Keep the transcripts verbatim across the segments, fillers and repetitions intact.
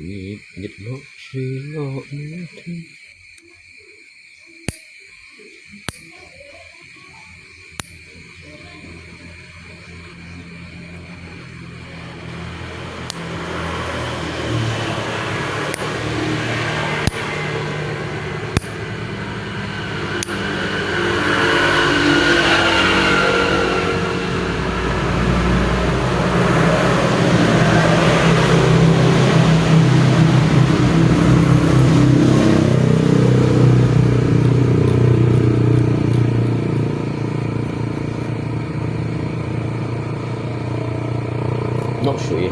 日，日落，日落，日落。落水。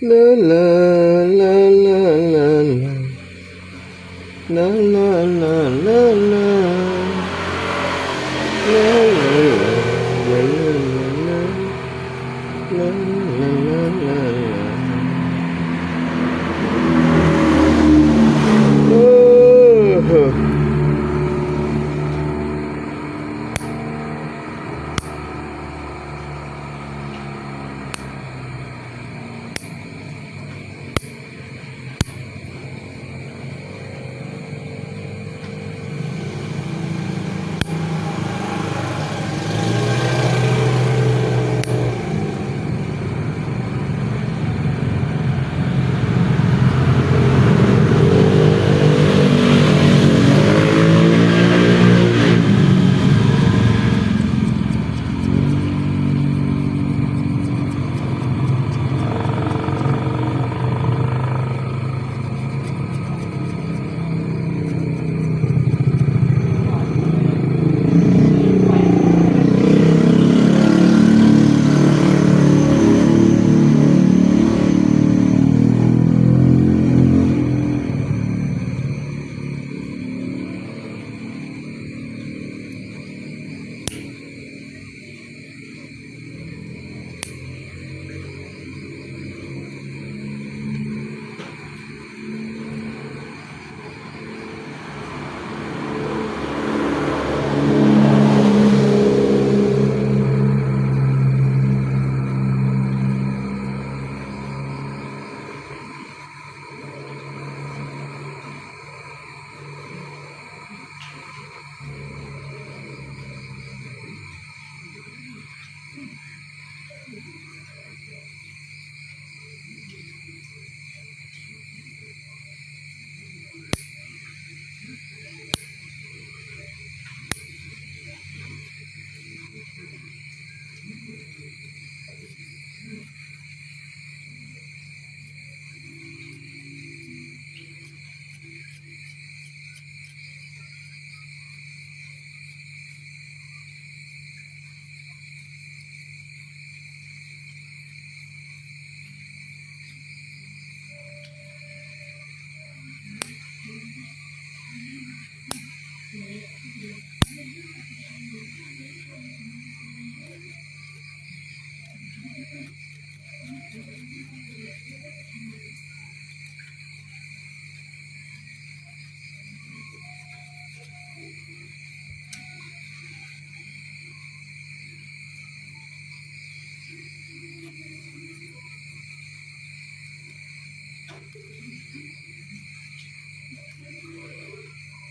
啦啦啦啦啦啦。 啦啦啦啦啦。啦啦啦啦啦啦。啦啦啦啦啦啦。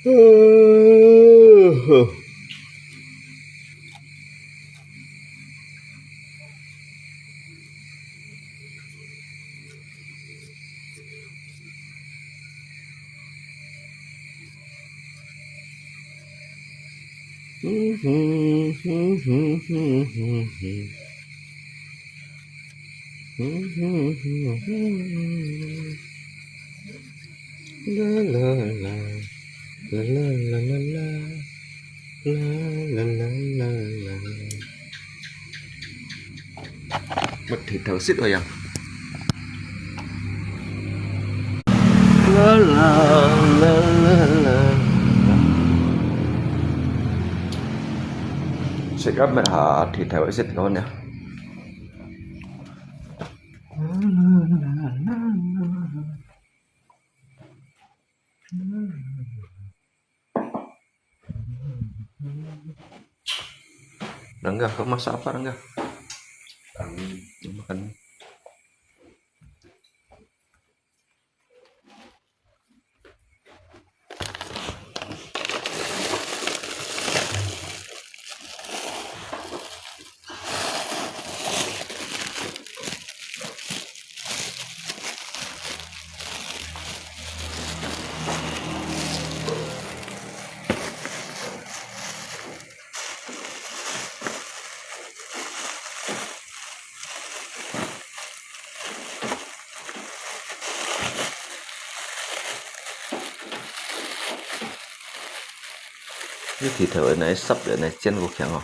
哦吼。啦啦啦。乜剃頭屑个呀？食个乜下剃頭屑个呢？ Rangga, kau masak apa, Rangga? Kami makan.這剃頭个，拿煠个，拿煎過香哦。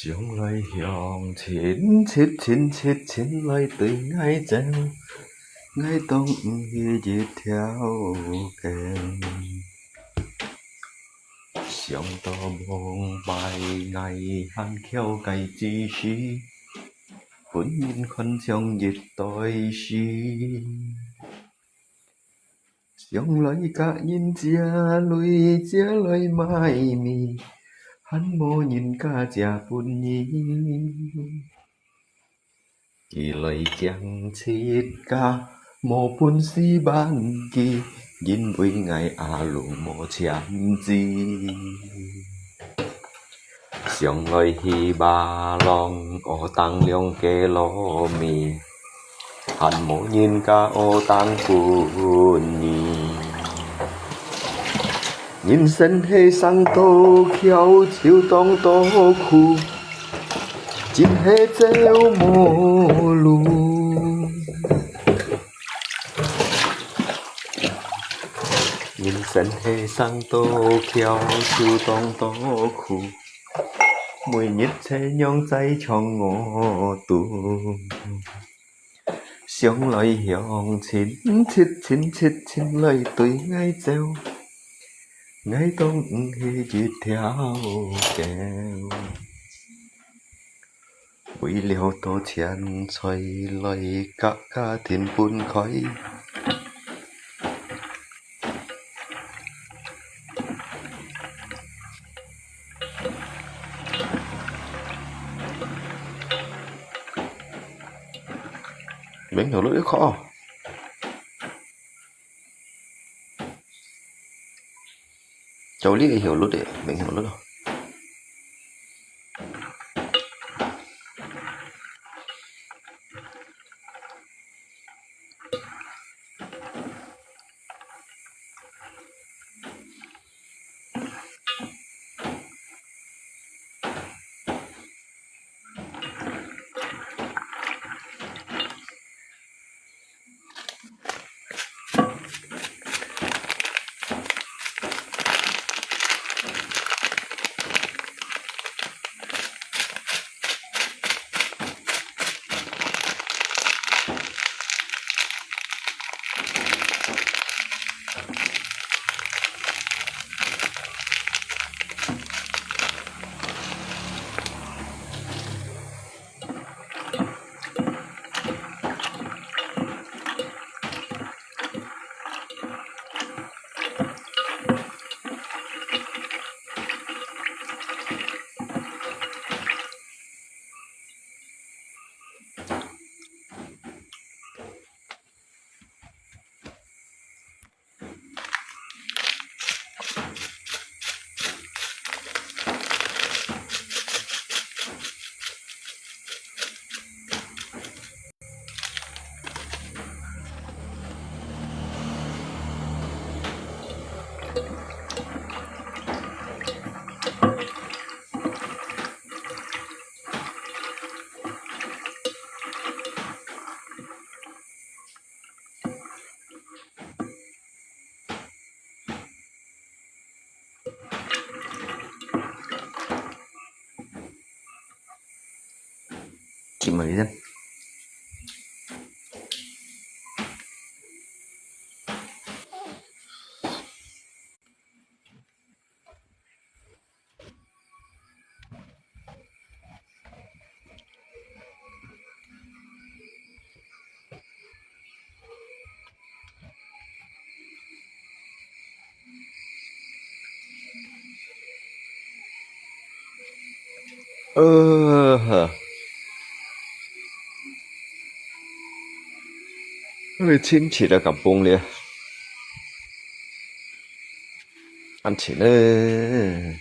想來想，親切親切親來對𠊎走，𠊎當毋係一條狗。想到往擺𠊎還巧个之時，分人看像一堆屎。 想來佮人借鐳，借來買米，還無人家借分人。佢來驚自家無本事還佢，因為𠊎阿魯無簽字。 想來去馬郎，學當兩个糯米，還無人家學當分你。人生係生到巧，就當到苦，真係走無路。 人生係生到巧，就當到苦，每日在仰在搶我肚。想來想，親切親切親來對𠊎走，𠊎當毋係一條狗。 為了多錢，才來佮家庭分開。免後落一塊哦。 就這个後落个，免後落咯。 Chim vào đi xem. Ơ, hơ. Ôi, chín thịt đã cặp bông liệt. Ăn thịt nữa.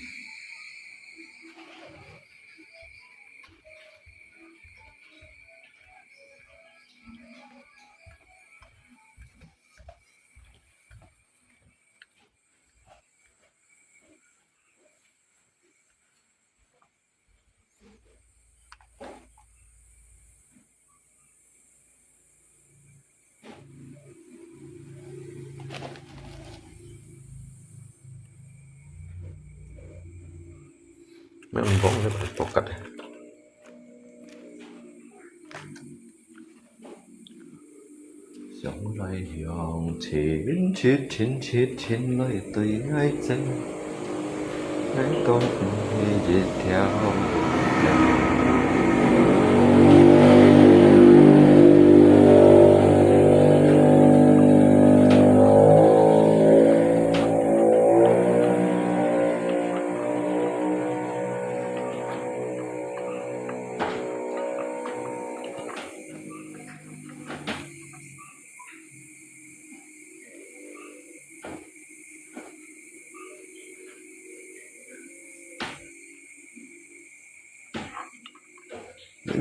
Mấy ông vốn nó có cách. Sống lai hiong, chín thịt, chín thịt, chín lai tui ngai chén. Ngai con cũng hi dễ theo.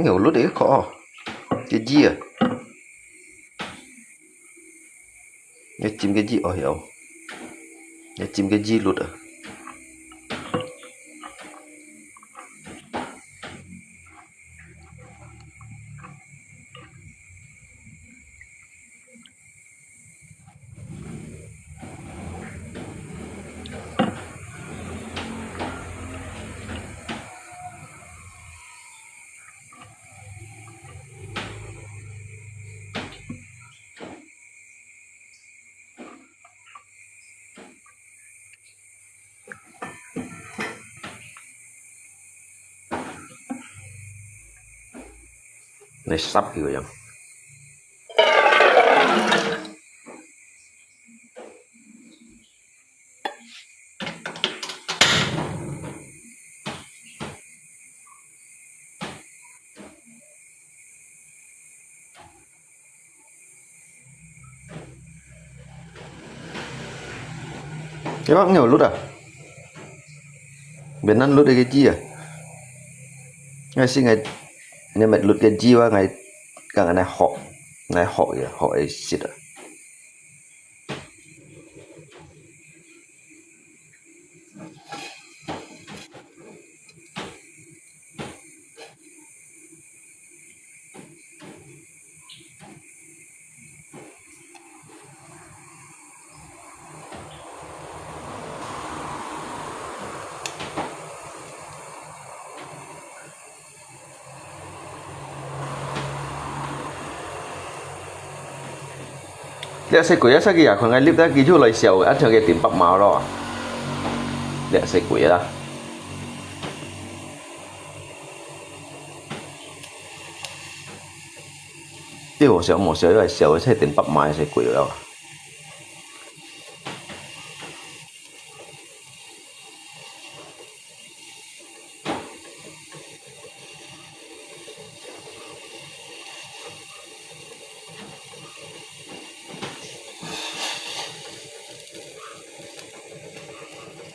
Nhiều lút đấy khó. Cái gì à? Nhớ chim cái gì ở hiểu? Nhớ chim cái gì lút à? Này sắp kìa vậy. 你話牛甪啊？越南甪个字啊？𠊎識𠊎，你乜甪个字話，𠊎講恁樣學，𠊎學个，學个識啊。 這細鬼仔，細个也看𠊎立在佢就來笑，啊，像个頂白貓咯。這細鬼仔啦。對，好笑，無笑，又來笑，這頂白貓个細鬼仔咯。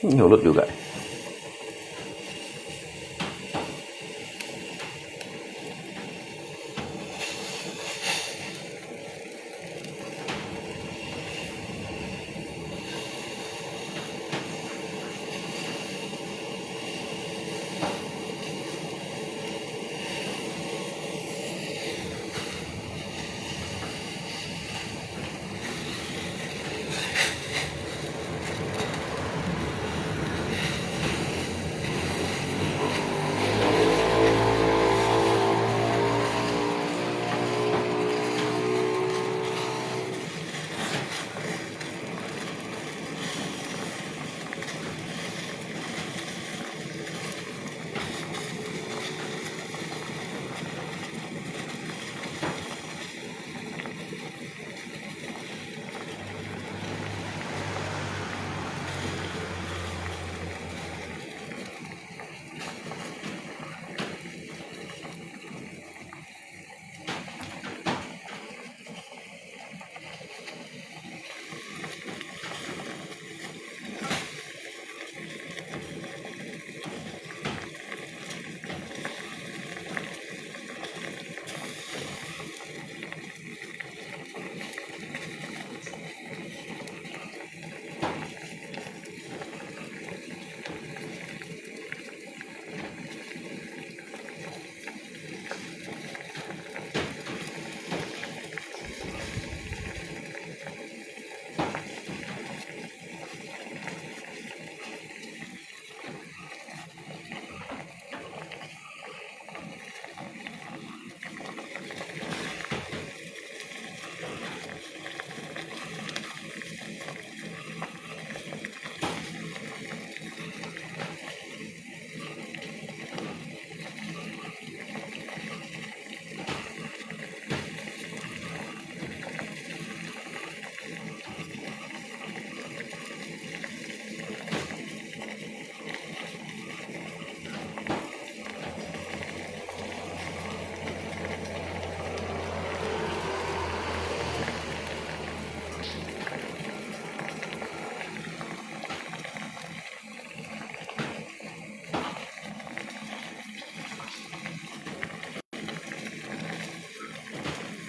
有甪有个。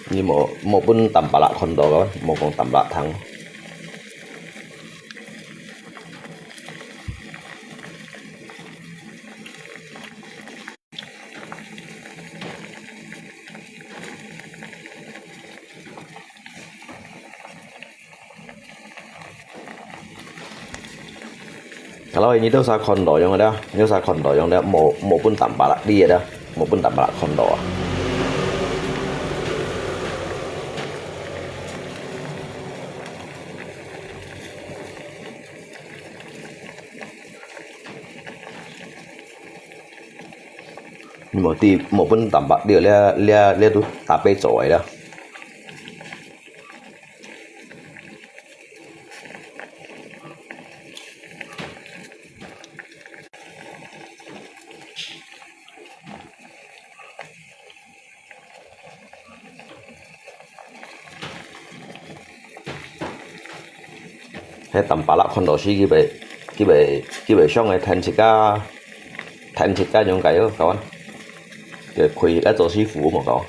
你無，無分Tampalak看到个，無講Tampalak聽。 Kalau ini tu sa kondo yang ada, ini sa kondo yang ada mau, maupun tanpa lah dia ada, maupun tanpa lah kondo. Ni maupun tanpa dia, dia, dia, dia tu tapi cowai dah. 該淡白啦，看到時佢會，佢會，佢會想愛跈自家，跈自家樣个哦，kawan。佢會陪自家做師傅無，kawan。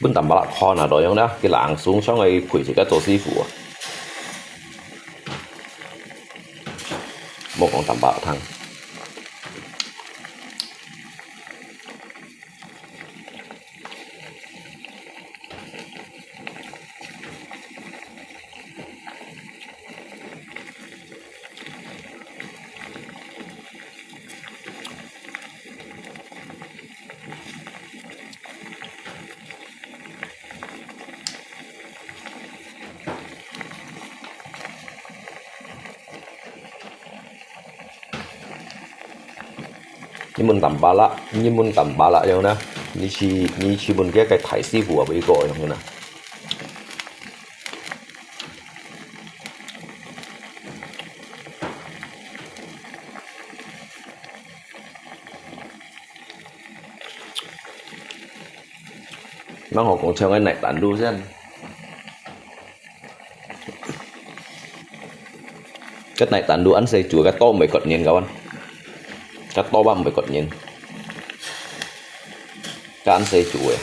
分淡白啦看啊，多樣啦，佢langsung想愛陪自家做師傅啊。莫講淡白啦聽。 你問淡白啦，你問淡白啦樣呢？你去，你去問該个大師傅啊，不一個樣呢？ 吂好講像該泥丹路先。該泥丹路恁細組，該刀毋會割人，kawan。該刀把毋會割人。該恁細組个。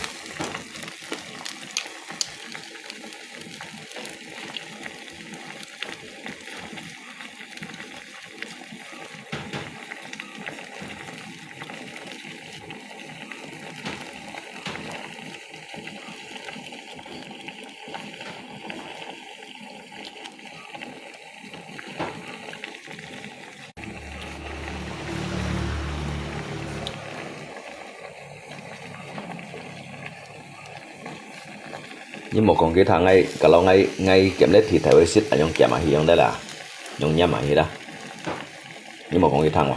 你莫講其他，𠊎，kalau𠊎，𠊎兼个地頭个食，恁樣兼下去樣得啦，用拈下去啦。你莫講其他哇。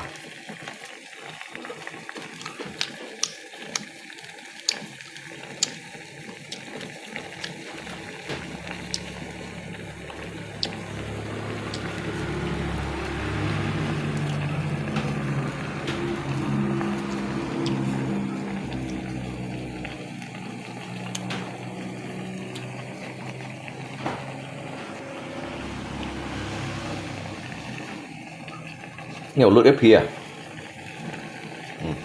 你有摝一片啊？嗯。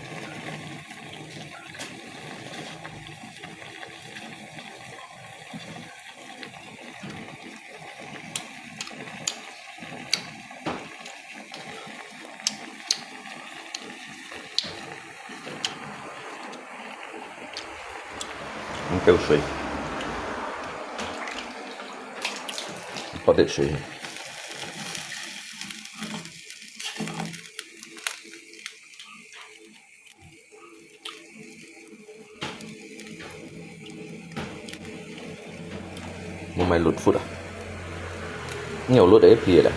你倒水，倒滴水。 莫買摝窟啊！你有摝个一片咧。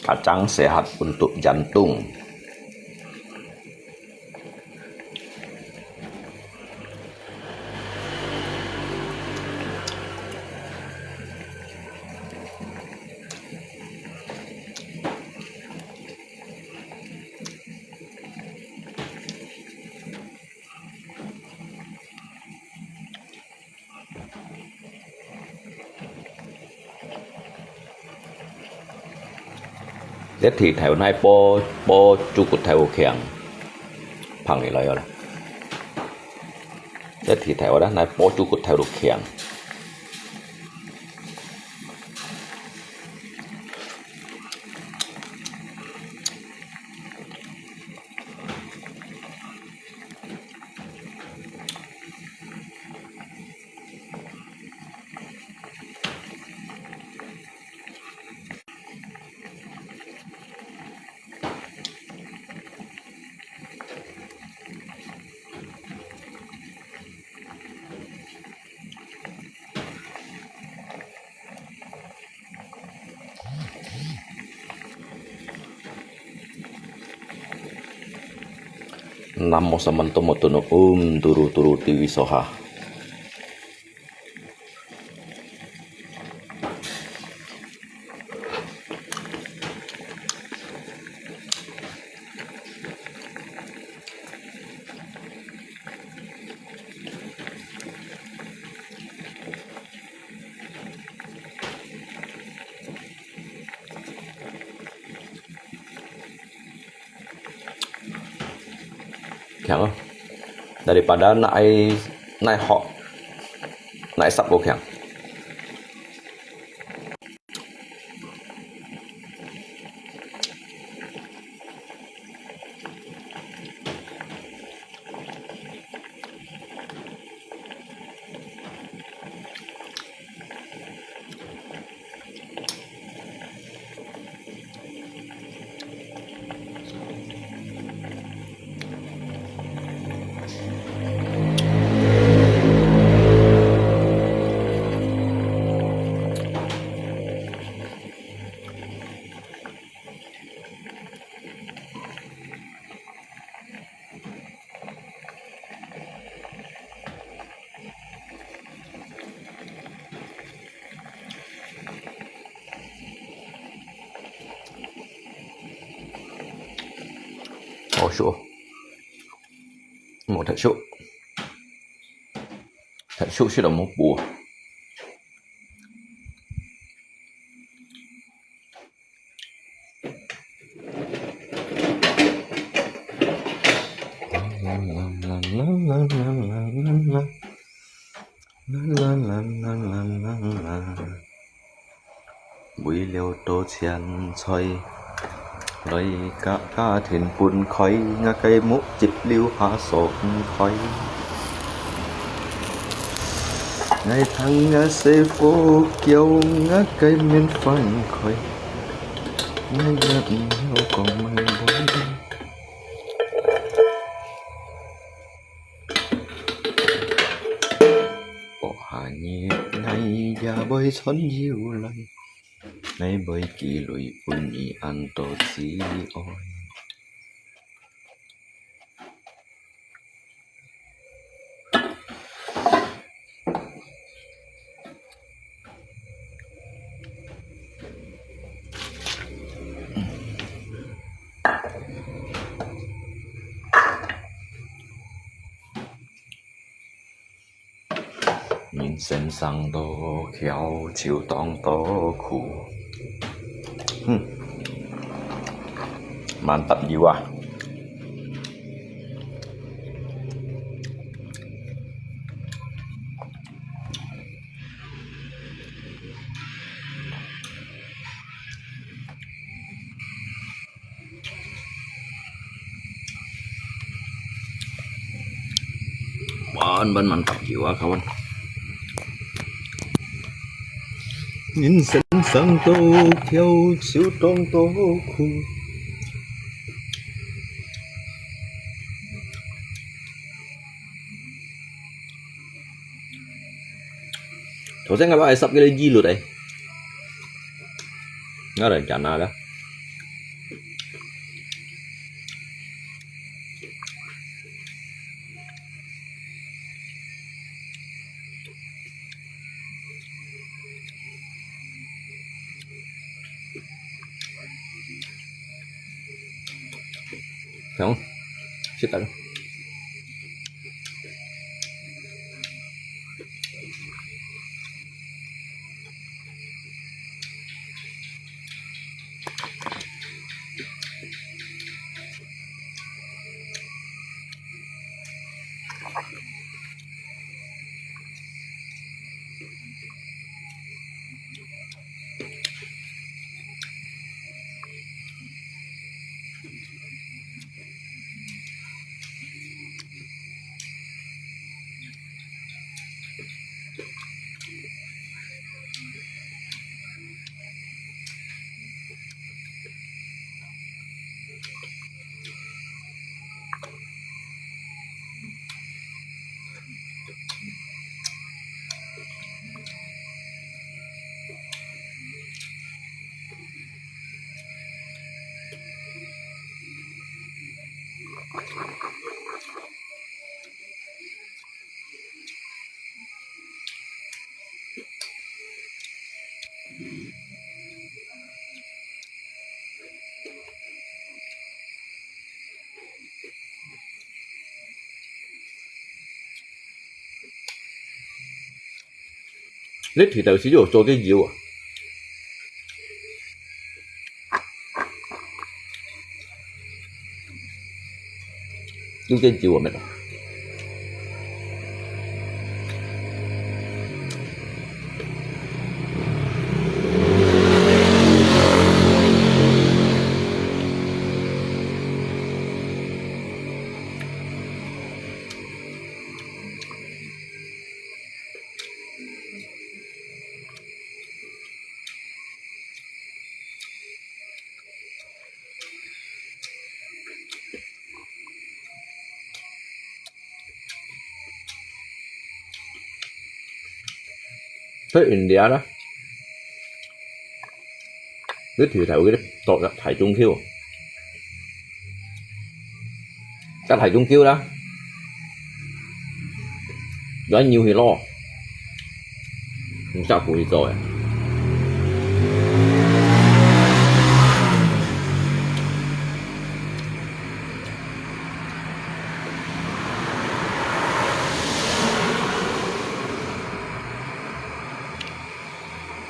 Kacang sehat untuk jantung. 這剃頭哪保，保豬骨頭強，放起來了啦。這剃頭啦，哪保豬骨頭都強。 Namo Samantamattano, Om Turu Turu Tivi Swaha. 強啊！Daripada拿，拿學，拿十个強。 好熟，無忒熟，忒熟食就無補。 為了多錢財，來家家庭分開，𠊎个目汁流下爽快。𠊎聽𠊎細伙叫，𠊎个面放開，𠊎也毋曉講麼个話。 哦，下日𠊎也會賺油來，𠊎會寄鐳分你恁多子哀。 人生生多巧，就當多苦。嗯，蠻搭油啊！ Wan，wan，mantap jiwa，kawan。人生生多巧，就當多苦。頭先𠊎話愛煠个雞肉誒，𠊎來煎下啦。 Không, sip tak. 你提到時就做个油啊，有个油啊，没有？佢用這啦，佢調頭嗰啲度入大中橋，入大中橋啦，然後扭去攞，用石牯去做个。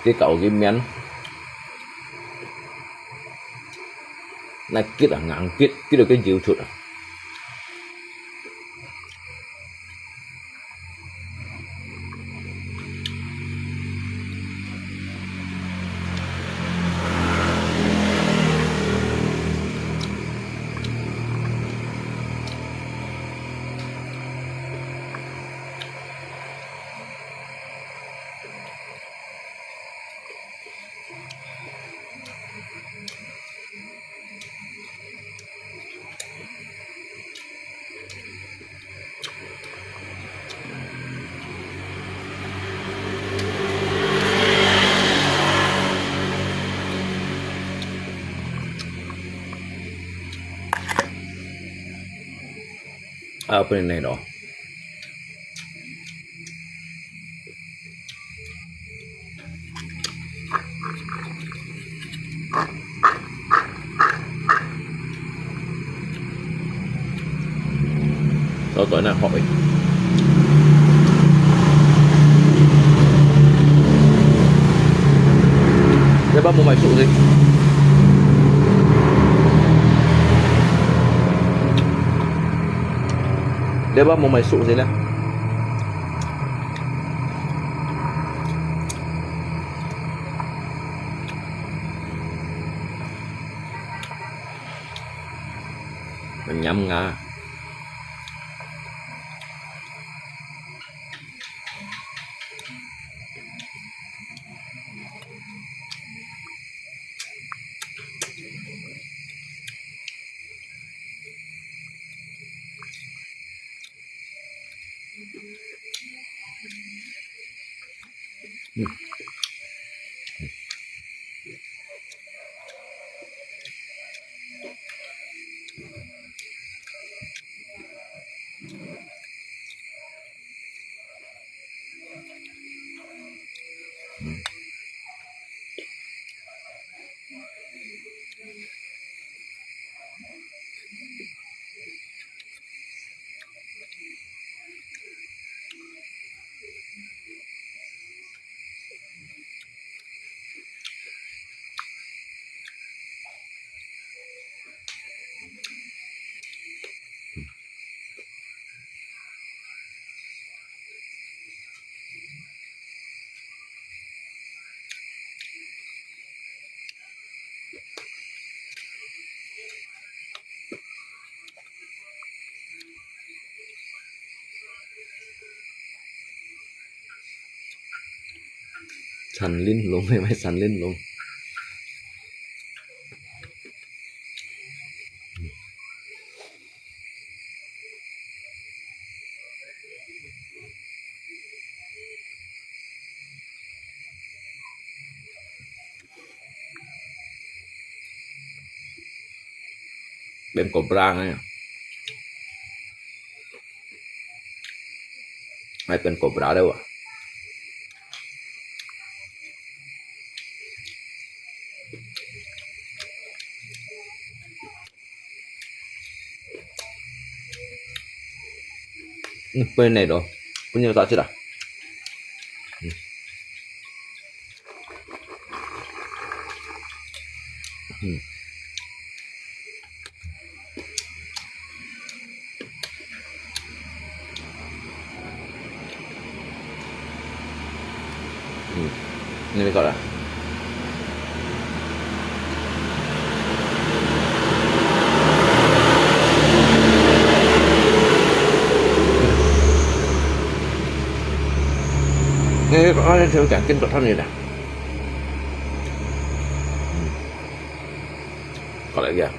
這搞个面，那結啊，硬結，結到个油出啊。 啊，不能那个哦。 所以在那學个。這把無買熟个。這把無買熟个呢。 Manyam nga. 陳林龍，係咪陳林龍？Bên cobra này. Hay bên cobra đâu à? Bên này đó. Bên này ta chứ là. Ini kau lah. Ini kau ada cakap kan tak tahu ni dah. Kau lagi ya.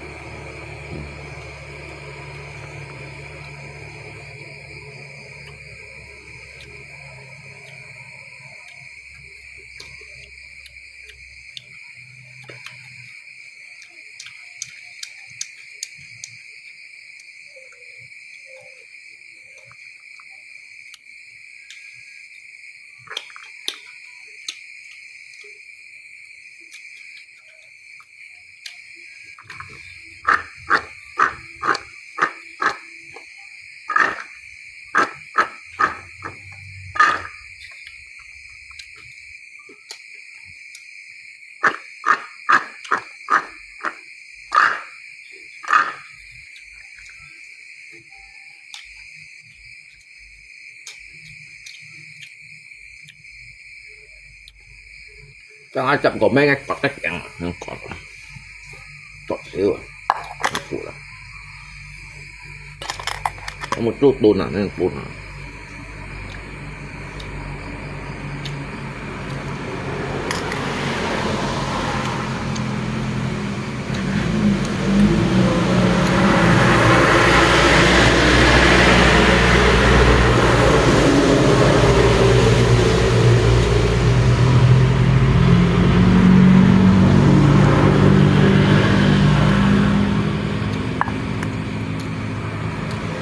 Tengah jam komen, eh, kotek yang, yang kotek. Tok siu, tok siu lah. Kamu tu tu na, ni tu na.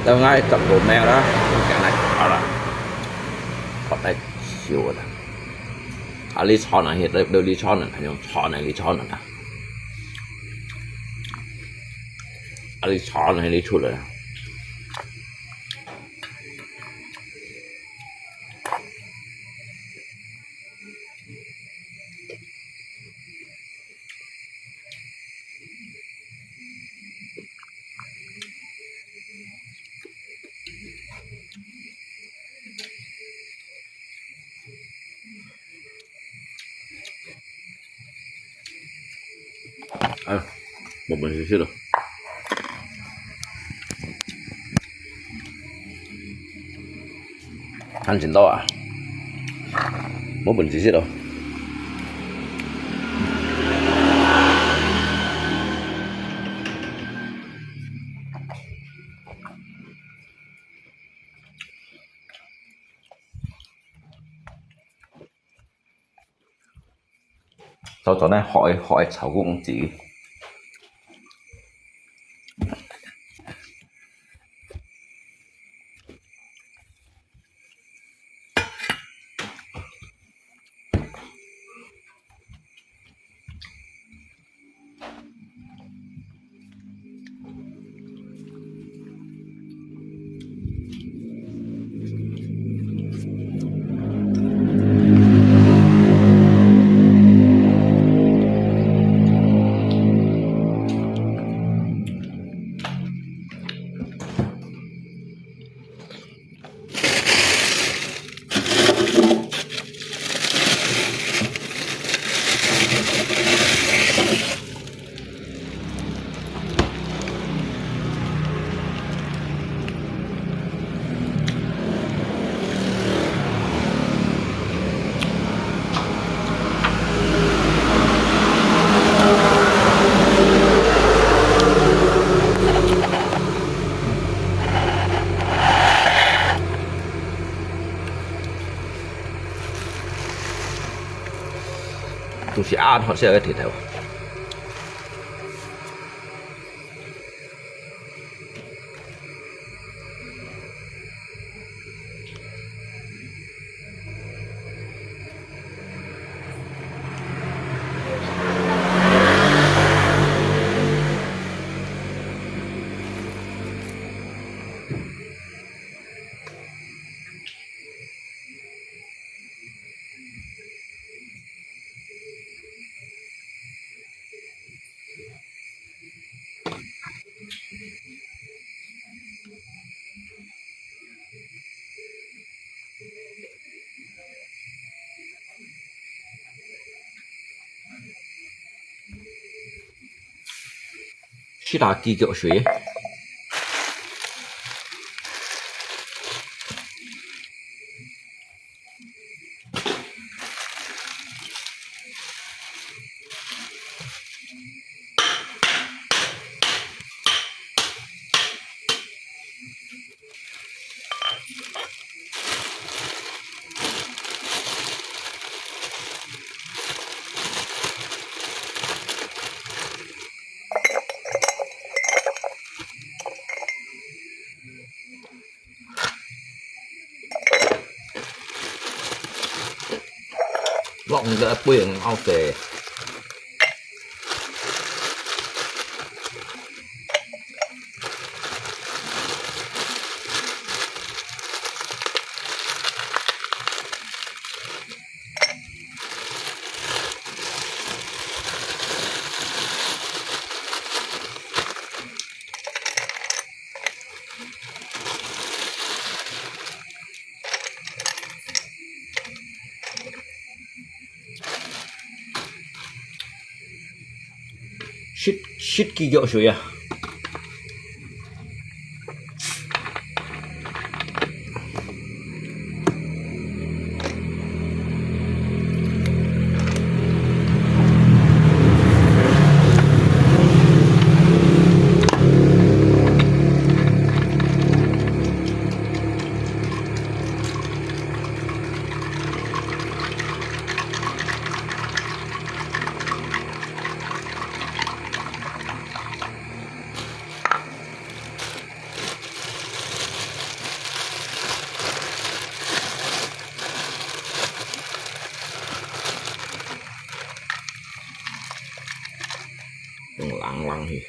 Tao ngai chop komen lah, jangan lah, kotek siu lah. Ali chon ah, hidup dulu chon ah, kan yung chon ah, li chon ah. Ali chon ah, li chon ah. Ay, mabunsisit oh. Kan cin to ah. Mabunsisit oh. Cho cho này hỏi hỏi cháu cũng chỉ. 毋係恁好食个鐵頭。 食下雞腳水。 落你个杯很好食。 食，食雞腳水啊！ 用冷冷去。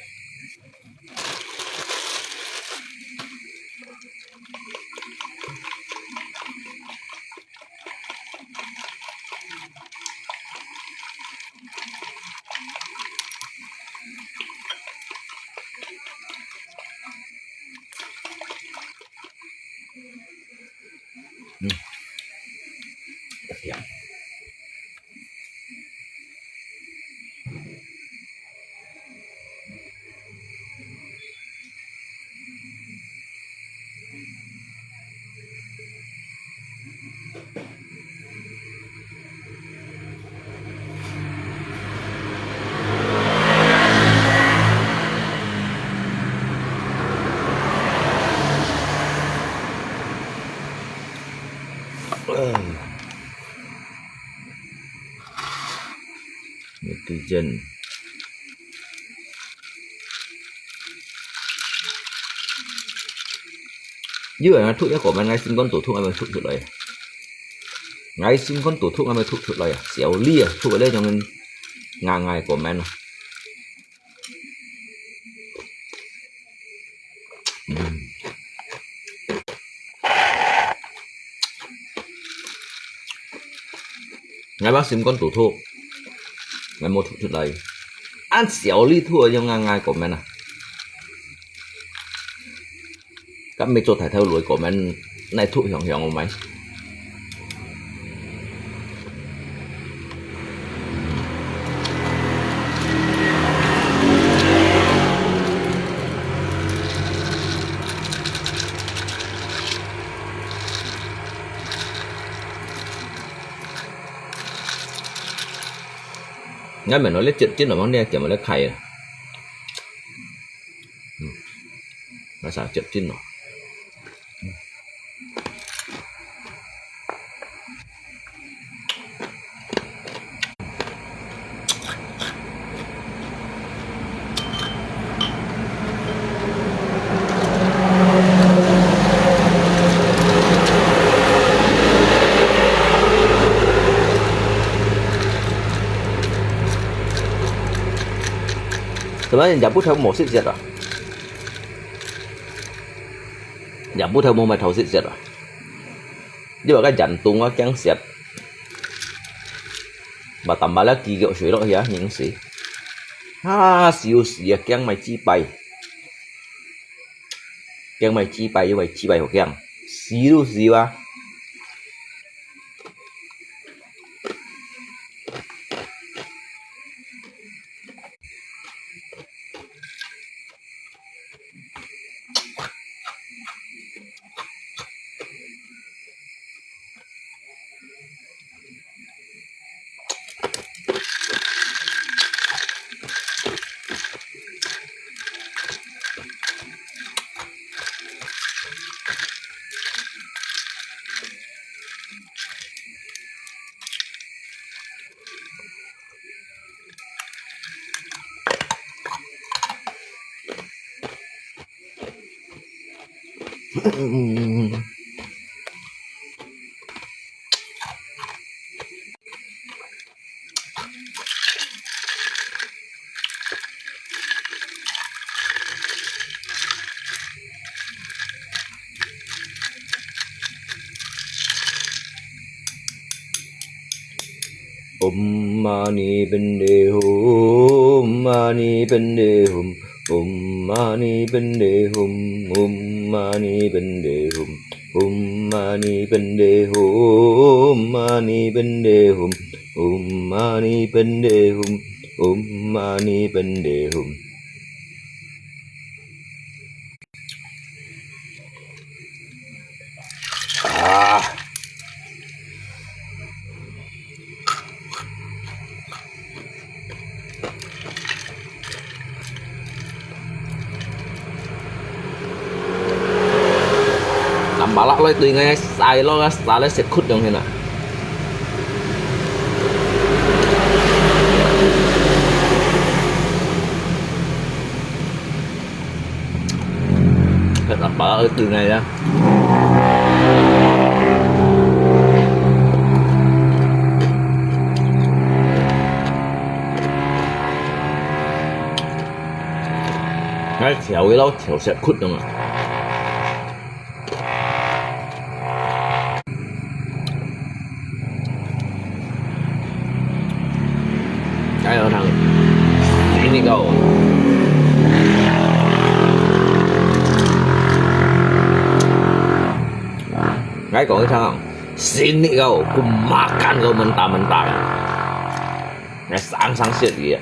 嗯，香。 Netizen. Yua, ngai thup ya comment, ngai sim kon tuh thup ngai mui thup thut loi. Ngai sim kon tuh thup ngai mui thup thut loi. Siau li ah, thup leh jong ngai ngai comment ah. Ngai mah sim kon tuh thup, ngai mui thup thut loi. An siau li thup yong ngai ngai comment ah. Kat mui cho thai thau lui comment, nai thup hiong hiong ong mai. Ngai mui no leh chit chit no mang leh kiam leh khai. Ngai sa chit chit no. 做麼人家不偷無食食啊？人家不偷無買偷食食啊？你話个人凍啊，驚食。Batam bala kigok水落去啊，冷死。啊，笑死啊，驚買雞排。驚買雞排，因為雞排好驚。死都死啊！Om mani padme hum, om mani padme hum, om mani padme hum, om mani padme hum, om mani padme hum, om mani padme hum, om mani padme hum, om mani padme hum. Ah. Nampak lah, loi tui ngai sai lo, sai lo sekut dong hina. Nampak lah, loi tui ngai ya. Ngai chèo wi lo, chèo sekut dong ah. Ngai有聽，sinigaw。Ngai講一聲，sinigaw，ku makan kau mentah-mentah。Ngai sang-sang sit dia.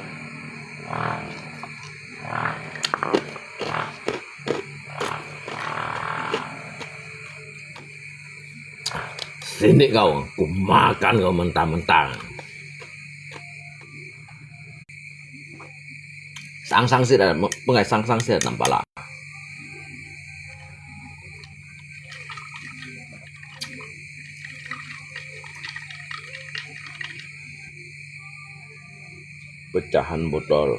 Sinigaw, ku makan kau mentah-mentah. Sang-sang sit ah, penggai sang-sang sit ah, nampak lah. Pecahan botol.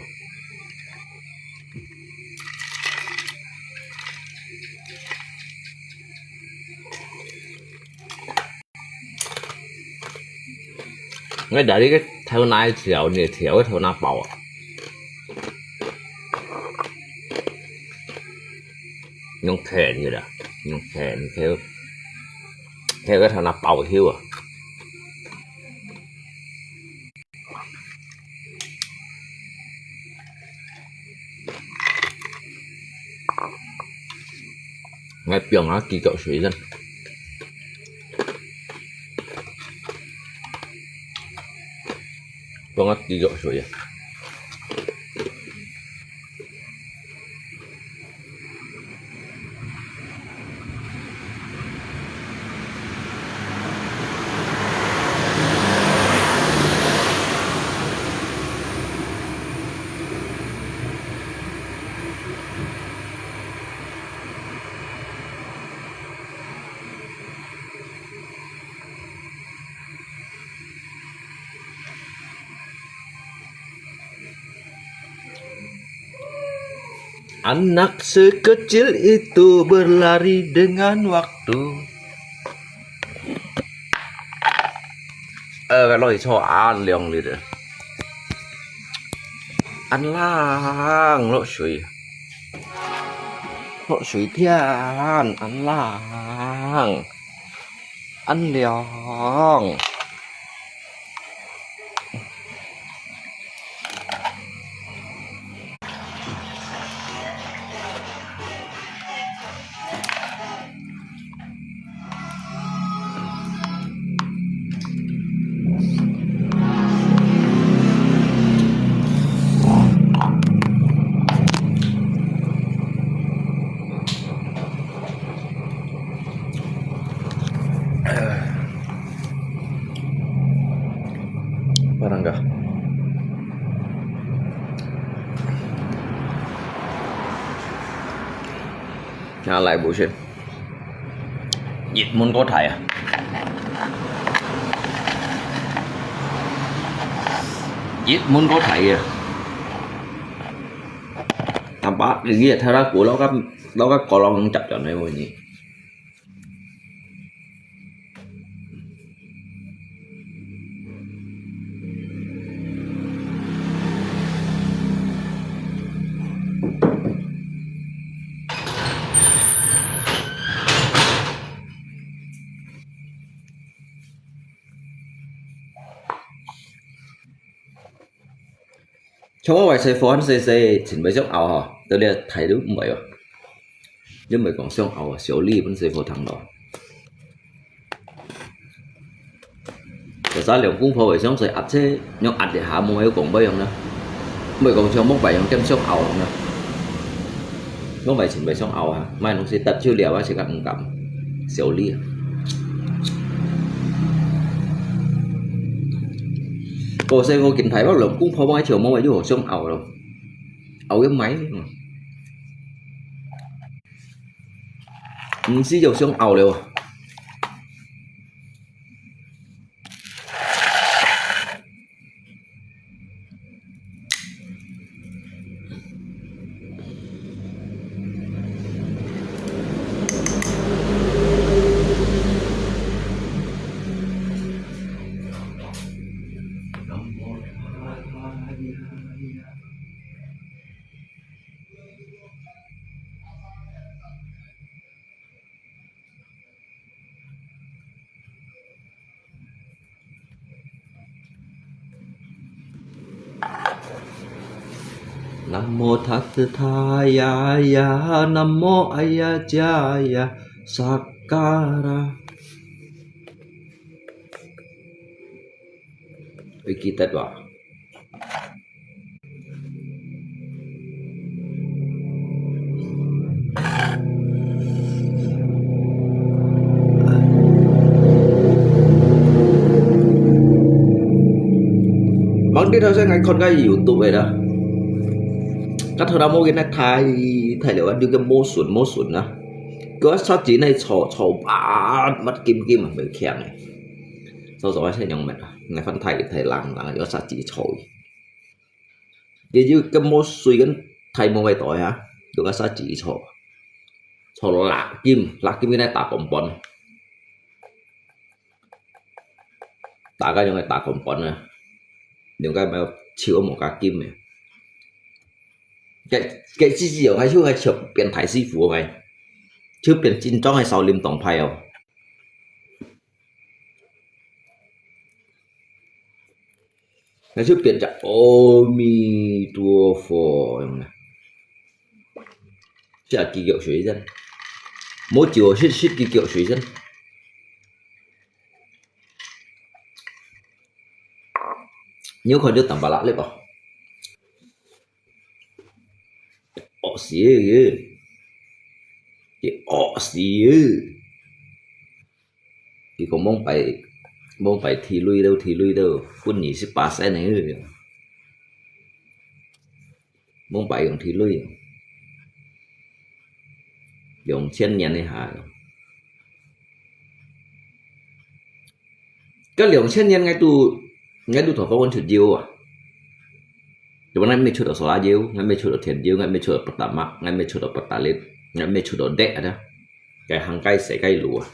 Ngai tadi ke thau nai thiau, ni thiau ke thau na pau ah. Nung khen ni lah, nung khen thiau, thiau ke thau na pau thiau ah. Ngai piong ah kigok sui sen. Piong ah kigok sui ah. Anak sekecil itu berlari dengan waktu. 呃，落去坐啊，涼哩的。恁冷，落水，落水天，恁冷，恁涼。 Parang ka. Nga lai bu sih. Yit mun ko thai ah. Yit mun ko thai ah. Tampa, ini thara ku lo ka, lo ka kolong chap chap nai wo ni. 像𠊎个細貨恁細細，盡會想拗吼，到這大都毋會哦。你毋會講想拗啊，小李分細貨聽到。有時兩公婆會想說壓車，用壓一下，無愛講要用呢，毋會講像莫擺用點想拗用呢。莫擺盡會想拗啊，買東西搭手了啊，自家毋敢，小李啊。 哦，細貨緊大包兩公婆買條毛又好想拗咯，拗个買，嗯，毋係就想拗了。 Namo tassa tha ya ya, namo ayacca ya, sakara. Oi, kita dua. Mangdi頭先𠊎看个YouTube个啦，該頭那毛个那太太了啊，你个毛筍毛筍啊，个殺雞那炒炒啊，乜金金啊，袂強个。炒炒啊，先用乜啊，那番太太冷冷，要殺雞炒。 也就个毛水跟大毛个袋啊，就个殺雞炒，炒到辣金，辣金个那打公本，打个用个打公本啊，用个買手無加金个。个个自己用，還手還手變大師傅个，手變真正个少林黨派哦。 那就變隻阿彌陀佛，有無呢？食雞腳水先，無酒食，食雞腳水先。你有看到淡薄辣粒無？惡死个，佢惡死个。 佢講往擺，往擺提鐳都提鐳都分二十巴仙个，往擺用提鐳，兩千年个下，該兩千年𠊎都𠊎都頭發問出腰啊，就講𠊎毋係出到手拉腰，𠊎毋係出到田腰，𠊎毋係出到Pertamax，𠊎毋係出到Pertalite，𠊎毋係出到Dex啊，該行該細該路啊。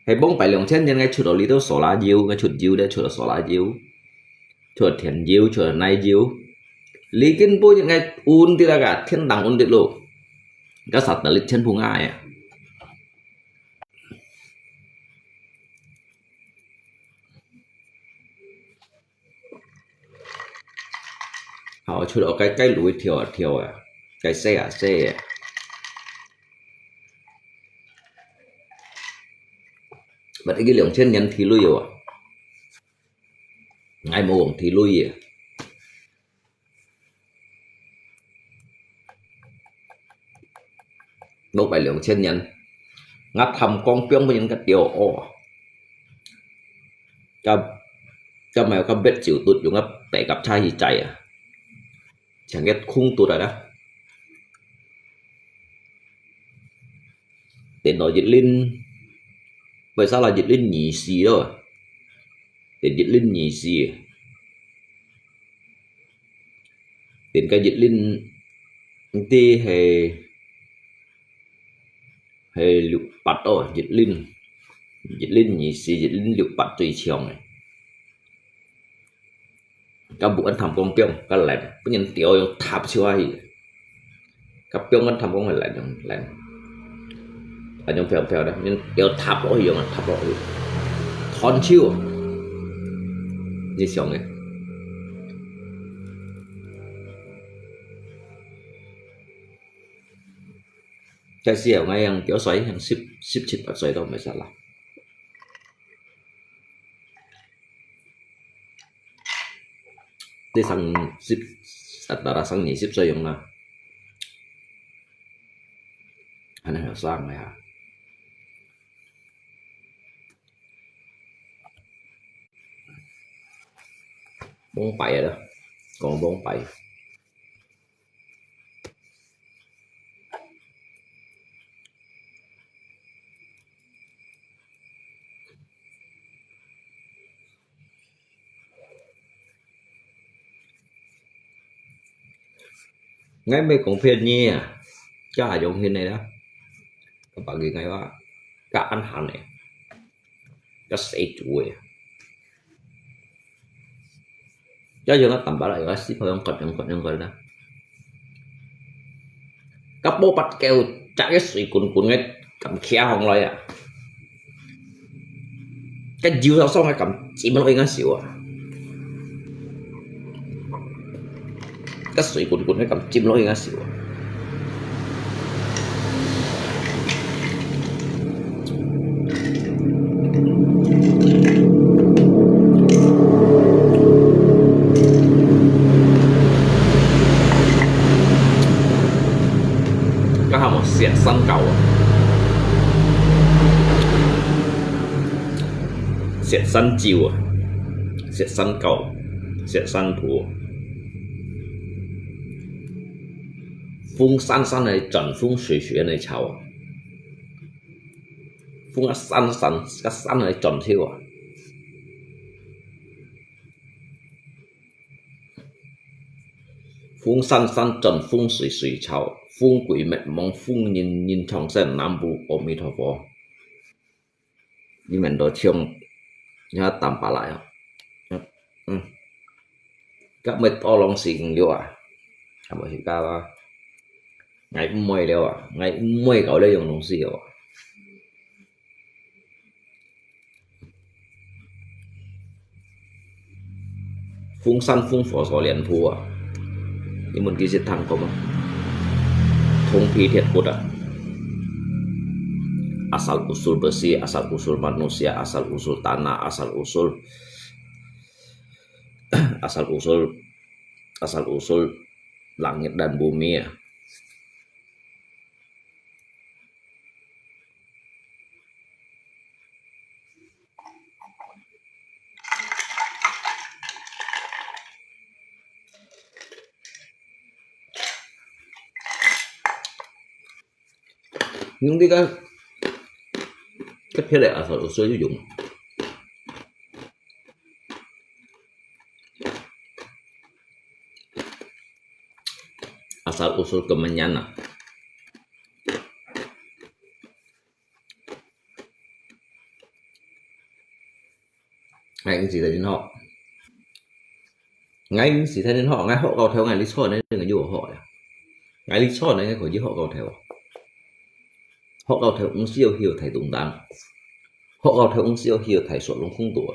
係往擺兩千年，𠊎出到這兜手拉腰，𠊎出腰咧，出到手拉腰，出到田腰，出到泥腰，你根本應該穩定那个天堂穩定咯，該satelit全部𠊎个。好，出到該該路跳啊跳啊，該細啊細啊。But一个两千年提鐳啊，𠊎無讲提鐳啊。 六百两千年，𠊎貪光兵分人家吊哦，甲甲買个metode用个地甲車去載啊，全个空肚來啦。電腦一零，為啥啦一零二四咯？電一零二四。 點解一零，毋知係係六八哦，一零，一零二四，一零六八最強个。甲無恁貪光兵，甲爛，分人吊用塔出去。甲兵恁貪光个爛用爛。 恁樣飘飘的，恁樣要塌落去樣啊，塌落去，斷手啊，你想个。該時候𠊎樣幾歲？樣十十七八歲都毋使啦。你生十，啊，大大生二十歲樣啦。 還係後生个啊。蒙牌个啦，講蒙牌。𠊎毋係講騙你啊，這下用現个啦。个白日𠊎話，个恁閒个，个死豬个。這用个淡薄啦，用个死泡用割用割用割啦。个無八九，隻个水滾滾个，敢徛上來啊！ 个油燒燒个敢浸落去个燒啊，个水滾滾个敢浸落去个燒啊。該喊麼？雪山膏啊。 雪山酒啊，雪山膏，雪山土。風扇扇个轉，風水水个潮啊，風啊扇扇，个扇个轉潮啊。風扇扇轉，風水水潮，風鬼滅亡，風人人長生，南無阿彌陀佛。 你們都唱，你看淡薄來哦。嗯，該乜多東西有啊，係無？係个啊，𠊎毋會了啊，𠊎毋會搞這種東西哦。 風扇風火鎖連鋪啊，你們其實聽過嗎？銅皮鐵骨啊，asal usul besi, asal usul manusia, asal usul tanah, asal usul, asal usul, asal usul langit dan bumi啊。 用這個，這片个asal usul就用。Asal usul kemenyan啊。 哎，你記得真好。𠊎毋係天天學，𠊎學到頭，𠊎哩坐呢，這個又學呀。𠊎哩坐呢，𠊎可以學到頭。學到頭，毋需要去大東東。學到頭，毋需要去大索隆空多。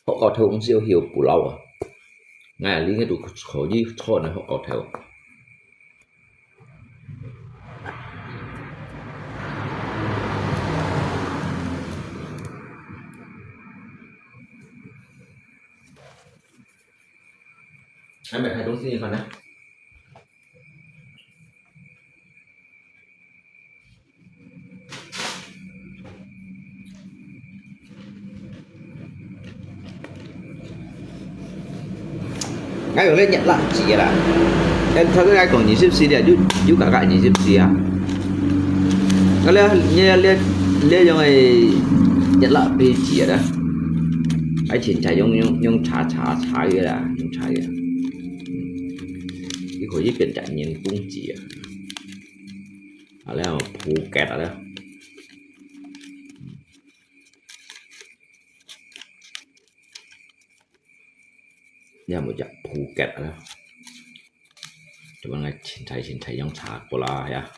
學到頭，毋需要去不老啊。𠊎哩个都可以坐呢，學到頭。 還沒開東西，你看呢？ 𠊎用這熱蠟紙啦。誒，頭先𠊎講二十四咧，有，有加加二十四啊。啊，這，這，這，這用个熱蠟筆紙啊，還凊彩用，用，用擦，擦，擦个啦，用擦个。嗯，佢可以變成人工紙啊。啊，這樣鋪蓋啊，這。 你有無隻鋪蓋啊？做麼个清彩清彩用茶過啦呀？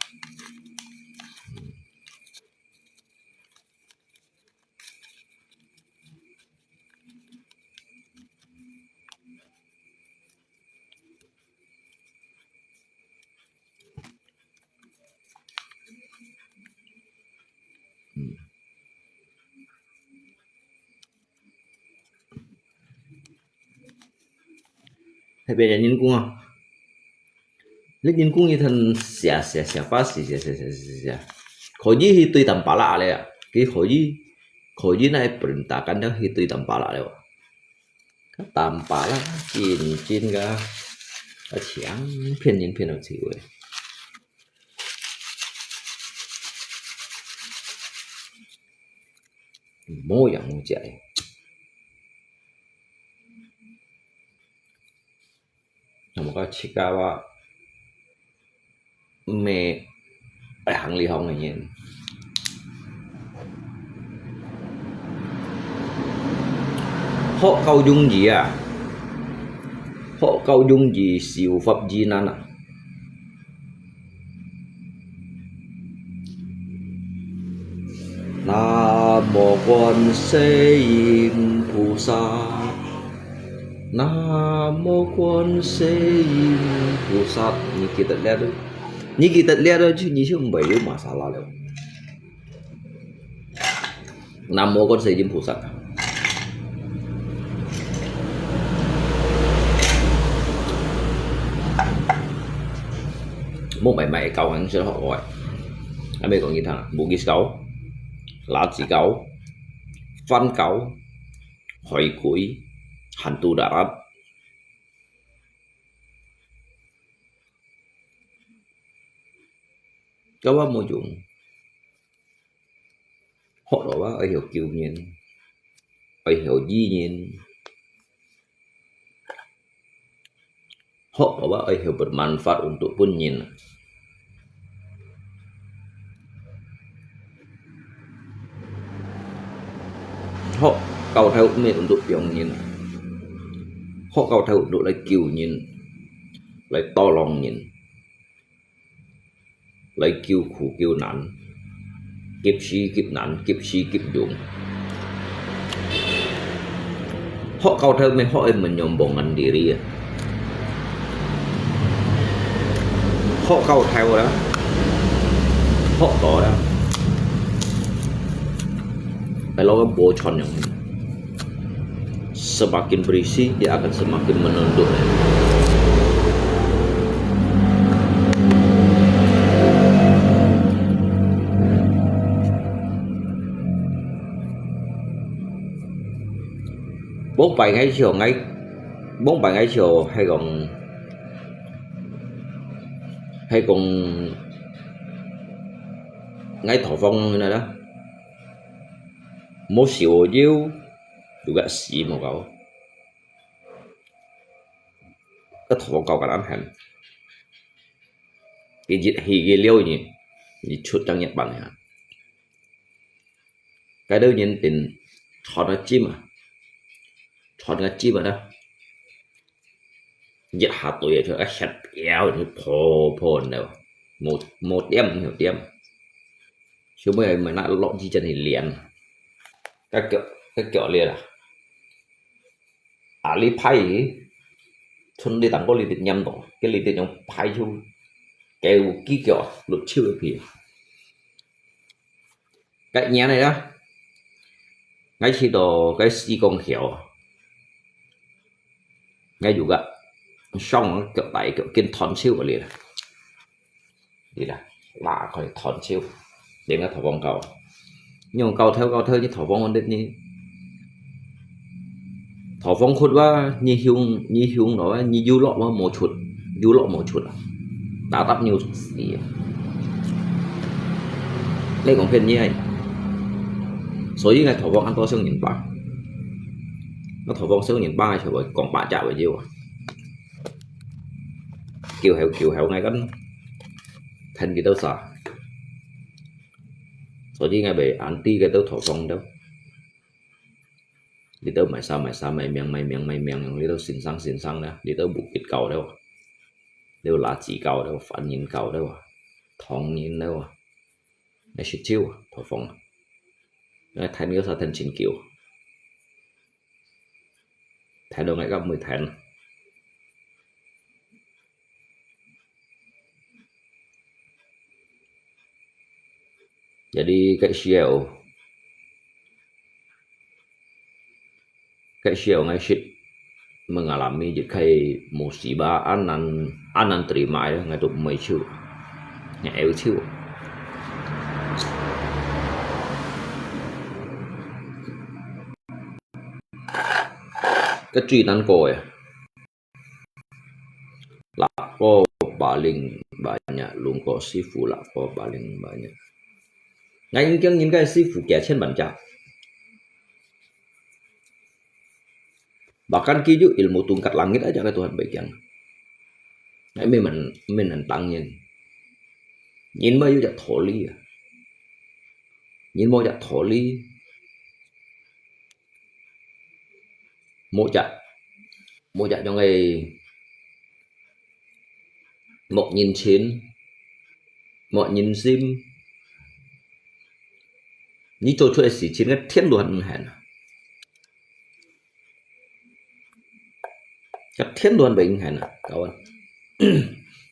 嗯。 特別个人工啊，你人工一定寫寫寫把寫寫寫寫寫寫，可以去對淡巴拉咧啊，佢可以可以那berantakan去對淡巴拉咧。淡巴拉真真个，啊，強騙人騙到死喂。 無樣無隻个。那麼个自家話，毋係愛行這行个人。學到容易啊，學到容易，修法至難啊。 南無觀世音菩薩，南無觀世音菩薩。你記得了？你記得了，就你就沒有masalah了。 南無觀世音菩薩。莫買買搞，還是學我。還沒講一趟，Bugis搞，垃圾搞，飯搞，海龜，hantu darat。 該話無用。學到話愛曉救人，愛曉醫人，學到話愛曉bermanfaat untuk分人。 學到頭毋係untuk放人，學到頭untuk來救人，來tolong人，來救苦救難，急需急難，急需急用。 學到頭，毋係學愛menyombongkan diri啊。學到頭啦，學到啦，係摎个bocor樣，semakin berisi，dia akan semakin menunduk。 往擺𠊎想𠊎，往擺𠊎想係講，係講𠊎頭髮樣來啦，無燒油，就个死無搞，个頭髮搞个恁痕，佢一起佢了呢，你出正一半呀。 該兜人變穿个尖啊，穿个尖啊啦，一下對啊，就一下飆，就噗噗然後，無無點就點，小妹咪拿落去真係練，該腳該腳裂啦，啊你拍佢，從你當過你的黏到，佢你的用拍出，佢有幾腳，六七个皮。 該年仔啊，𠊎去到該四公橋啊，𠊎有个上腳大腳跟斷手个咧，你啦，拉開斷手，連个頭放高，用高頭高頭你頭放个你，頭放闊哇，你向你向落啊，你有落哇無出，有落無出啊。 打打扭死。你講騙你啊！所以𠊎頭髮恁多少年白，𠊎頭髮少年白个時候講白隻个要啊，叫後叫後𠊎敢聽佢兜啥，所以𠊎會安知佢兜頭髮兜。 你兜賣衫賣衫，賣命賣命賣命，你兜先生先生咧，你兜無結交咧，你兜垃圾交咧，犯人交咧，唐人咧，你食酒啊，頭風啊，你聽你个啥聽真久，聽到𠊎个毋會聽。 Jadi該時候，該時候𠊎識mengalami一個musibah，恁難恁難terima，𠊎都毋會愁，𠊎會愁。該最難過个。 Laku paling banyak, lungko sifu laku paling banyak. Ngai engkang nyin kai sifu kia chen banyak. Bahkan kiyu ilmu tungkat langit aja ke Tuhan bagian. Ngai memang menentang nyin. Nyin ma yu jak tholi ya. Nyin ma yu jak tholi. Một giọt, một giọt trong ngày, một nghìn chín, một nghìn sim. Nhi cho chuối xì chín cái thiên đoàn hẹn. Cái thiên đoàn bệnh hẹn à, cậu anh.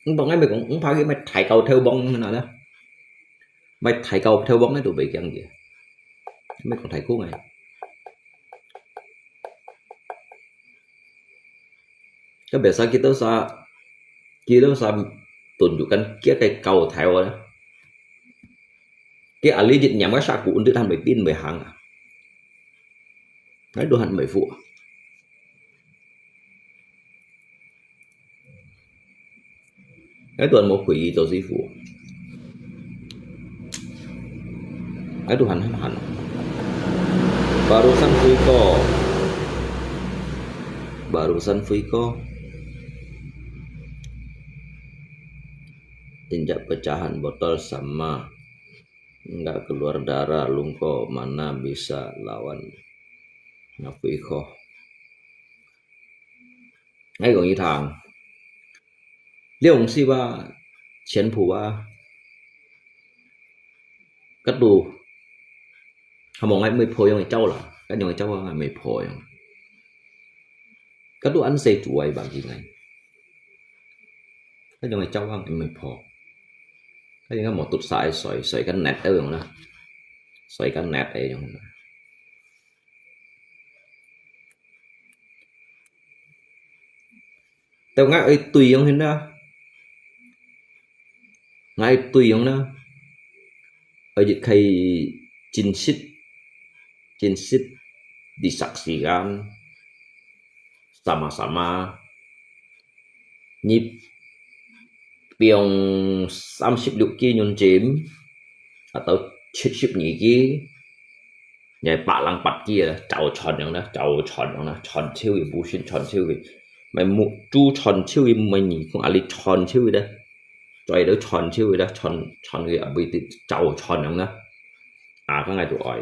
Ông bảo ngay mày cũng, ông phá cái mày thải cậu theo bóng như nào đó. Mày thải cậu theo bóng ấy tụi bệnh kẹng gì. Mày còn thải khúc này. Cái biasa kita sa, kita sa tunjukkan kia cái cầu thải đó. Cái ahli jit nyam cái sa ku undit han mày tin mày hang à. Cái đồ han mày phụ. Cái tuần một quỷ tổ sĩ phủ. Cái tuần hẳn hẳn. Barusan Fuiko. Barusan Fuiko. Injak pecahan botol sama. Enggak keluar darah, lungko mana bisa lawan. Ngapui ko. Ngai kong itang. Liong si ba, chien pu ba. Katu. Hamong ngai mui po yong i chau la. Kan yong i chau ngai mui po yong. Katu an se tuai bang ki ngai. Kan yong i chau ngai mui po. Kan yong mo tut sa ai soi, soi kan net ai yong la. Soi kan net ai yong la. Tao ngai ơi tùy yong hin na. Ngai tùy yong na. Ơi dịch khay chính sách, chính sách đi sạc xì gan. Sama-sama. Nhi piong samsip luk ki nyun jim. Atau chit sip nyi ki. Nhai pak lang pat ki da. Chau chon yong da. Chau chon yong da. Chon chiu yi bu shin chon chiu yi. Mai mu chu chon chiu yi mai nyi kong ali chon chiu yi da. Choi da chon chiu yi da. Chon, chon yi a bui ti chau chon yong da. A ka ngai tu oi.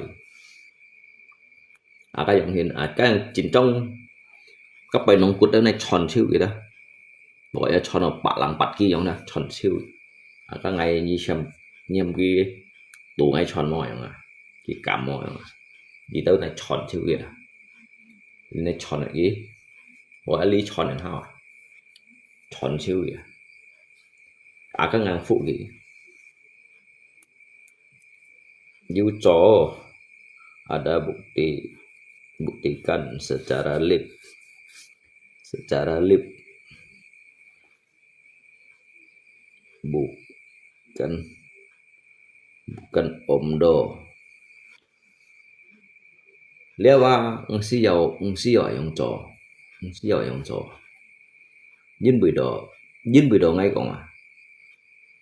A ka yong hin, a ka yong jin chong. Ka pai nong kut da nai chon chiu yi da. 無愛傳到別人別个樣啦，傳手。啊，該𠊎以前念佢，都愛傳無樣啊，佢敢無樣啊，佢都來傳手个啦。你來傳佢，我愛你傳人好啊，傳手个。啊，該𠊎服佢。 有做，ada bukti, buktikan secara lip, secara lip, bukan, bukan omdo. 了啊，毋需要，毋需要恁樣做，毋需要恁樣做。因為到，因為到𠊎講啊，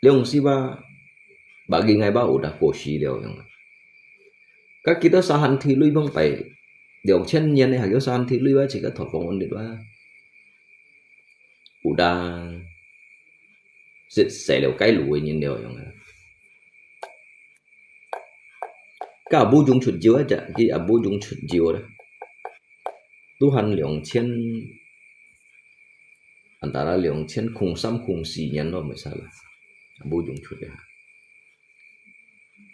了毋使話，bagi𠊎話udah過時了樣啊。該幾多沙漢地雷往擺，兩千年个還有沙漢地雷啊，自家台風穩定啊。Udah，係，係了該路个人了樣啊。 該也無用出招啊，這，佢也無用出招啦。都還兩千，antara兩千空三空四年咯，毋使啦，也無用出个哈。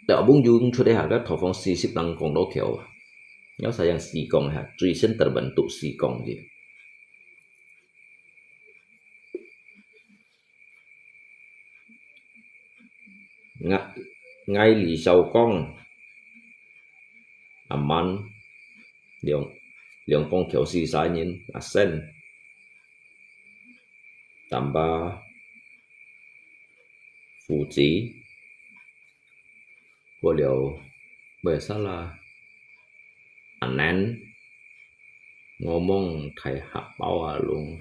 但也無用出个哈，該台風四十人講到橋啊，要sayang四公哈，最先得穩到四公个。 𠊎，𠊎李少光，阿滿，兩，兩公橋四儕人，阿生，tambah，父子，過了，毋係啦，阿南， Ngomong Thai Hakbau啊，luôn。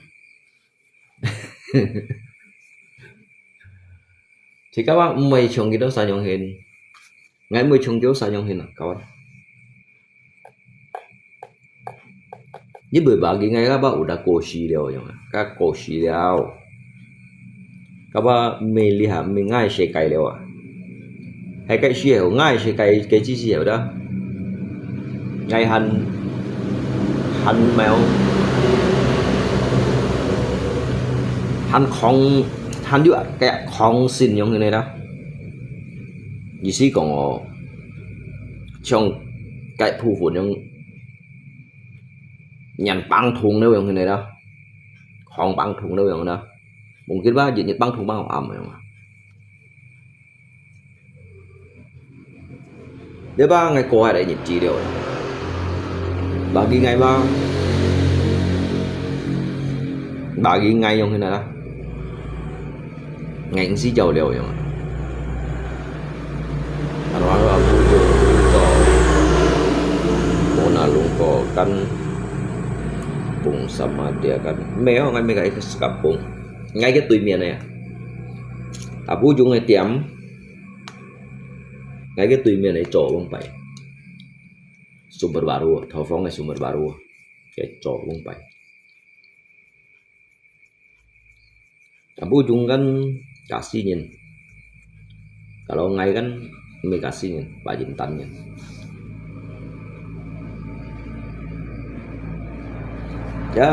自家話毋會像佢兜三樣形，𠊎毋會像佢兜三樣形啊，kawan。你毋會bagi𠊎个話udah過時了樣啊，該過時了。 Kapa melihat mengai sekai leo ah. Hai kai siau, ngai sekai kai chi siau dah. Ngai han, han mèo. Han khong, han yu kai khong sin yong hene dah. Ý思講哦，像該部分樣，人幫同了樣hene dah. Khong幫同了樣dah. Mungkin ba, jit, jit bang thung bang am yang. Dia ba ngai ko ada jit ji liu. Bagi ngai ba. Bagi ngai yong hina lah. Ngai si jau liu yang. Ano ano abu jo. Mona lungko kan. Pung sama dia kan. Meo ngai mega ikut sekapung. Ngay cái tùy miền này à. Abu Jung cái tiệm. Ngay cái tùy miền này chỗ vong bảy. Sumber Baru, Thao Phong cái Sumber Baru. Cái chỗ vong bảy. Abu Jung kan kasi nyin. Kalau ngai kan, mi kasi nyin, pajin tan nyin. Ya.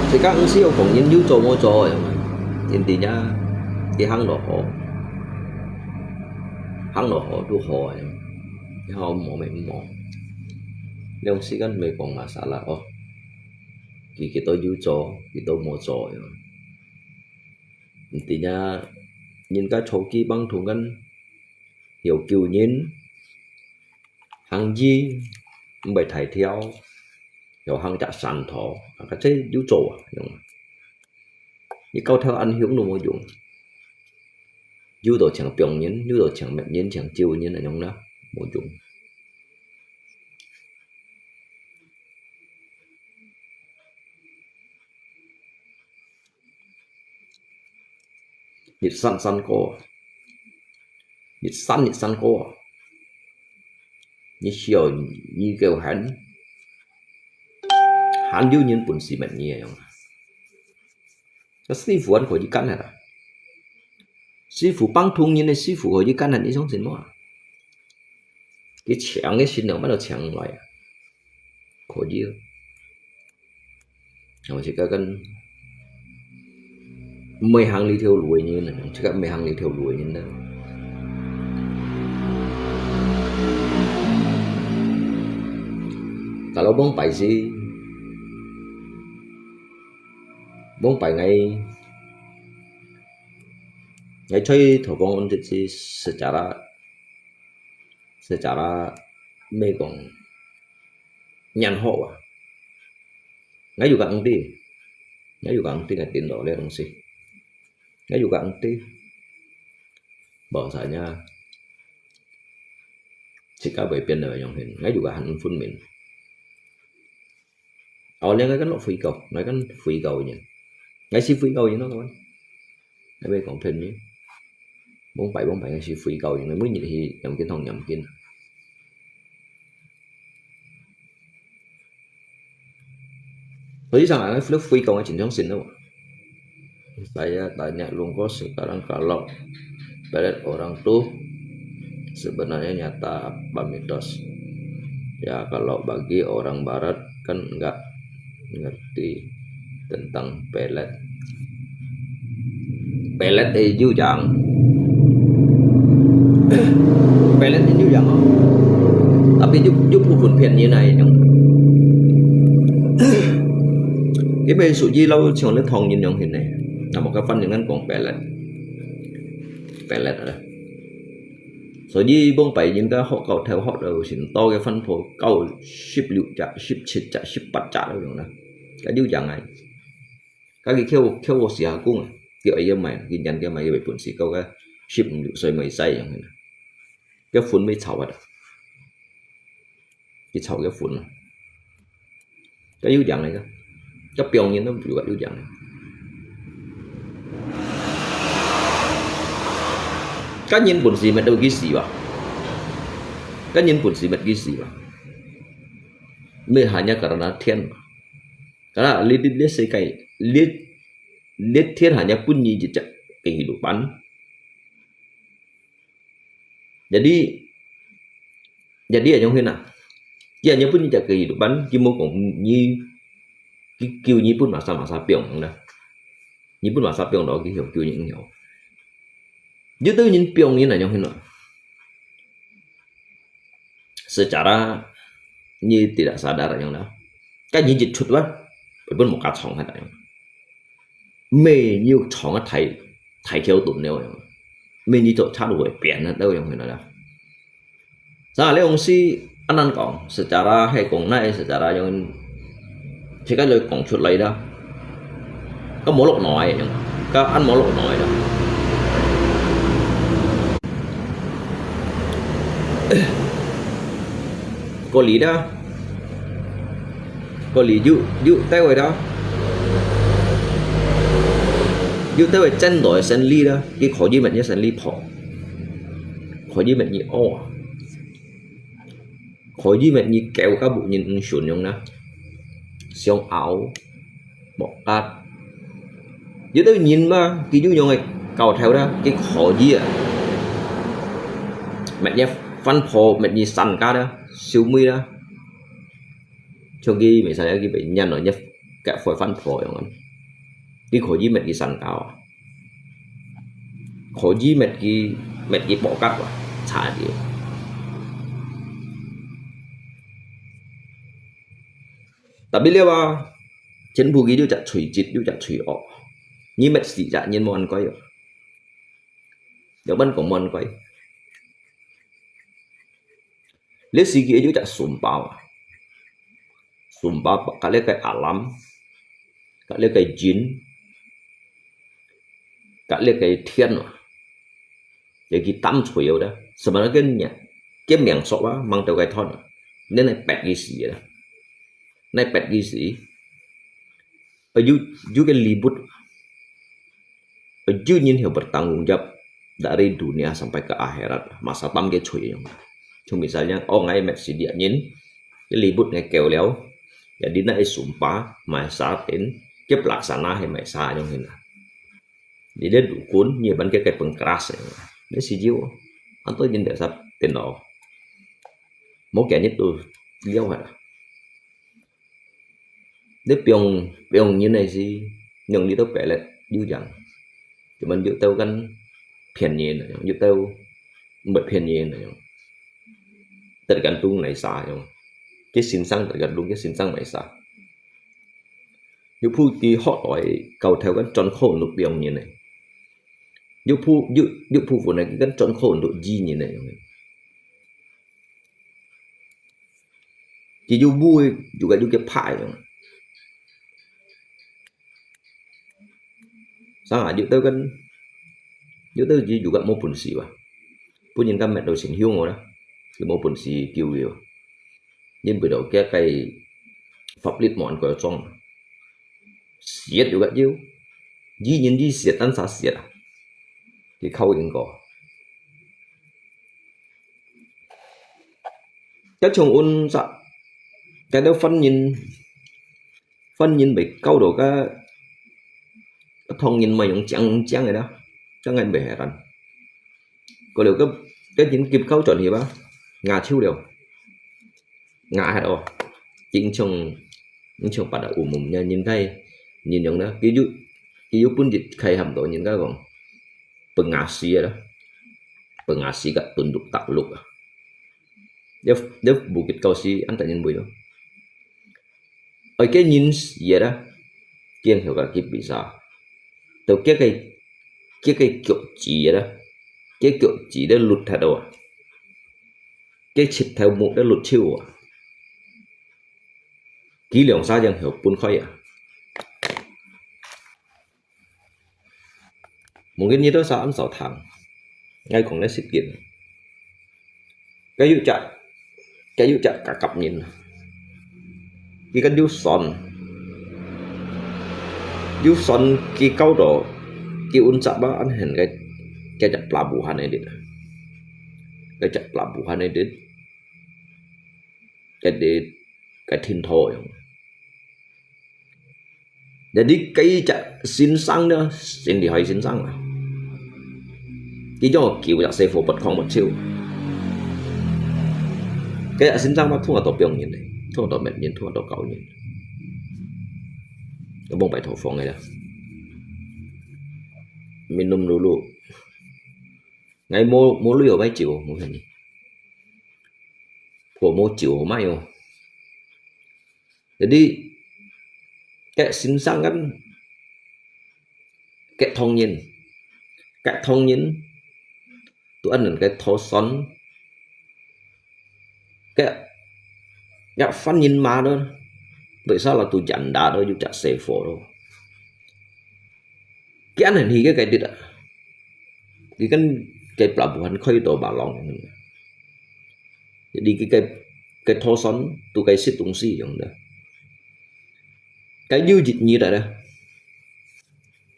Sekarang si yo kong yin yu zo mo zo ya. Intinya, di hang lo ho. Hang lo ho du ho ya. Di hang mo me mo. Leong si kan me kong masalah oh. Ki ki to yu zo, ki to mo zo ya. Intinya, yin ka cho ki bang thung kan. Hiểu kiu nhin, hăng yi, mbai thai thiao, hiểu hăng chak san tho, ka che yu zo à, yong. Yi kau theo ăn hiếu nụ mô dùng. Yu do chang piong nhin, yu do chang mep nhin, chang chiu nhin, yong na, mô dùng. Nhiệt sẵn sẵn cô. Nhiệt sẵn nhiệt sẵn cô. Nhiệt siêu nhiệt kêu hẳn. Hẳn dữ nhiên bún xì mệt nhiệt yong. Cái sư phụ ăn khỏi đi cắn hả? Sư phụ băng thung nhiên này sư phụ khỏi đi cắn hẳn đi sống xin mò. Cái chèng cái xin đâu bắt đầu chèng lại à? Khỏi đi. 哦，自家kan毋會行這條路个人，自家毋會行這條路个人呢。Kalau往擺時，往擺𠊎，𠊎在頭光安這secara，secara，咩講，念好啊。 Ngai juga ngerti. Ngai juga ngerti ngai tin lo le dong si. Ngai juga ngerti. Bahwasanya, sikap bai pian lo yong hin. Ngai juga han phun min. Awalnya ngai kan lo fui kau, ngai kan fui kau nyen. Ngai si fui kau nyen lo kawan. Ngai bai kong pen nyen. Bong pai bong pai ngai si fui kau nyen. Ngai mui nyen hi nyam kin thong nyam kin. Jadi sangat, eh, Flo Fui kong eh, Chin Yong Sin tu. Saya tanya Lungko sekarang kalau pelet orang tu sebenarnya nyata apa mitos. Ya, kalau bagi orang barat kan enggak ngerti tentang pelet. Pelet eh, yu yang. Pelet eh, yu yang. Tapi yu, yu bu phun phian yin ai yang. Cái bê sụ di lâu chiều nó thong yin yong hin này. Là một cái phân những ngăn cuồng pelet. Pelet rồi. Sụ di bông bảy yin ta hốc cầu theo hốc đầu xin to cái phân phô cầu ship lựu chạ, ship chit chạ, ship bát chạ đâu yong đó. Cái yu yang ai. Ka ki khiêu, khiêu vô xì hà cung à. Kiêu ai yếm mày, ki nhắn kiêu mày, kiêu bày phun xì câu ka ship mù soi mày sai yang hên. Kiêu phun mày chào à. Ki chào kiêu phun à. Ka yu yang này ka. Ka piong yin nó yu ka yu yang này. Ka nyin phun xì mệt đâu ki xì wa. Ka nyin phun xì mệt ki xì wa. Mày hanya karena thian. Karena li, li, li sekai, li, li thian hanya phun nyi jejak kehidupan. Jadi, jadi ayong hina. Ki hanya phun nyi jejak kehidupan, ki mo kong nyi, ki, kiêu nyi phun masa, masa piong na. Nyi phun masa piong lo, ki hiu kiêu nyi hiu. Jadi tu nyin piong nyi na ayong hina. Secara nyi tidak sadar yang dah. Kan nyi jit chut wa, pun muka chong hata yang. Mê nyu chong a thai, thai kiao tun neo yang. Mê nyi chok chat wei pian na tau yang hina dah. Sa le ong si anan kong, secara hai kong nai, secara yang Thế cái lời講出嚟啦，該無落來，該恁無落來啦。Có lý đó. Có lý dụ, dụ tao rồi đó. Dụ tao rồi chân đổi sen lý đó. Cái khó dĩ mệt như sen lý phỏ. Khó dĩ mệt như ô. Khó dĩ mệt nyi kéo các bộ nhìn ứng sướng yong na. Siông áo, bọc cát. Dư tư nhìn ba, kì dư yong ai cao theo đó, cái khó dĩ à. Mệt nhi phân phô, mệt nhi sẵn cá đó, siêu mui đó. Trong khi mình sai cái bệnh nhân nó nhập cái phổi phân phô yong ăn. Cái khó dĩ mệt nhi sẵn cao à. Khó dĩ mệt kì, mệt kì bỏ cắt wa, chả dĩ. Tapi liao wa, chính phủ kì yu chặt chửi chít, yu chặt chửi ọ. Nhi mệt sĩ chả nhiên mòn coi wa. Yau bắn cũng mòn coi. Liu si kì yu chặt sum bao wa. Sum bao, kà liu cái alam, kà liu cái jin, kà liu cái thiên wa. Jadi kì tâm chửi yau đó. Sebenarnya kì nya, kì miệng sok wa, mang tàu cái thon wa. Nên này pet kì sĩ đó. Này pet kì sĩ. Yu, yu cái libut. Yu nhìn hiểu bertanggung jawab dari dunia sampai ke akhirat. Masa tam ke chửi yong. Chung misalnya, oh ngai met si dia nhìn, cái libut ngai kêu liao. Jadi nai sumpah, mai sa tin, cái pelaksana hai mai sa yong hin. Jadi dia dukun, nyi ban cái cái pengkeras yong. Dia si jiu, anto nhìn dia sap tin lo. Mau kaya nyi tu liao hai. 你放，放人个時，讓你兜白了有樣，就問有兜跟騙人个樣，有兜毋係騙人个樣，得跟東來殺樣，佢先生得跟東，佢先生來殺。有部佢學來教頭跟轉口路放人个，有部，有，有部分个佢跟轉口路醫人个樣。 佢有武，有个有个派樣。生啊，有兜跟，有兜佢有个無本事哇，分人家滅到成香我啦，佢無本事救佢哇。因為到佢个法律無恁个裝，舌有个有，醫人醫舌，單殺舌啊，佢靠因果。 該像阮煞，該兜犯人，犯人被告到該，該唐人嘛用將將个啦，將个袂係人。過了該，該人急告轉去吧，牙抽了，牙忒哦，正像，正像八大五五人，人家，人用啦，佢有，佢有本事開喊到人家講， 分牙齒个啦，分牙齒个蹲六搭六啊。這，這無結構是恁大人為咯。愛个人死个啦，見後个去比賽，到个个，个个腳趾个啦，个腳趾咧熝忒到啊，个膝頭目咧熝手啊，佢兩三樣後分開啊。 Mungkin你兜儕恁少聽，𠊎講來實踐。該有隻，該有隻甲甲人，佢个有算，有算佢搞到，佢運作啊，恁現个，該隻pelabuhan个地，該隻pelabuhan个地，該地，該停拖樣。 Jadi，該隻先生呢，真厲害先生啊。佢將救隻細伙不囥不手。該隻先生嘛，通常都幫人个，通常都滅人，通常都救人。都幫拜託方个啦。Minum dulu。𠊎無，無鐳買酒，無騙你。我無酒買哦。 Jadi，該先生kan，該唐人，該唐人，tu anan該thô son，該，該犯人嘛都，為啥啦tu janda都有隻細伙都。 佢恁樣去个該地啊，佢跟該pelabuhan開到馬龍。Jadi佢該，該thô son都該食東西用个。該有一日來咧，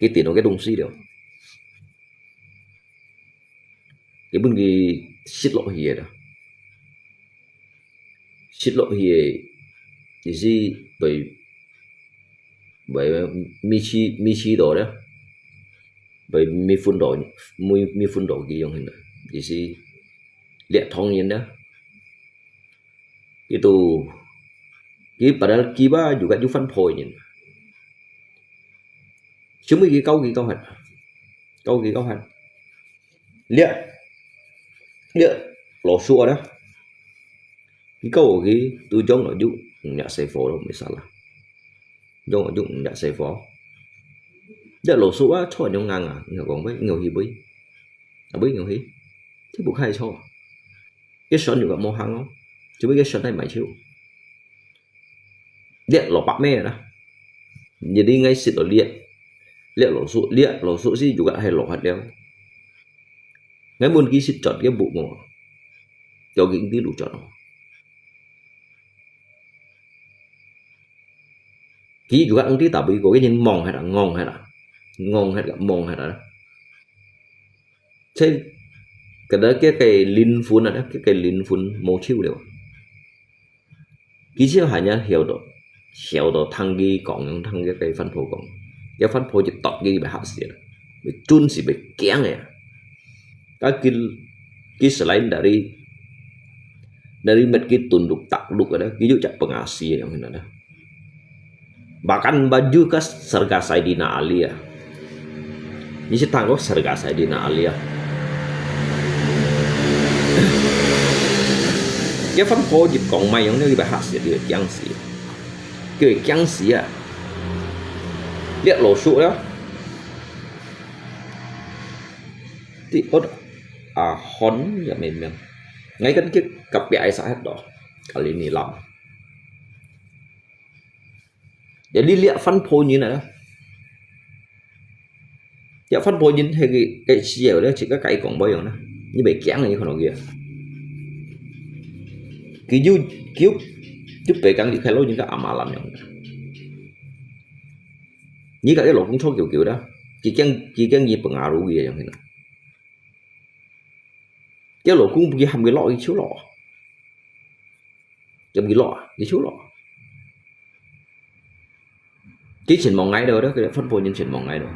佢跌到該東西了。佢分佢食落去个啦。 食落去个，意思被，被米試，米試到咧，被米粉到，米，米粉到佢用个，意思掠唐人咧。佢都，佢padahal佢吧，又个有番婆个人。 小妹佢教佢教下，教佢教下。掠，掠老鼠啊，佢教佢都將來就，嗯，也細伙咯，沒啥啦。將來就，嗯，也細伙。掠老鼠啊，坐用硬啊，你講喂，你去喂，啊喂，你去，這不開錯。 佢選又个無行哦，做咩佢選係買手？掠老伯咩啦？你你愛食到掠，掠老鼠，掠老鼠是又个係老黑了。𠊎問佢食轉个無無，叫佢啲路轉哦。 佢又个毋知打不過，佢人忙下啦，忙下啦，忙下啦，忙下啦。這，kata佢个靈魂啊，佢个靈魂無手了。佢就還要曉得，曉得聽佢講，聽佢个番婆講，這番婆一答佢會嚇死啦，會準時會驚个。啊佢，佢selain dari，dari乜佢tunduk takluk个咧，佢又隻pengasi个樣个咧。Bahkan baju ka sarga Saidina Ali ah. Ni si tangko sarga Saidina Ali ah. Cái phân phối dịch cộng mày giống như bài hát sẽ được kiang xí. Cái kiang xí à. Liệt lỗ sụt đó. Ti ot a hon ya mê mê. Ngay kan kia cặp bia ai sa hết đó. Kali ni lam. Jadi liak phân phối như này đó. Liak phân phối như thế cái cái chiều đó chỉ có cái cộng bao nhiêu đó. Như vậy kiang như con kia. Cái du kiểu du bể căng cái khai lô như cái amalan như. Như cái lỗ cũng số kiểu kiểu đó. Chỉ kiang chỉ kiang như bằng aru kia như thế nào. Cái lỗ cũng cái hàm cái lọ cái chiếu lọ. Cái bị lọ, cái chiếu lọ. Cái chuyện mong ngay đâu đó, cái phân phối nhân chuyện mong ngay đâu.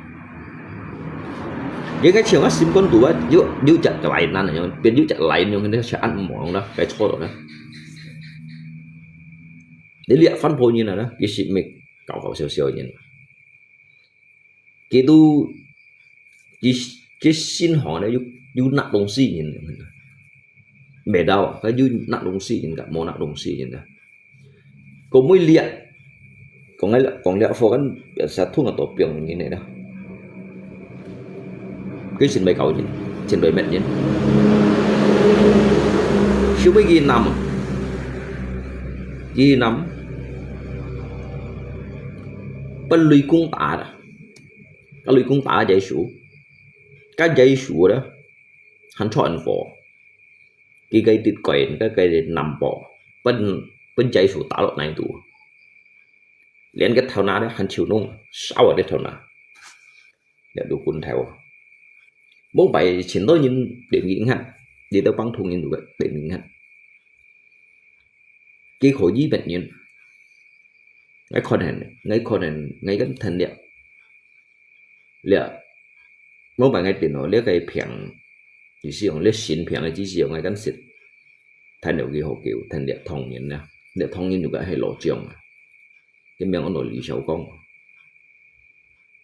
Cái cái chuyện á, sim con tủ á, yu yu chặt cái lại năn này, biến yu chặt lại nhưng nó sẽ ăn món đó, cái chua đó. Để liệt phân phối như nào đó, cái sự mệt, cào cào xèo xèo như. Cái tu cái cái信号呢，有有拿东西人，没到，他有拿东西人个，没拿东西人个。Có mới liệt, có ngay là có liệt phô kan biasa thu ngà tổ piang như này đó. Cái xin bài cầu gì, xin bài mệt gì. Siêu mấy cái năm, cái năm, bất lui cũng ta đó. Cái lui cũng ta giải số. Cái giải số đó, hẳn chọn phô. Cái cái tịt cái cái cái năm phô. Bên bên giải số ta lọt này tụ. Liên kết thảo nã đó, hẳn chịu nông, sao ở đây thảo nã. Để đủ quân theo. Mông bài chiến đấu nhìn đến nghĩ ngặt. Đi đâu băng thùng nhìn đủ đến nghĩ ngặt. Cái khối dĩ bệnh nhân. Ngay con hẹn, ngay con hẹn, ngay gắn thân địa. Lẹ, mông bài ngay tiền nó, lẹ cái phiền, chỉ sử dụng lẹ xin phiền cái chỉ sử dụng ngay gắn xịt. Thân địa cái hậu kiểu, thân địa thông nhân nè. Địa thông nhân juga hay lỗ trường. Cái miệng ông nói Lý Sáu Công.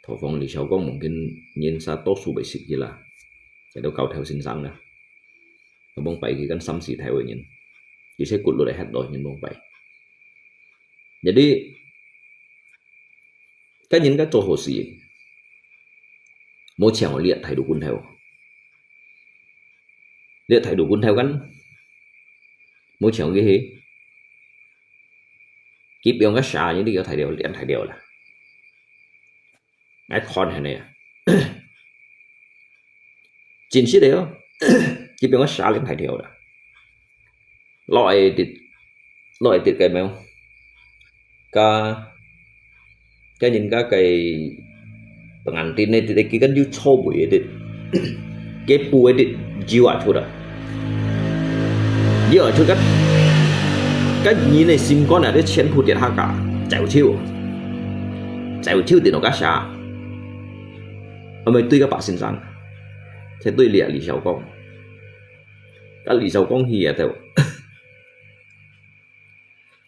Thổ phóng Lý Sáu Công mông cái nhân sa tốt su bảy xịt gì là. Cái đâu cao theo sinh sáng nè. Nó bông bài cái gắn xăm xịt theo nhân. Chỉ sẽ cụt lụt đại hát đôi nhân bông bài. Jadi, cái nhân cái cho hồ sĩ. Mô chèng liệt thái đủ quân theo. Liệt thái đủ quân theo gắn. Mô chèng cái hế. Kịp用cái xả nhân đi có thái điều, liệt thái điều là. Ngay con hả nè. Chính xác đấy. Kịp用cái xả liệt thái điều là. Lọi tịt, lọi tịt cái mèo. Cái, cái nhìn cái cái bằng ảnh tin này thì cái gắn YouTube buổi edit. Cái bu edit jiu à chút à. Jiu à chút cái, cái nhìn này sim con à, cái chén bu tiền ha cả. Chèo chiu. Chèo chiu tiền nó cái xả. Ở mấy tui cái bác sinh sang. Thế tui liệt Lý Sáu Công. Cái Lý Sáu Công hi à theo.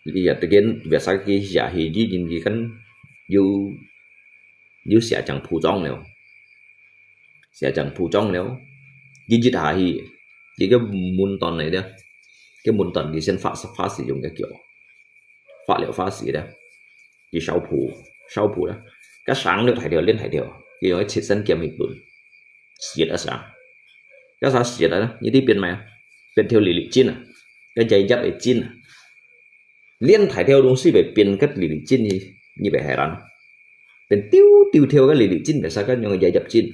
Lý à, tự nhiên, về sau cái giả hi, dĩ nhiên cái căn, yu, yu xả chẳng phủ装liao. Xả chẳng phủ装liao. Dĩ nhiên hà hi, cái cái môn toàn này đó. Cái môn toàn cái sen phát, phát sử dụng cái kiểu. Phát liao phát xí đó. Cái sáu phủ, sáu phủ đó. Cái sáng nước thải điều, lên thải điều. Cái nói chết sân kiếm một tuần. Siết ở sáng. Cái sao siết ở đó, như đi biến mà. Biến theo lý lịch chín à. Cái giấy dập ấy chín à. Liên thái theo đúng sĩ phải biến cái lý lịch chín như, như vậy hài lòng. Biến tiêu tiêu theo cái lý lịch chín để sao cái những giấy dập chín.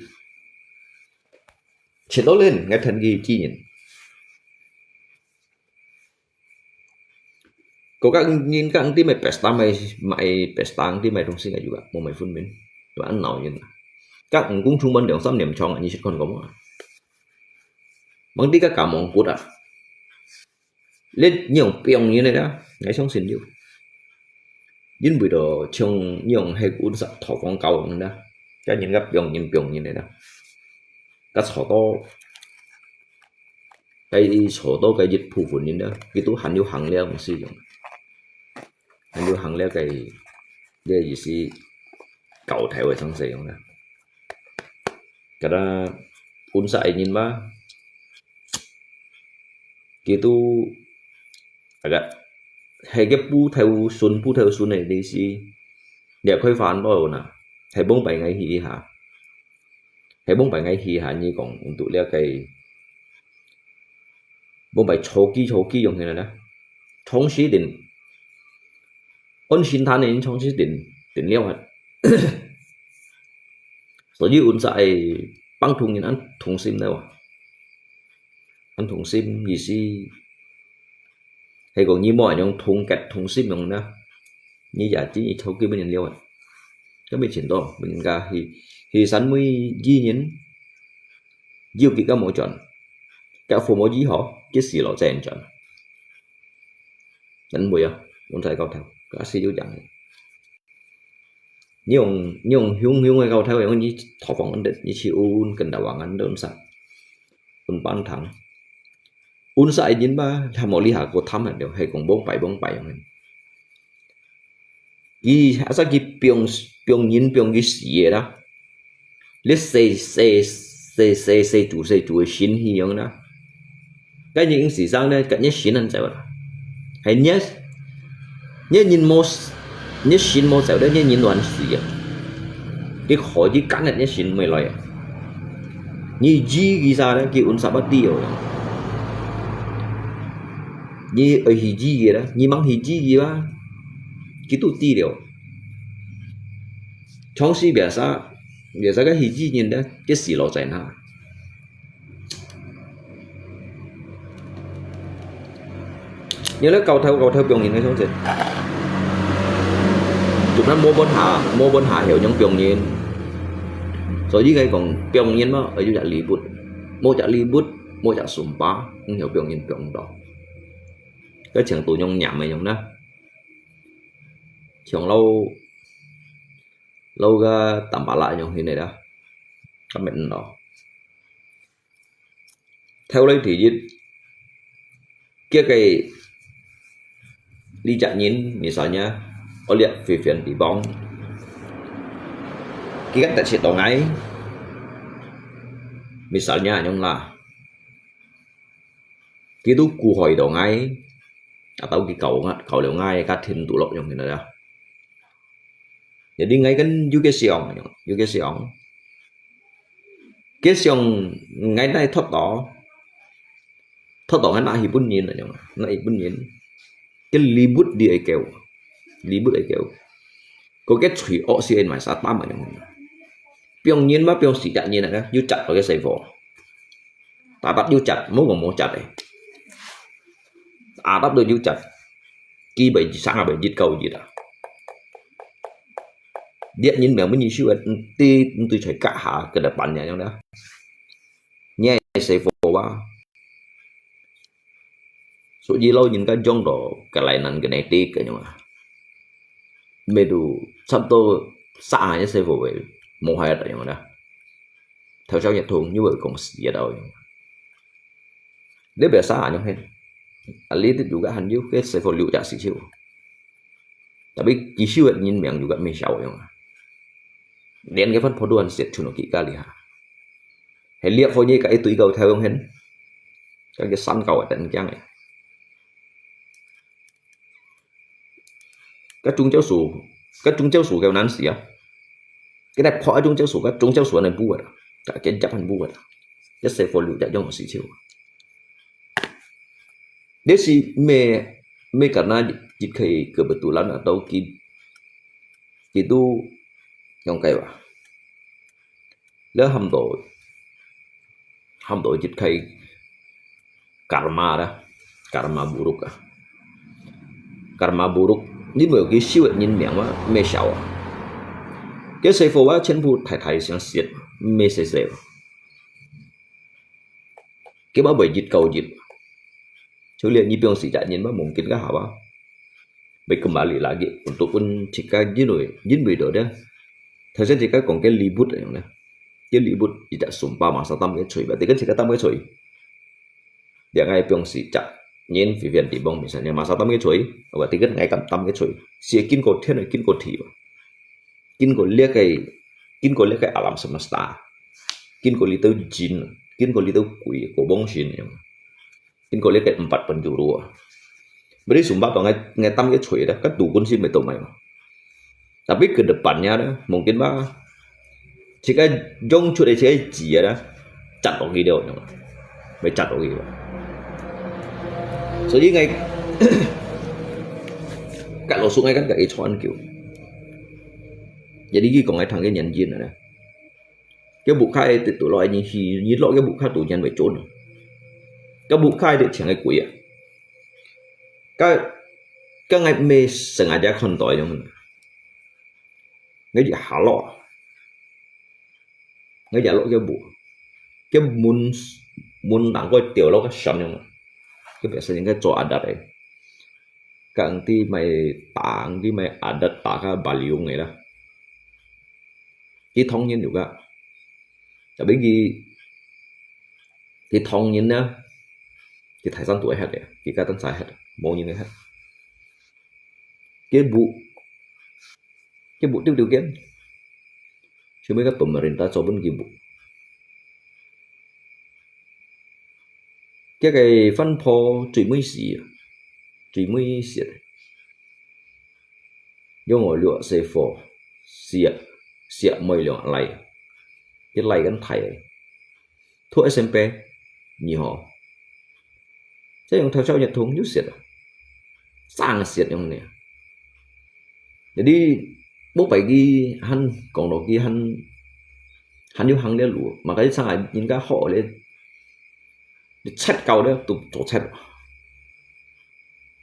Chết đó lên, ngay thần ghi chi nhìn. Có các nhìn các tí mày pesta mày, mày pesta tí mày trong sinh juga, mau mày phun min. Và ăn nào nhìn. Các cũng chung bên đường xăm niệm chong, như chết con có mua. Bằng tí các cả mong cút à. Lết nhiều piong như này đó, ngay trong sinh nhiều. Yên bụi đó, chồng nhiều hay cũng sắp thọ con cầu đó. Các nhìn các piong nhìn piong như này đó. Các thọ to, cái thọ to cái dịch phủ phun nhìn đó. Cái tú hẳn nhiều hàng leo mà sử dụng. Hẳn nhiều hàng leo cái 个意思，教頭个常識樣啦。Kada unsa个人嘛，佢都，啊个，係个不頭順，不頭順个意思，你開飯包啦，係幫拜𠊎去一下，係幫拜𠊎去一下，你講，untuk了解，幫拜坐機坐機用起來啦，長時間，安心攤个人長時間，等了啊。所以，unsa个幫同人恁同心了啊。 恁同心意思，係講你無恁樣團結同心樣呢，你也真係超級分人了啊。該邊前多，人家去，去山尾一年，有幾个無轉，該父母以後，幾時落再轉。恁會啊，用在高頭，該是有講。 你用，你用雄雄个高頭，用你頭放安得，你去問跟大王安得unsa，分班堂。Unsa个人吧，他無理下過他們了，係講幫拜幫拜樣。佢，asal佢放，放人放佢死个啦。你死，死，死，死，死主，死主个心去樣啦。 該你應時生呢，該你心恁走啦。係你，你人無，你心無走咧，你人亂死啊。佢可以干了，你心無來啊。你醫佢啥呢，佢unsa乜知哦。你愛去醫佢啦，你吂去醫佢啊，佢都知了。長時biasa，biasa个去醫人呢，佢死落在哪？ 原來高頭，高頭放人个相信，就算無問下，無問下曉樣放人。所以佢講放人嘛，愛有隻禮物，無隻禮物，無隻sumpa，毋曉放人放到。該程度用念个樣呢，像老，老个tampalak樣形个啦，咁樣咯。 頭來第一，佢个呢隻人，misalnya，愛掠Vivian地方，佢个特色到𠊎，misalnya恁樣啦，佢都顧害到𠊎，atau佢搞𠊎，搞了𠊎个家庭都落樣形个啦。 Jadi𠊎kan有个想，有个想，个想𠊎拿脱到，脱到𠊎拿去分人啊，拿去分人。个禮物你愛夠，禮物愛夠。个个罪惡先買啥擔啊，放人嘛放死隻人啊，有責到个師傅。 Tatap有責，無講無責个。Tatap都有責，佢會生啊，會日夠日啊。這人命分你收个，毋對，毋對在家下，个來辦這樣啦。你係師傅啊，所以老人家講到个來難个來得个樣啊，咩都差不多三下个師傅會無害个樣啦。 頭先一通又會講死个道理。你biasa恁樣係，啊，你都有个還有个師傅留隻死手。Tapi佢收个人命有个無少樣啊。連个番婆都還食出到佢家裡下。係裂開你个一對高頭樣係，該个山高啊，等驚个。 該宗教所，該宗教所个難死啊！佢來破該宗教所，該宗教所能不啊？該建築很不啊？這師傅留這種事情。這是咩，咩karena一個kebetulan atau佢，佢都用計劃。 了喊到，喊到一個karma啦，karma buruk啊。Karma buruk，你無去修个人命嘛，無少啊。該師傅啊，全部大大聲說，無細細啊。佢嘛會一高一。 Jadi你放時間人嘛，mungkin ka hawa。May kembali lagi untuk pun jika因為，因為到咧，頭先自家講个ribut樣咧，个ribut一隻sumpa masa tam个嘴吧，你跟自家tam个嘴。Dia ngai piong si cak nyin Vivian Tibong misalnya masa tam个嘴，我你跟ngai kam tam个嘴，是經過天，經過地。經過這個，經過這個alam semesta，經過這兜jin，經過這兜鬼，國王神樣，經過這個empat penjuru啊。Berarti sumpah當𠊎，𠊎擔个錘咧，該杜君先會倒賣嘛。Tapi ke depannya咧，mungkin嘛，自家用出來自家字啊咧，摘落去了，會摘落去了。所以𠊎，該老師𠊎跟佢傳球。 Jadi佢講个聽个原因啊，該屋下个得到來，你去，你落个屋下度人會做呢。該屋下个請个鬼啊，該，該𠊎每成日就看到樣，𠊎一下落，𠊎一落个屋，个門，門能夠掉落个山樣，个表示應該做adat个。 Kang ti mai tang ti mai adat ta ka baliung ngai la. Ki thong nyin juga. Tapi ki, ki thong nyin na, ki thai san tu ehat ya, ki katan sa ehat, mo nyin ehat. Ki bu, ki bu tiu tiu kian. Simi ka pemerintah cho bun ki bu. Kiak ke Phan Pho chui mui si, chui mui siat. Yong o liuak se fo, siak, siak moi liuak lai. Kiak lai kan thai. Thu S M P, nyi ho. Sa yong thao chao nyat thung, yu siat. Sang siat yong ne. Jadi, bố pai ki han, kong lo ki han, han yu hang le lu, ma ka sang ai, yin ka ho le, chat kau le, tu, tu chat.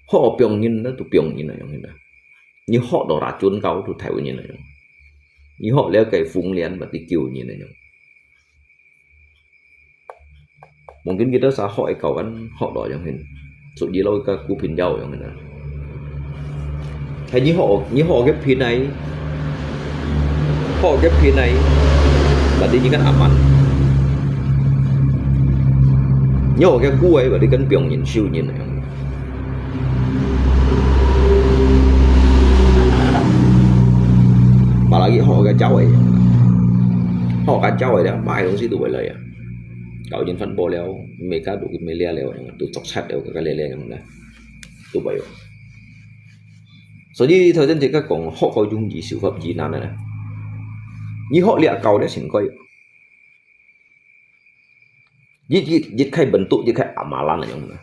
Ho piong yin le, tu piong yin le, yong yin le. Ni ho do ra chun kau, tu thai yin le, yong. Ni ho le, kai fung lian, ma ti kiu yin le, yong. Mungkin kita sa hok ikau kan, hok lo yang hin. Suk ji lo ka ku pin yau yang hin. Hai ni hok, ni hok ke pin ai. Hok ke pin ai. Berarti ni kan aman. Ni hok ke ku ai, berarti kan piong yin siu yin yang. Apalagi hok ke jauh ai. Hok ke jauh ai, mai dong si tu boleh ya. Kau jin fan bo liao, me ka du me lia liao, tu chok chat liao, ka lia lia yang na. Tu bai yo. So ji thoi jen je ka kong hok kau jung ji siu fap ji nan na. Ni hok lia kau lia sin koi. Ji, ji, ji kai bentuk, ji kai amalan na yang na.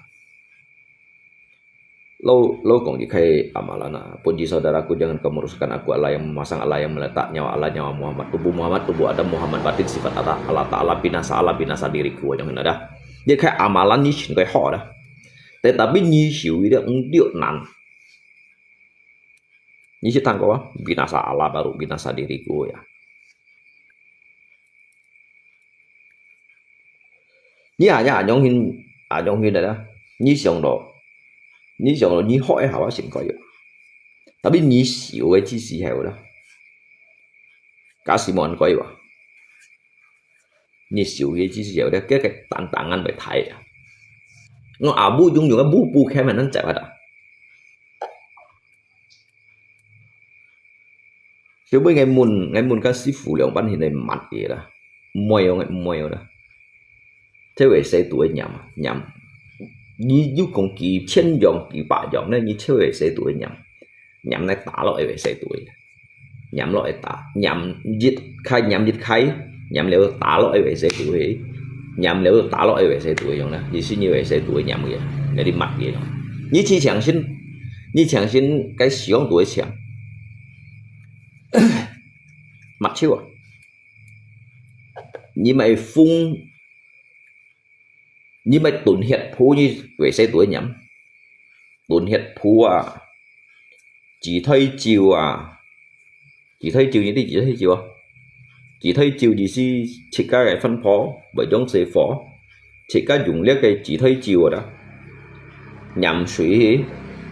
Lo, lo kong ji kai amalan na. Puji saudaraku, jangan kamu rusakkan aku, Allah yang memasang, Allah yang meletak nyawa, Allah nyawa Muhammad, tubuh Muhammad, tubuh Adam, Muhammad batin, sifat Allah, Allah Ta'ala, binasa Allah, binasa diriku, yang na dah. Ji kai amalan ni sin kai ho dah. Tetapi ni siu ida ung diok nan. Ni si tang ko, binasa Allah baru binasa diriku ya. Ni hanya anyong hin, anyong hin dah. Ni siang lo. Ni siang lo, ni hok eh hawa sin koi. Tapi ni siu eh ji si hai dah. Kasi mon koi ba. Ni siu eh ji si hai dah, ke ke tang tangan bai thai. Ngo abu jung jung abu bu kai man nan cak dah. Siu bui ngai mun, ngai mun ka si fu liang ban hin nai mat ye dah. Moi yo, ngai moi yo dah. Thế hệ sẽ tuổi nhầm, nhầm. Ni yu kong ki chen yong, ki ba yong, ne ni thế hệ sẽ tuổi nhầm. Nhầm nai ta lo e we se tu. Nhắm lo e ta, nhắm jit khai, nhắm jit khai, nhắm liu ta lo e we se tu. Nhắm liu ta lo e we se tu yong na. Ni si ni we se tu nhắm ye. Ni di mat ye. Ni chi chiang sin, ni chiang sin cái siang tu chiang. Mat chiu. Ni mai phung, ni mai tun hiet phu ni we se tu nhắm. Tun hiet phu à. Chỉ thấy chiều à. Chỉ thấy chiều như thế chỉ thấy chiều à. Chỉ thấy chiều gì si chỉ cái cái phân phó, bởi trong xe phó. Chỉ cái dùng liếc cái chỉ thấy chiều à đó. Nhắm suy hi,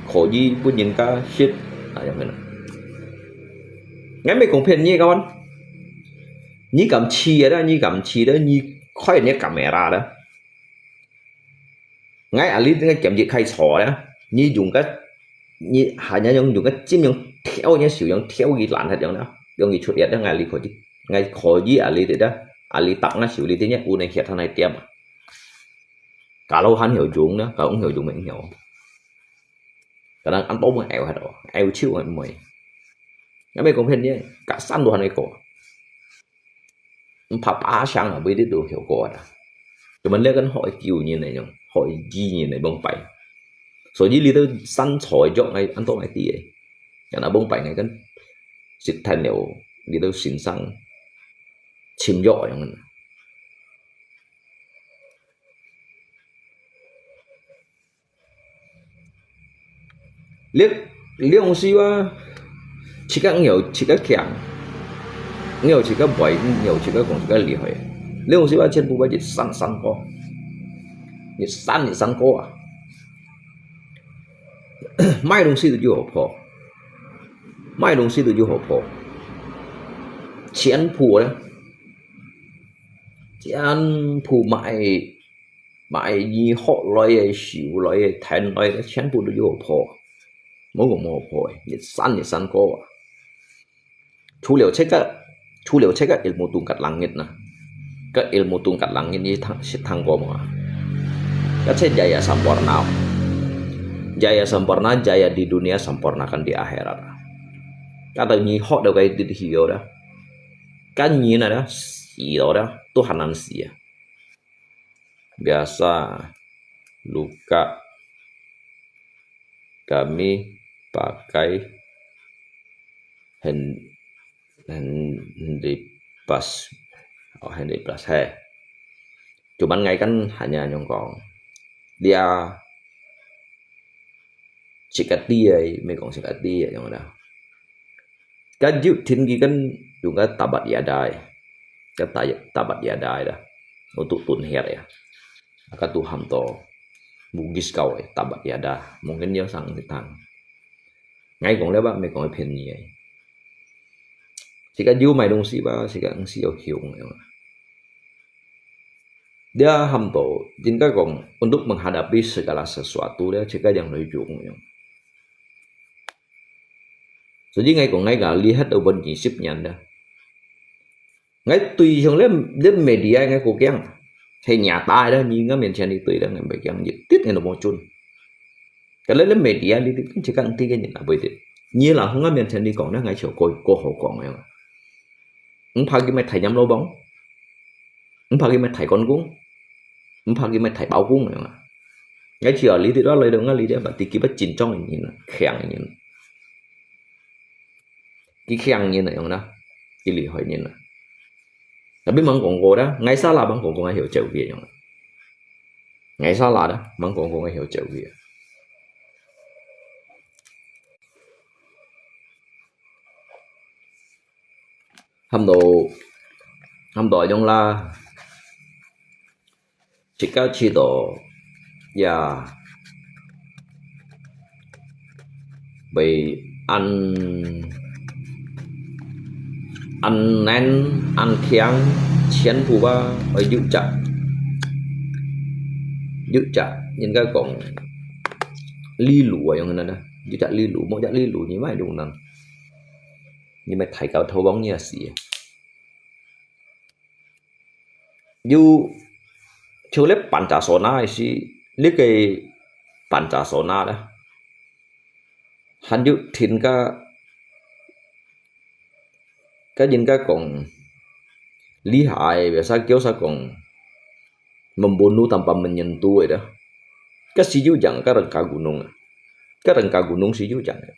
khó gì bút nhìn cả shit. À, như thế nào. Ngay mấy công phiền như các bạn. Ni cảm chi à đó, ni cảm chi đó, ni khỏi ni camera đó. Ngay à lý ngay kiểm dịch khai sổ đó. Ni dùng cái, ni hà nhá dùng, dùng cái chim dùng theo nhá, sử dụng theo gì lặn hết dùng đó. 用佢出力，𠊎哩可以，𠊎可以啊，你知得，啊，你答𠊎手，你知呢，有能協他來點啊。Kalau han hio jung呢，kalau hio jung没有。Kadang an tôm eo hat eo, eo chiu an mui. Ngai mei kong phen ni, ka san do han eko. Papa sang a, bui di do hio ko ada. Cuman dia kan hoi kiu ni ne yong, hoi ji ni ne bong pai. So ji li tu san choi jok ngai an tôm ngai ti e. Yana bong pai ngai kan sit than leo, li tu sin sang chim jok yong. 你，你用手啊，自家有自家強，你有自家會，你有自家講自家厲害。你用手啊，全部愛一山山高，一山一山高啊！買東西都有好破，買東西都有好破，全部咧，全部買。 買你學來个、修來个、聽來个，全部都有好破。無講無好破个，一山一山高啊！除了這個，除了這個ilmu tungkat langit nah，該ilmu tungkat langit你聽，識聽過無啊？該這jaya sempurna，jaya sempurna，jaya di dunia sempurnakan di akhirat。該等你學到該地地有了，該你呢，死了了，都還能死啊！ Biasa luka kami pakai hand, hand, hand plus, oh, hand plus he. Cuman ngai kan hanya nyong kong. Dia 自家知个，毋係講自家知个，用啦。該有天佢kan用該tabat yada，該tabat yada啦，untuk tunhiat ya。該都喊到Bugis kau tabat yada，mungkin有上一堂。𠊎講了吧，毋係講便宜个。自家有買東西吧，自家東西有用个。 Dia ham to，應該講，untuk menghadapi segala sesuatu，dia自家樣來用樣。所以𠊎講，𠊎个lihat到二十年了。𠊎對象咧，咧media𠊎過驚，係nyata咧，你𠊎面前你對咧，𠊎毋驚，一滴𠊎都無準。Kalau咧media，你，你自家知个人啊，毋一定。你若向𠊎面前你講咧，𠊎就過，過好講樣啊。毋怕佢買大閻羅王。 毋怕佢買大關公，毋怕佢買大包公樣啊。𠊎只要你知道來到𠊎這，berarti佢係真正个人啊，強个人。佢強个人啊，樣啦，佢厲害个人啊。Tapi吂講過啦，𠊎salah吂講過，𠊎曉走佢樣啊。𠊎salah啦，吂講過，𠊎曉走佢啊。 喊到，喊到用啦，自家知道，呀，會恁，恁難，恁強，全部啊，愛有隻，有隻，應該講，理路啊，用个呢，有隻理路，無隻理路，你莫用呢。 你莫大搞頭王你也死。有，像咧Pancasona个時，你个Pancasona啦，還有聽个，个人家講，厲害，biasa叫啥講，membunuh tanpa menyentuh个啦。个係有樣，个人家gunung啊，个人家gunung係有樣个。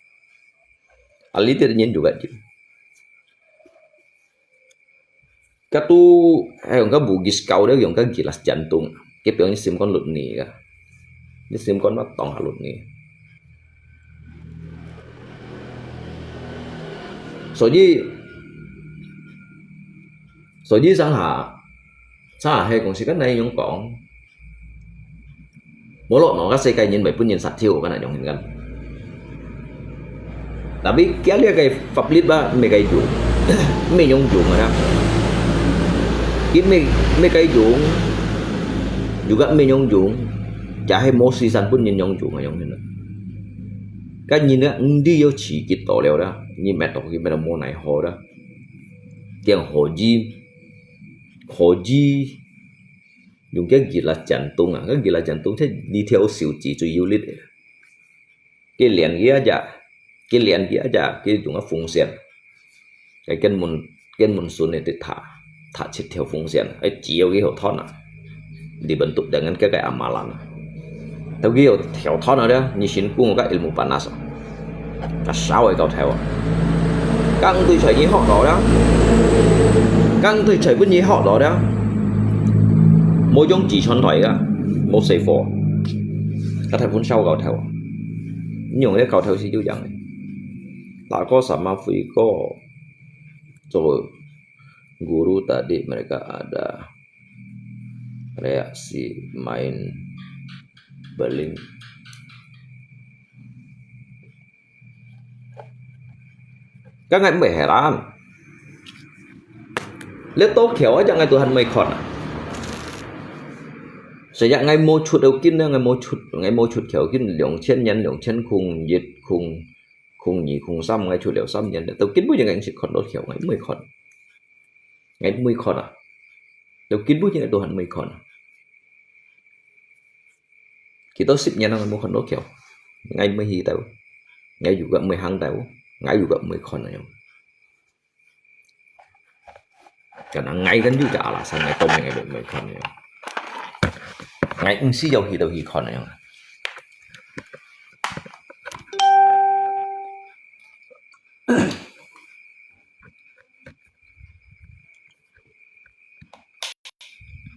啊，你知人有个人。Katu, eh, yung ka Bugis kau dia, yung ka gilas jantung. Kaya yung sim kon lut ni ka. Ni sim kon ma tong ha lut ni. 所以，所以上下，上下係講是个內容講， 無咯，喏，个世界人會分人殺頭，个那種人个。Tapi佢這个法律吧，毋係該用，毋係用用个啦。佢毋係，毋係該用，juga毋係用用，就係無時間分人用用个用人啦。个人呢，毋知有自己到了啦，你滅到佢滅到無奈何啦。驚可以，可以用該幾粒震動啊，該幾粒震動，這裡頭手指最有力个。佢連佢一隻，佢連佢一隻，佢用个風扇，該根本，根本順个直打，打七條風扇，哎，只有佢好斷啊。日本獨等个該个amalan啊。到佢有條斷了咧，你先講个ilmu panas啊。啊，少个教頭啊。講對在你學到了，講對在分你學到了，無用紙傳代个，無細貨。該大部分少教頭啊。你用个教頭係有用个。Lako sama Fuiko做guru tadi mereka ada reaksi main beling。該𠊎毋會係啦，這到橋啊，隻𠊎都還毋會看啊。所以𠊎無出到緊呢，𠊎無出，𠊎無出橋緊，兩千年、兩千空一、空，空二、空三，𠊎出了三年了，到今晡日𠊎先看到橋，𠊎毋會看，𠊎毋會看啊，到今晡日𠊎都還毋會看啊。 幾多十年了，𠊎無看到橋，𠊎毋會去到，𠊎又个毋會行到，𠊎又个毋會看了樣。可能𠊎跟又个阿拉山，𠊎當然𠊎毋會看了樣。𠊎毋需要去到去看了樣。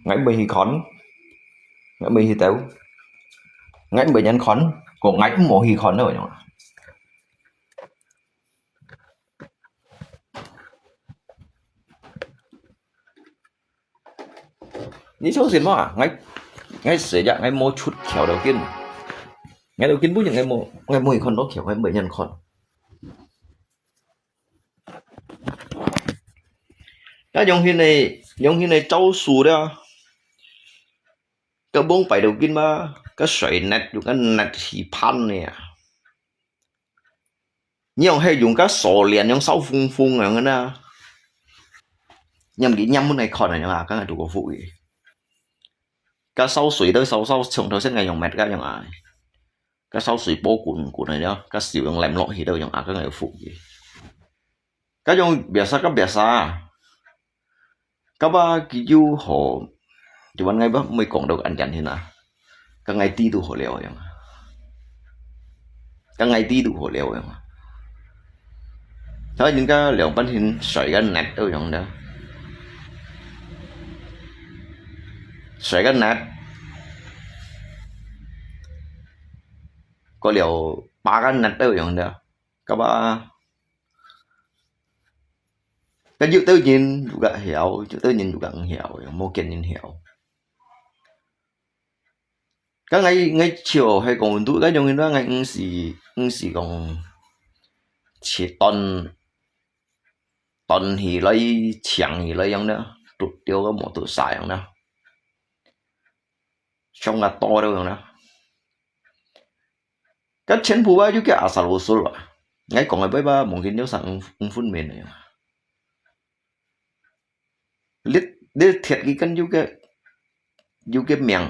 𠊎毋會去看，𠊎毋會去到，𠊎毋會人看，故𠊎毋好去看了樣。你相信無啊？𠊎，𠊎細隻，𠊎無出橋到今，𠊎到今晡日𠊎無，𠊎無去看到橋，𠊎毋會人看。 該用現个，用現个招數了，該往擺到今嘛，該水net用該net去盤呢啊。你用係用該鎖鏈，用燒封封樣个呢，黏佢黏門來看啊，樣啊，剛才讀過復語。該燒水都燒燒，從頭先个用metr該樣啊。 該燒水波滾滾个了，該燒用淋落去都用啊，該有福氣。該用biasa，該biasa，該把佢有好，就問𠊎毋會講到恁樣去啊，該𠊎知都好了樣啊，該𠊎知都好了樣啊。 佢應該兩半天水个net都用的，水个net，過了八个net都用的，該把，該有兜人有个曉，有兜人有个毋曉，無見人曉。 該𠊎，𠊎就係講，都該種人啦，𠊎毋係，毋係講切斷，斷起來，搶起來樣啦，剁掉个無剁晒樣啦，像个刀了樣啦。該全部啊，就叫asal usul啊。𠊎講个白話，mungkin有三五，五分面个樣。 你，你鐵佢跟有个，有个名，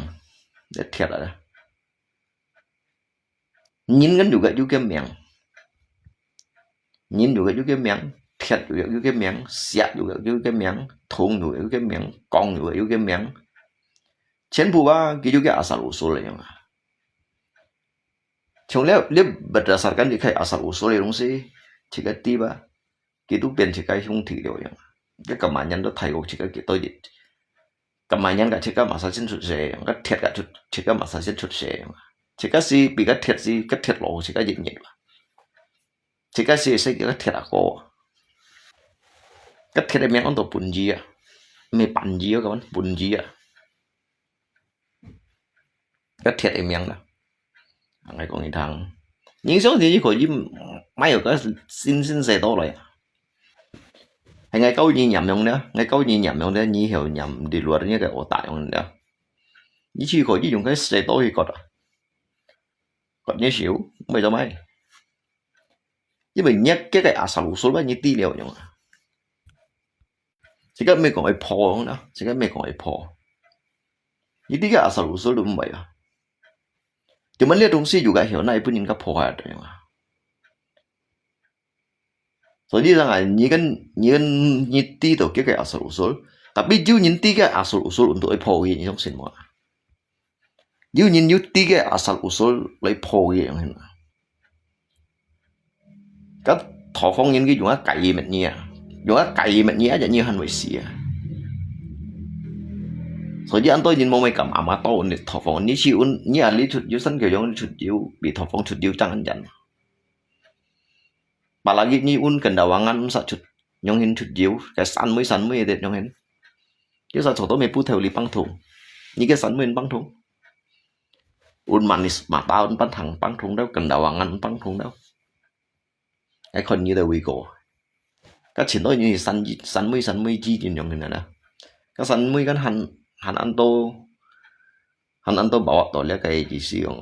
你鐵啊。人跟有个，有个名，人有个，有个名，鐵有个，有个名，石有个，有个名，銅有个，有个名，鋼有个，有个名，全部啊，佢有个asal usul个樣啊。從了，你berdasarkan佢个asal usul个東西，自家知吧。 佢都變自家兄弟了樣。佢今日人都大過自家幾多日，今日人个自家masa先出世樣，个鐵个出，自家masa先出世樣。自家係比个鐵係，个鐵老自家一日啦。自家係識个鐵阿哥啊。个鐵个名安到本子啊，毋係本子啊，講本子啊。 个鐵个名啦。𠊎講你聽，人生第一課，你毋，毋係有个新，新世道來啊。係𠊎教你念用了，𠊎教你念用了，你以後念毋得亂，你个學大用了。你去可以用个世道去割啊，割你手，毋係做咩？因為你个个asal usul吧，你知了用啊。自家毋係講愛破啦，自家毋係講愛破。你知个asal usul都毋會啊。就問這東西有个曉，哪會分人家破壞个樣啊？所以你講啊，你跟，你跟，你知道這个asal usul，tapi有人知个asal usul untuk愛破壞，你相信無啊？有人有知个asal usul來破壞，相信無啊？該地方人佢用啊計个物事啊，用啊計个物事啊，一日還會死啊。所以恁多人無乜敢暗下到你地方，你去問，你啊，你出有山口洋出有，比地方出有爭人。Apalagi你問Kendawangan毋使出，樣形出有，該山尾山尾个樣形。有啥做到乜不頭里放通，你个山尾放通。Ún Manis Mata ún pantang pangthung tau, Kendawangan ún pangthung tau. Ai khon ni tau wiko. Ka chin oi ni san san mui san mui ji jin yong hin na. Ka san mui kan han han an to han an to bawa to le kai ji si yong.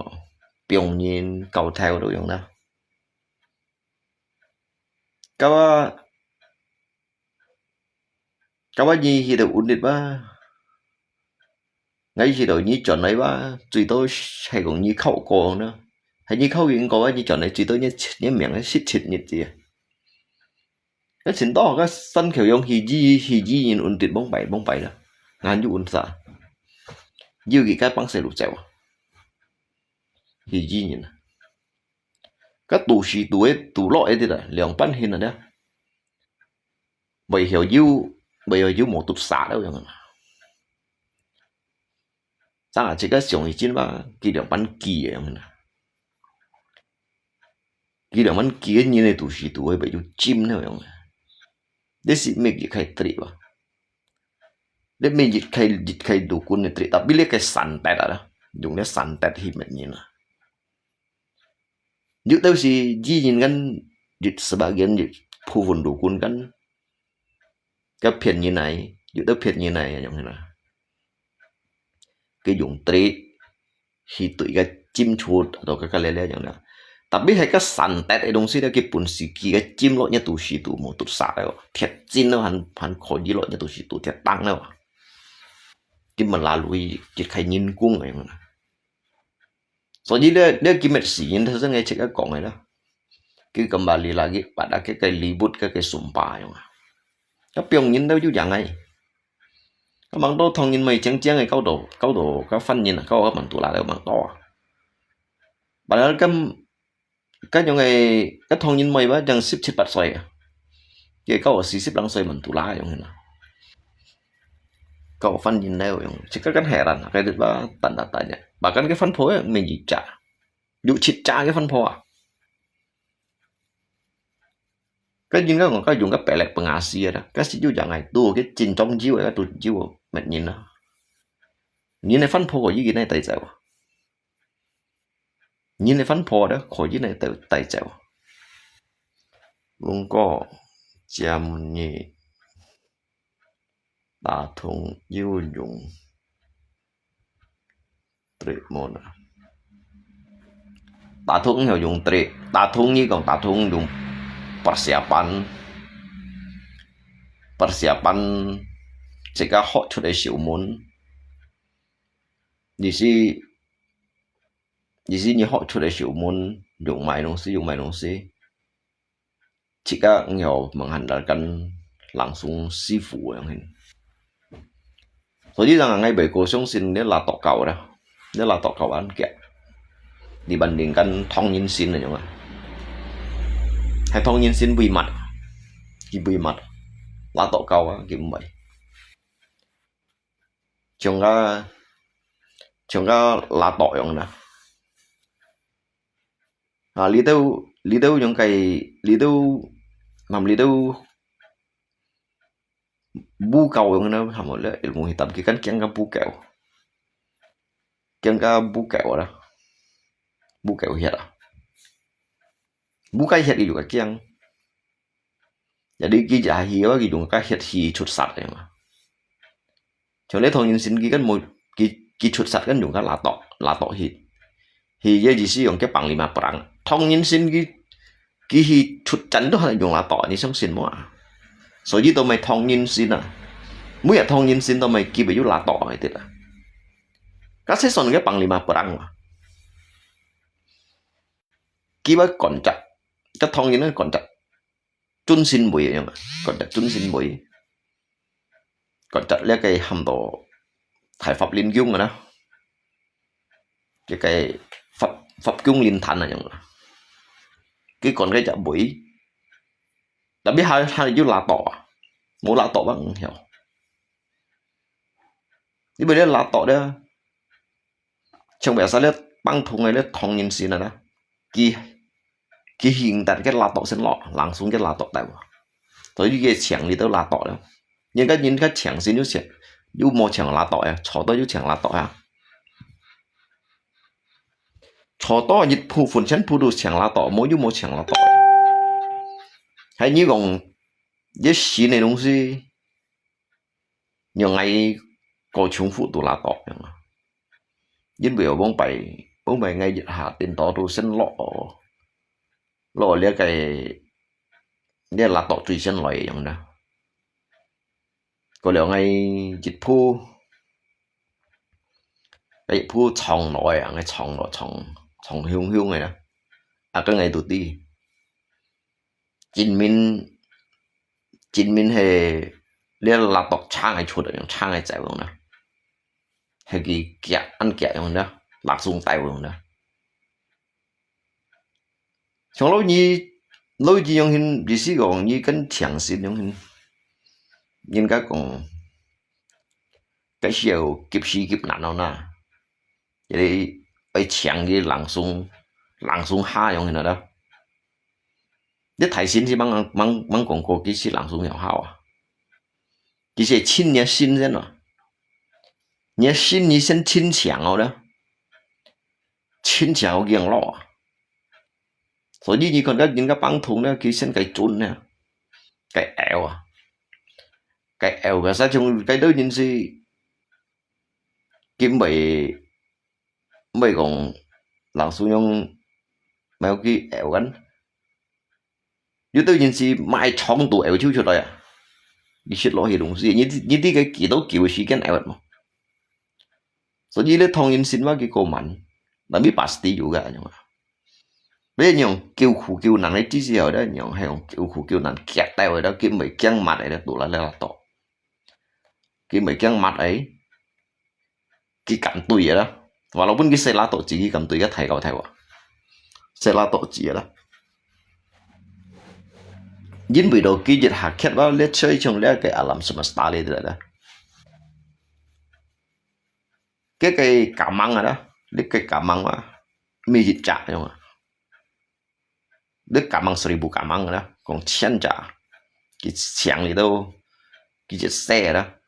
Pyong yin kau thai do yong na. Ka wa Ka wa nyi hi tau un dit wa. Ngai hi tau nyi chọn nai wa, chui to hai kong nyi khau ko na. Hai nyi khau yin ko wa nyi chọn nai chui to nyi nyi miang sit chit nyi ti. Ka chin to ka san kheu yong hi ji hi ji yin un dit bong bai bong bai la. Ngan yu un sa. Yu ki ka pang se lu cheu. Hi ji yin. Ka tu shi tu e tu lo e dit la, liang pan hin na dia. Bai hiao yu, bai hiao yu mo tut sa da yong. Sang a, chi ka siong i chin ba, ki liang pan ki yong na. Ki liang pan ki ni ne tu shi tu e bai yu chim na yong. This is make it kai tri ba. Let me jit kai jit kai du kun ne tri. Tapi le kai san tet da. Dung le san tet hi met ni na. Yu tau si ji yin kan, yu sebagian yu pu fun du kun kan. Ka phian yin nai, yu tau phian yin nai yong hin na. Ke yung tri, hi tui ka chim chut, atau ka ka le le yong na. Tapi hai ka san tet e dong si da ke pun si ki ka chim lo nya tu si tu mo tut sa da. Thiat chin lo han han ko ji lo nya tu si tu thiat tang lo. Ki ma la lui, ki khai yin kung yong na. 所以呢，呢幾日時間頭先个即刻講个啦，佢kembali lagi pada个个libut个个sumpa樣啊。个病人都有樣个，个忙到同人咪正正个搞到搞到个犯人啊，搞个mantul啦，个忙到啊。Padahal kan 該樣个，該同人妹吧，正十七八歲啊，佢搞到四十零歲mantul啦樣啦。搞到犯人了樣，即刻kan heran，該吧，tanda tanya。Bahkan个犯婆也没一家，有七家个犯婆啊。該應該講，該用个別个pengasi啊，該是有樣个，都个真正有个，都有乜人啊。人个犯婆个已經來帶走啊。 人个犯婆咧，可以來帶帶走。Lungko，Jamuni，打通有用，tri mo na。打通有用tri，打通你講打通用persiapan，persiapan，即刻學出來守門。你是 意思你學出來守門，用買東西，用買東西，即刻你要mengandalkan langsung師傅樣形。所以人家外國相信你拉到搞啦，你拉到搞安嘅，你bandingkan同人信那種啊，還同人信會乜，佢會乜，拉到搞啊，佢毋會。 像个像个拉倒樣啦。啊，你都你都用个，你都，nampak你都不夠樣啦，係無咧？Ilmu hitam佢kan驚个不夠，驚个不夠啦，不夠血啊，不夠血佢就个驚。 Jadi佢就係佢用个血去出殺个嘛。像你同人信佢kan無，佢佢出殺kan用个拉倒拉倒去，去个意思用个pang lima perang。同人信佢佢去出戰都係用拉倒，你相信無啊？所以都毋係同人信啊，每日唐人新到尾，佢會有拉倒个，對啦。該世上个Panglima Perang啊，佢會趕絕，該唐人个趕絕，尊神位个樣啊，趕絕尊神位，趕絕這个喊到大法輪宮个啦，這个法法宮靈壇个樣啊，佢趕該隻位，tapi還還有拉倒啊，無拉倒啊，毋曉。因為這拉倒咧，像biasa這放通个這唐人新啊啦，佢佢興得个拉倒先落，langsung个拉倒掉，所以佢个請你都拉倒了。人家人家請新又請又無請拉倒呀，坐到又請拉倒呀，坐到一部分全部都請拉倒，無又無請拉倒呀。還你講這新个東西。 讓𠊎過重複都拉倒樣啊。因為往擺往擺𠊎一下顛倒都先落落這个這拉倒最先來樣啦。過了𠊎一步，𠊎一步撞落啊，𠊎撞落撞撞雄雄个啦，啊跟𠊎都知。 前面前面係這拉倒撐个出來，用撐个走樣啦，係佢夾恁夾樣啦，langsung帶樣啦。像老二老二樣形，意思講你跟強勢樣形，人家講，該時候急時急難咯呐。 Jadi愛請佢langsung langsung下樣形啦。你大神係吂吂吂講過佢係langsung樣下啊？佢係請你个神先啊，你个神你先請請好了，請請好佢樣落啊。所以你看到人家放通了，佢先該準了，該拗啊，該拗个，實際上該兜人係 佢毋會毋會講老師用，毋會去拗緊。有兜人係買長度拗抽出來啊！你食落去東西，你你知佢幾多久个時間拗無？所以咧，唐人神話佢過慢，tapi pasti有个，恁樣啊。你用救苦救難个知識後咧，用係用救苦救難夾帶个咧，佢毋會驚抹个咧，倒來咧落倒。 佢毋會驚抹个，佢敢對个啦。Walaupun佢細拉倒子，佢敢對个，大搞大話，細拉倒子个啦。因為到佢一下缺啊，你所以像這个alam semesta裡啦，這个kamang啊啦，這个kamang啊，每一隻樣啊。 你kamang seribu kamang啦，講千隻，佢強你都，佢就細啦。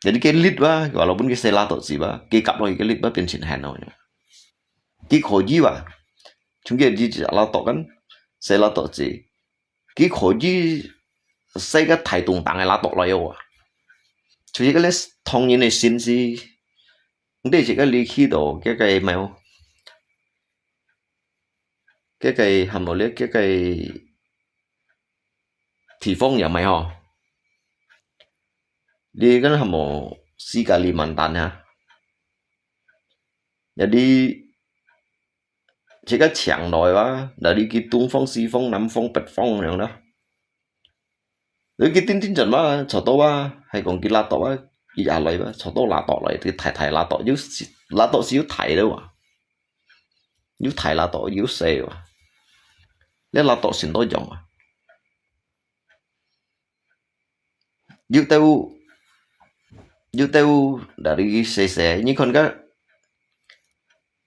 Jadi佢力啊，walaupun佢細拉倒子啊，佢夾落去个力啊，變成很好用。佢可以啊，從佢一隻拉倒緊，細拉倒子，佢可以細个大東東个拉倒來哦啊。所以个咧，唐人个心思，你這个力氣到，這个沒有。 這个喊無咧，這个地方也毋係吼。你跟喊無四个Kalimantan啊，jadi這个強來啊，jadi佢東方、西方、南方、北方樣啦。 你佢定定陣嘛，坐到啊，係講佢拉倒啊，佢也來啊，坐到拉倒來，佢大大拉倒，有時拉倒係有大个哇，有大拉倒，有細哇，你拉倒成多樣啊。有兜，有兜，那你細細，你看个，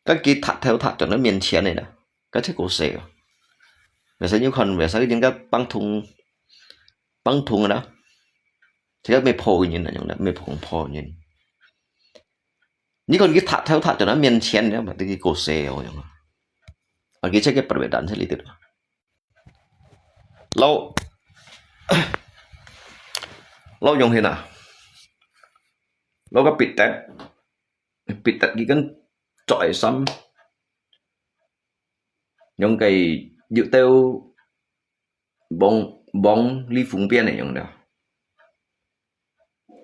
个佢踢頭踢轉到面前个啦。 該隻過細哦。Biasa你看，biasa人家放通，放通个啦，這个乜破人啊，樣啦，乜碰破人。你看佢踢頭踢轉到面前了嘛，這个過細哦，樣啊。啊，佢這个perbedaan係裡肚啊。老，老用去哪？老个Pitet，Pitet佢跟着衫。 用个有兜往往里風邊个樣了。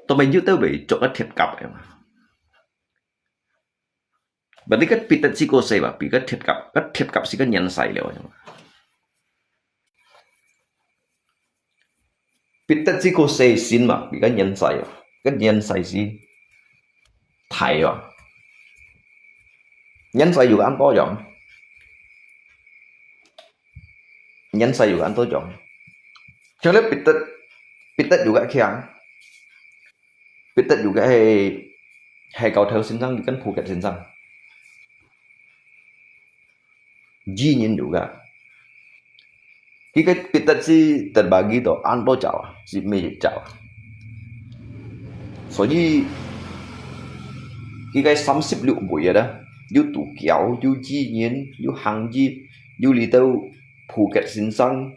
都沒有得為做个鐵甲个嘛。Berarti kan Peter si có say吧，比个鐵甲，个鐵甲是个年歲了。Peter si có say sin嘛，比个年歲啊，个年歲是大啊。年歲有恁多樣，年歲有恁多樣。像你Peter，Peter有个強。 Peter有个係，係教頭先生，佢跟Phuket先生。G人有个。佢个Peter是terbagi到恁多隻啊，係每一隻啊。所以，佢个三十六位啊，有Tukiau，有G人，有Hang G，有裡頭Phuket先生，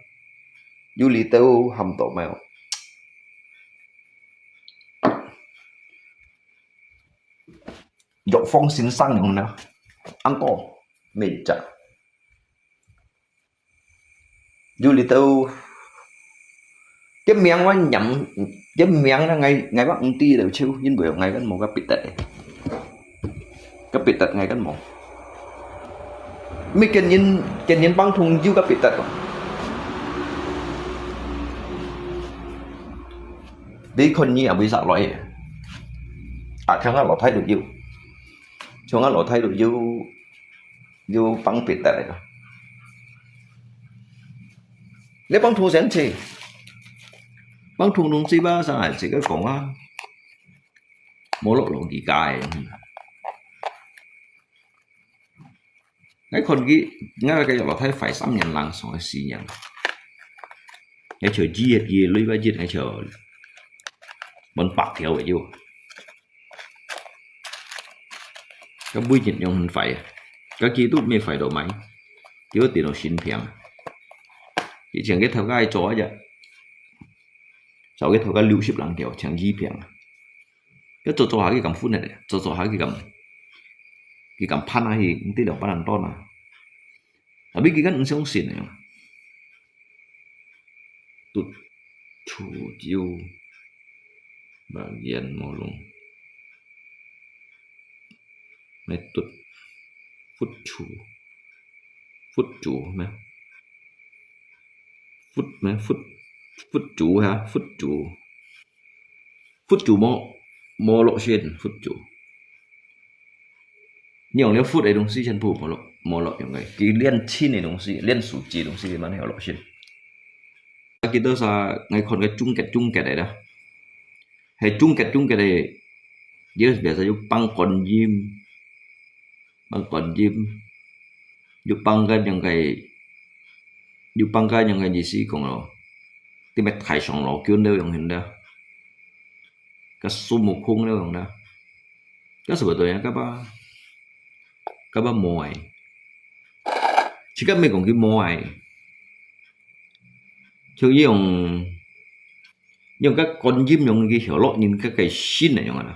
有裡頭喊到咩哦？ 藥房先生用呢，恁多，每隻。有裡頭，个名我念，个名呢，𠊎，𠊎乜毋知了，就因為𠊎乜無个Peter个。个Peter𠊎乜無。 Mì Kiên人，Kiên人幫同有个Peter哦。你看你也會識來个。啊，像𠊎老弟都有，像𠊎老弟都有，有幫Peter个。你幫同先去，幫同同事吧，上來自家講啊，無落落佢家个。 𠊎看佢，𠊎个老弟壞三年零，上个四年。𠊎就一月一，禮拜一，𠊎就滿百條个有。佢每日用很壞啊，佢都無壞到買，佢電腦新平。以前佢頭家做一隻，做佢頭家六十零條，請一平啊。 佢做做下佢敢分个咧，做做下佢敢，佢敢判下去，毋知兩百零多啦。Tapi佢敢毋相信个。Tut chu jiu bagian mulung. Mai tut phút chu. Phút chu mah. Phút mah, phút, phút chu hả? Phút chu. Phút chu mò, mò lọ xin, phút chu. Nhưng nếu phút ấy đúng sĩ chân phủ mò lọ, mò lọ những cái. Cái liên chin này đúng sĩ, liên số chi đúng sĩ thì mà nó lọ xin. Kita sa ngai khon cái chung kết, chung kết ấy đó. Hay chung kết, chung kết ấy. Dia biasa yuk pang kon yim. Pang kon yim. Yuk pang kan yang kai, yuk pang kan yang kai ni si kong lo. Ti met thai song lo kyun deu yang hin da. Ka su mu khung deu yang da. Ka sebetulnya ka ba, ka ba mo ai. Chỉ ka me kong ki mo ai. Chứ yung, yung ka kon yim yung ki hiểu lo nhìn ka cái xin này yung ana.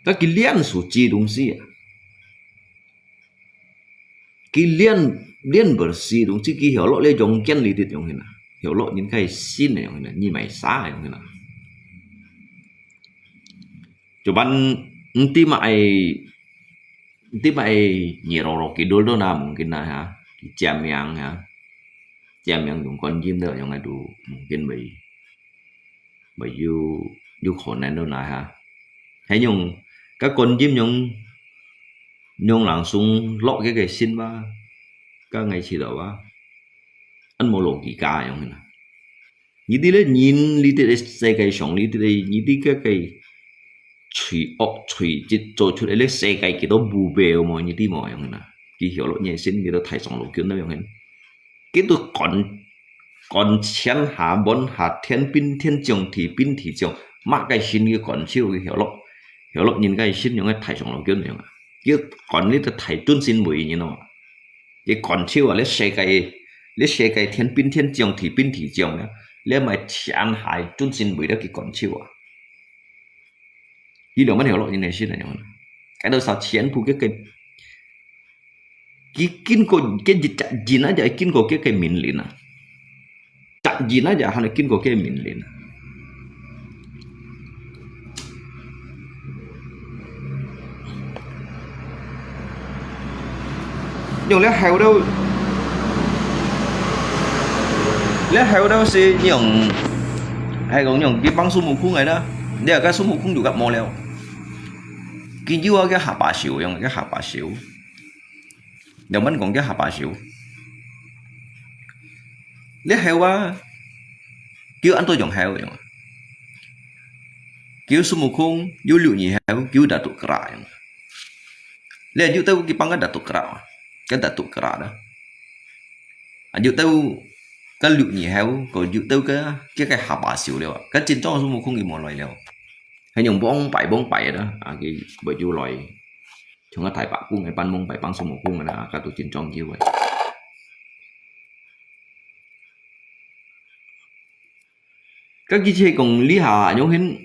Ka ki liên số chi đúng sĩ à. Ki liên, liên bờ si đúng sĩ ki hiểu lo lê dòng kiên lý dit yung hina. Hiểu lo nhìn cái xin này yung hina, nhi mai sa yung hina. Chủ ban, nti mai, nti mai, nhi ro ro ki dul do na mungkin na ha. Ki jam yang ha. Jam yang yung kon yim do yung adu mungkin bai. Bai yu, yu khổ nên do na ha. Hay yung, ka kon yim yung, yung langsung lo cái cái xin ba. Ka ngai chi do ba. Ăn mò lo ki ka yung hina. Nhi ti lê nhìn lý ti lê xe cái song lý ti lê nhi ti cái cái chui ốc chui chit cho chut lê xe cái ki do bu bèo mò nhi ti mò yung hina. Ki hiểu lo nhẹ xin ki do thai song lo kyun na yung hin. Ki tu kon, kon chén hà bón hà thiên pin thiên trường thì pin thì trường. Mă cái xin ki kon chiu ki hiểu lo. Hiểu lo nhìn cái xin yung cái thai song lo kyun yung. Ki kon lý ti thai chun xin bùi nhìn nó. Ki kon chiu à, lê xe cái, lê xe cái thiên pin thiên trường thì pin thì trường á. Lê mai chén hà chun xin bùi đó ki kon chiu à. Ki lo mă hiểu lo nhìn này xin là yung. Cái đó sao chén phu cái cái Ki kinh có cái gì, chắc gì nó giờ kinh có cái cái mình lý na. Chắc gì nó giờ hẳn kinh có cái mình lý na. 用這猴到，這猴到係用，還講用佢幫孫悟空个啦，這个孫悟空就甲無了。佢有啊，个下巴修，用个下巴修。兩般講个下巴修。這猴啊，佢安到用猴用啊。佢孫悟空有六耳猴，佢有Datuk Kera用。這有兜佢幫个Datuk Kera啊，个Datuk Kera啦。啊，有兜个六耳猴，个有兜个，个个下巴修了啊，个真正孙悟空佢無來了。 係用幫擺幫擺个啦，啊，佢會有來，像个大伯公个幫忙擺幫孫悟空个啦，啊，該都真重要个。該佢就講這下，用現，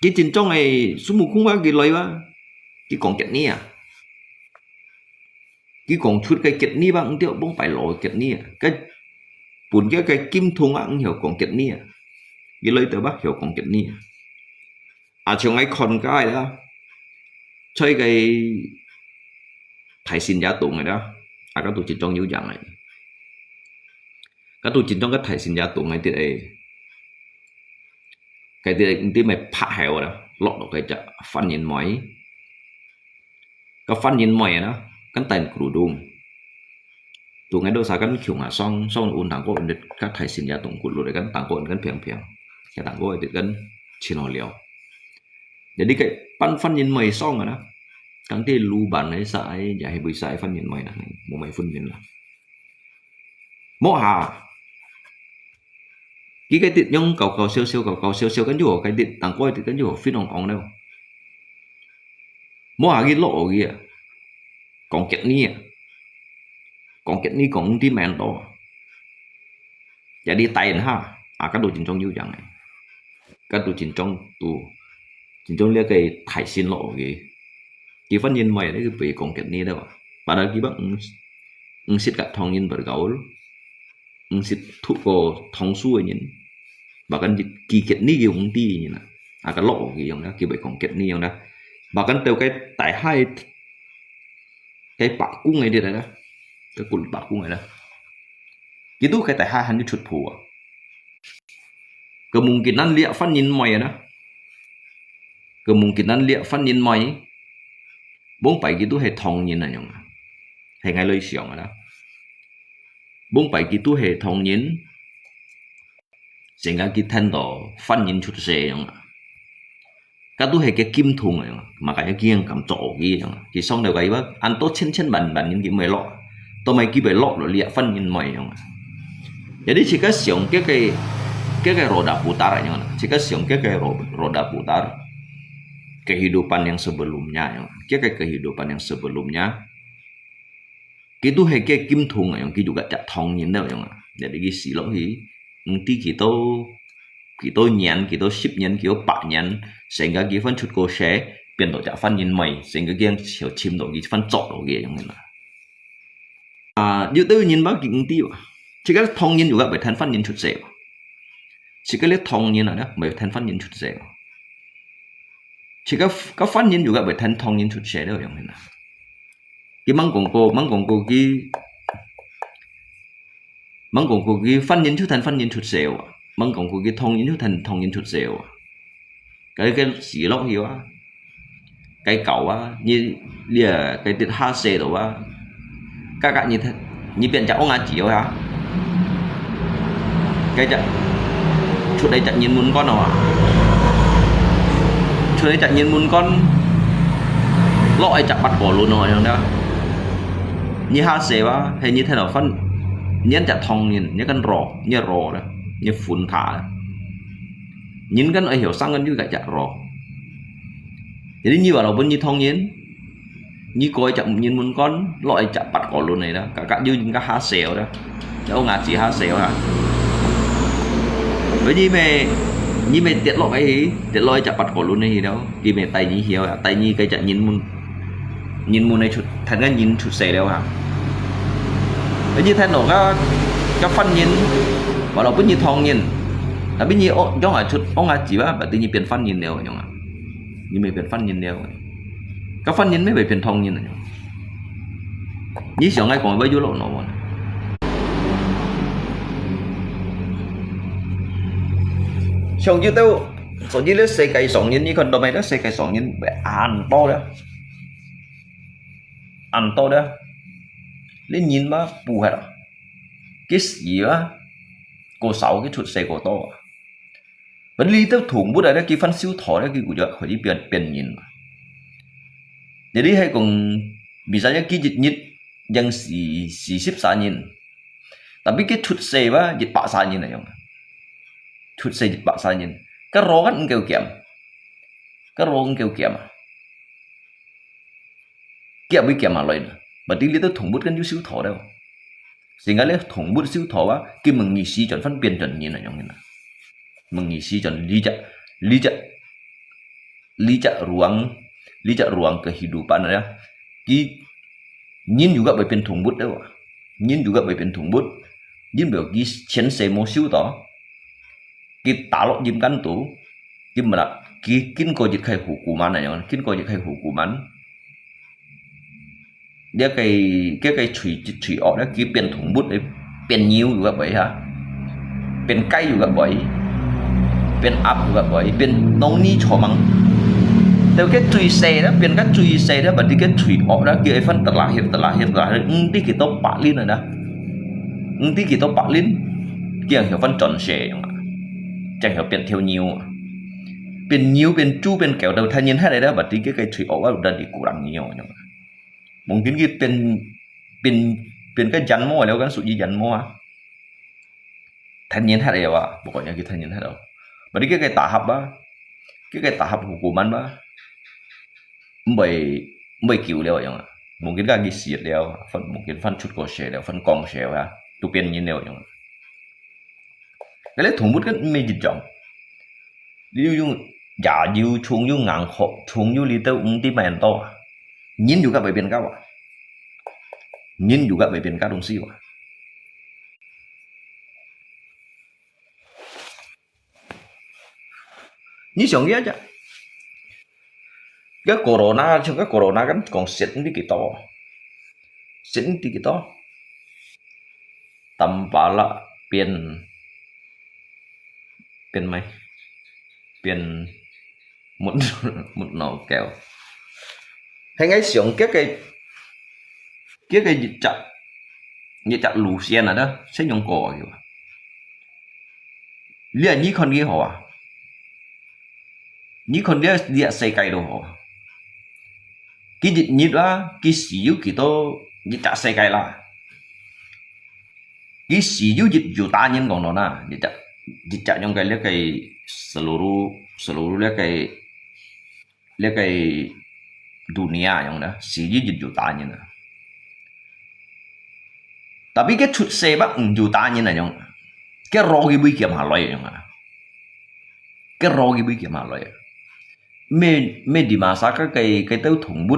佢真正个孫悟空啊，佢來啊，佢講吉利啊。 佢講出个吉利吧，毋對，幫擺老个吉利啊，个本个个金童啊，毋曉講吉利啊，佢來得吧，曉講吉利啊。啊，像𠊎看个啦，在个大仙爺洞个啦，啊，該都真正有影个，該都真正个大仙爺洞个啲个，个啲毋知咩拍猴啦，落落个隻番人妹。 个番人妹啊，跟戴kerudung。Tunggu sa kan kiung ah song song un tangko un ka thai sin ya tungkut lu kan tangko un kan piang piang. Ya tangko itu kan cino liao. Jadi cái班番人妹 song ah, kang ti lu ban ai sa ai ya he bui sa ai 番人妹 na, mu mai phun min la. Mô hả? Kì cái tịt nhông kào kào siêu siêu, kào kào siêu siêu, kan ju hổ cái tịt, tàng kôi tịt kan ju hổ phít ong ong nêu. Mô hả kì lọ kì à? Kòng kiệt ni à? Kòng kiệt ni kòng tí men to. Jadi tain ha, à, các đồ chính trong yu yang này. Các đồ chính trong tu, chính trong lia cái thải sin lọ kì. Kì phát nhân mày đấy, kì bị kòng kiệt ni đâu à? Padahal kì bác, ung sit kat thong nyin bergaul, ung sit thu ko thong su nyin. Bahkan di, kì kiệt ni kì ung ti nyin à. À, cái lọ kì yong da, kì bai kong kiệt ni yong da. Bahkan têu cái tai hai, cái bạc cung ấy đi da. Cái cột bạc cung ấy da. Kì tu cái tai hai hẳn đi chut phù à. Kemungkinan liak fan nyin mòi da. Kemungkinan liak fan nyin mòi. Bông pai kì tu he thong nyin à yong à. He ngai lôi siang à da. Bông pai kì tu he thong nyin. Sehingga kì then to fan nyin chut se yong à. Katu he kì kim thung yong à. Makanya kì yang kam cho kì yong à. Kì song deu kì ba, an to chen chen ban ban nyin kì mui lo. To mai kì bai lo lo liak fan nyin mòi yong à. Jadi, jika siang kì kì, kì kì roda putar yong à. Jika siang kì kì ro-, roda putar. Kehidupan yang sebelumnya yong à. Kì kì kehidupan yang sebelumnya. Kì tu he kì kim thung yong, kì juga chak thong nyin deu yong à. Jadi kì si lo hi, ung ti kì to, kì to nyan, kì to sip nyan, kì to pak nyan, sehingga kì fan chut ko se, pian to chak fan nyin mòi, sehingga kì yang siau chim to kì fan chok to kì yong à. À, yu teu nyin ba kì ung ti ba. Jika thong nyin juga bai then fan nyin chut se ba. Jika le thong nyin à, bai then fan nyin chut se ba. Jika f-, ka fan nyin juga bai then thong nyin chut se deu yong à. Kì mang kong ko, mang kong ko kì, mang kong ko kì fan nyin chut then fan nyin chut se wa. Mang kong ko kì thong nyin chut then thong nyin chut se wa. Cái, cái xí lốc hiu à. Cái cẩu à, nhi lia, cái tịt ha se đó à. Các, các nhi th-, nhi pian chak ong a chiu ha. Cái chak, chut đây chak nyin mun con à. Chut đây chak nhin mun kon, lok ai chak pat ko lun no yong da. Nyi ha se ba, he nyi then lo fan, nyen chak thong nyin, nyi kan ro, nyi ro da, nyi phun tha. Nyin kan ai hiu sang kan yu ka chak ro. Jadi nyi ba lo bun nyi thong nyin, nyi koi chak nyin mun kon, lok ai chak pat ko lun nai da, ka ka yu nyin ka ha se da. Chak ong a chi ha se ha. Với nyi me, nyi me tiet lok ai hi, tiet lok ai chak pat ko lun nai hi da. Kì mê tai nhi hiu à, tai nhi cái chak nhin mun, nhin mun này chut, then cái nhin chut se liu à. Cái nhi then nổ cái, cái phân nhin, bảo là bút nhi thong nhin. Tapi nhi ô, trong à chut, ông à chỉ bảo, bảo tự nhi biến phân nhin liu, nhung à. Nhi mê biến phân nhin liu. Cái phân nhin mới bị biến thong nhin, nhung. 你想愛講會有落腦無？像有兜，所以這世界上人，你看到沒？這世界上人恁多了，恁多了，你人嘛，不係啦，佢死啊，過少，佢出世過多啊。 Bali兜動物啊，佢分修道咧，佢就可以變，變人嘛。Jadi係講，misalnya佢一日養四，四十儕人，tapi佢出世吧，一百儕人來用。出世一百儕人，該羅還毋夠減，該羅毋夠減啊。 佢也會減下來呢。Berarti這兜動物kan有修道了。Sehingga這動物修道啊，佢問你時轉分變轉人啊，樣啊。問你時轉，這隻，這隻，這隻ruang，這隻ruang kehidupan啊，佢人又會變動物了啊。人又會變動物，因為佢前世無修道，佢打落陰間肚，佢乜啦，佢經過一個hukuman啊，樣，經過一個hukuman。 這個，這個罪，罪惡咧，佢變動物，變牛又會哈，變雞又會，變鴨又會，變nongni chomang。Tapi佢最細咧，變到最細咧，berarti佢罪惡咧，佢會分terakhir，terakhir，terakhir，毋知幾多百輪啊，毋知幾多百輪，佢會分轉世樣啊，正會變條牛啊，變牛、變豬、變狗都聽人喊咧，berarti佢个罪惡啊，udah dikurangin樣。 Mungkin佢變，變，變个人魔了，kan屬於人魔啊。聽人喊了啊，pokoknya佢聽人喊了。Berarti佢个tahap啊，佢个tahap hukuman啊，毋會，毋會久了樣啊。Mungkin kan佢死了，分，mungkin分出過世了，分光世啊，都變人了樣啊。 該這動物kan毋係一樣。你有野有，蟲有硬殼，蟲有這兜毋知麼个多啊。人又會變到啊。人又會變到東西啊。你想一下，該corona，像該corona kan講死毋知幾多，死毋知幾多。Tampalak變，變咩？變木，木腦狗。還愛想這個，這個一隻，一隻路線啊，這，先用過去吧。你啊，你看佢好啊？ 你看這，這世界都好。佢一日啊，佢死有幾多一隻世界啦？佢死有一juta人講到啦，一隻，一隻樣个這個seluruh，seluruh這個，這個dunia樣啦，死有一juta人啊。 Tapi佢出世吧，五juta人啊樣，佢roh佢會減下來樣啊，佢roh佢會減下來啊。Mê，mê di masa該，該兜動物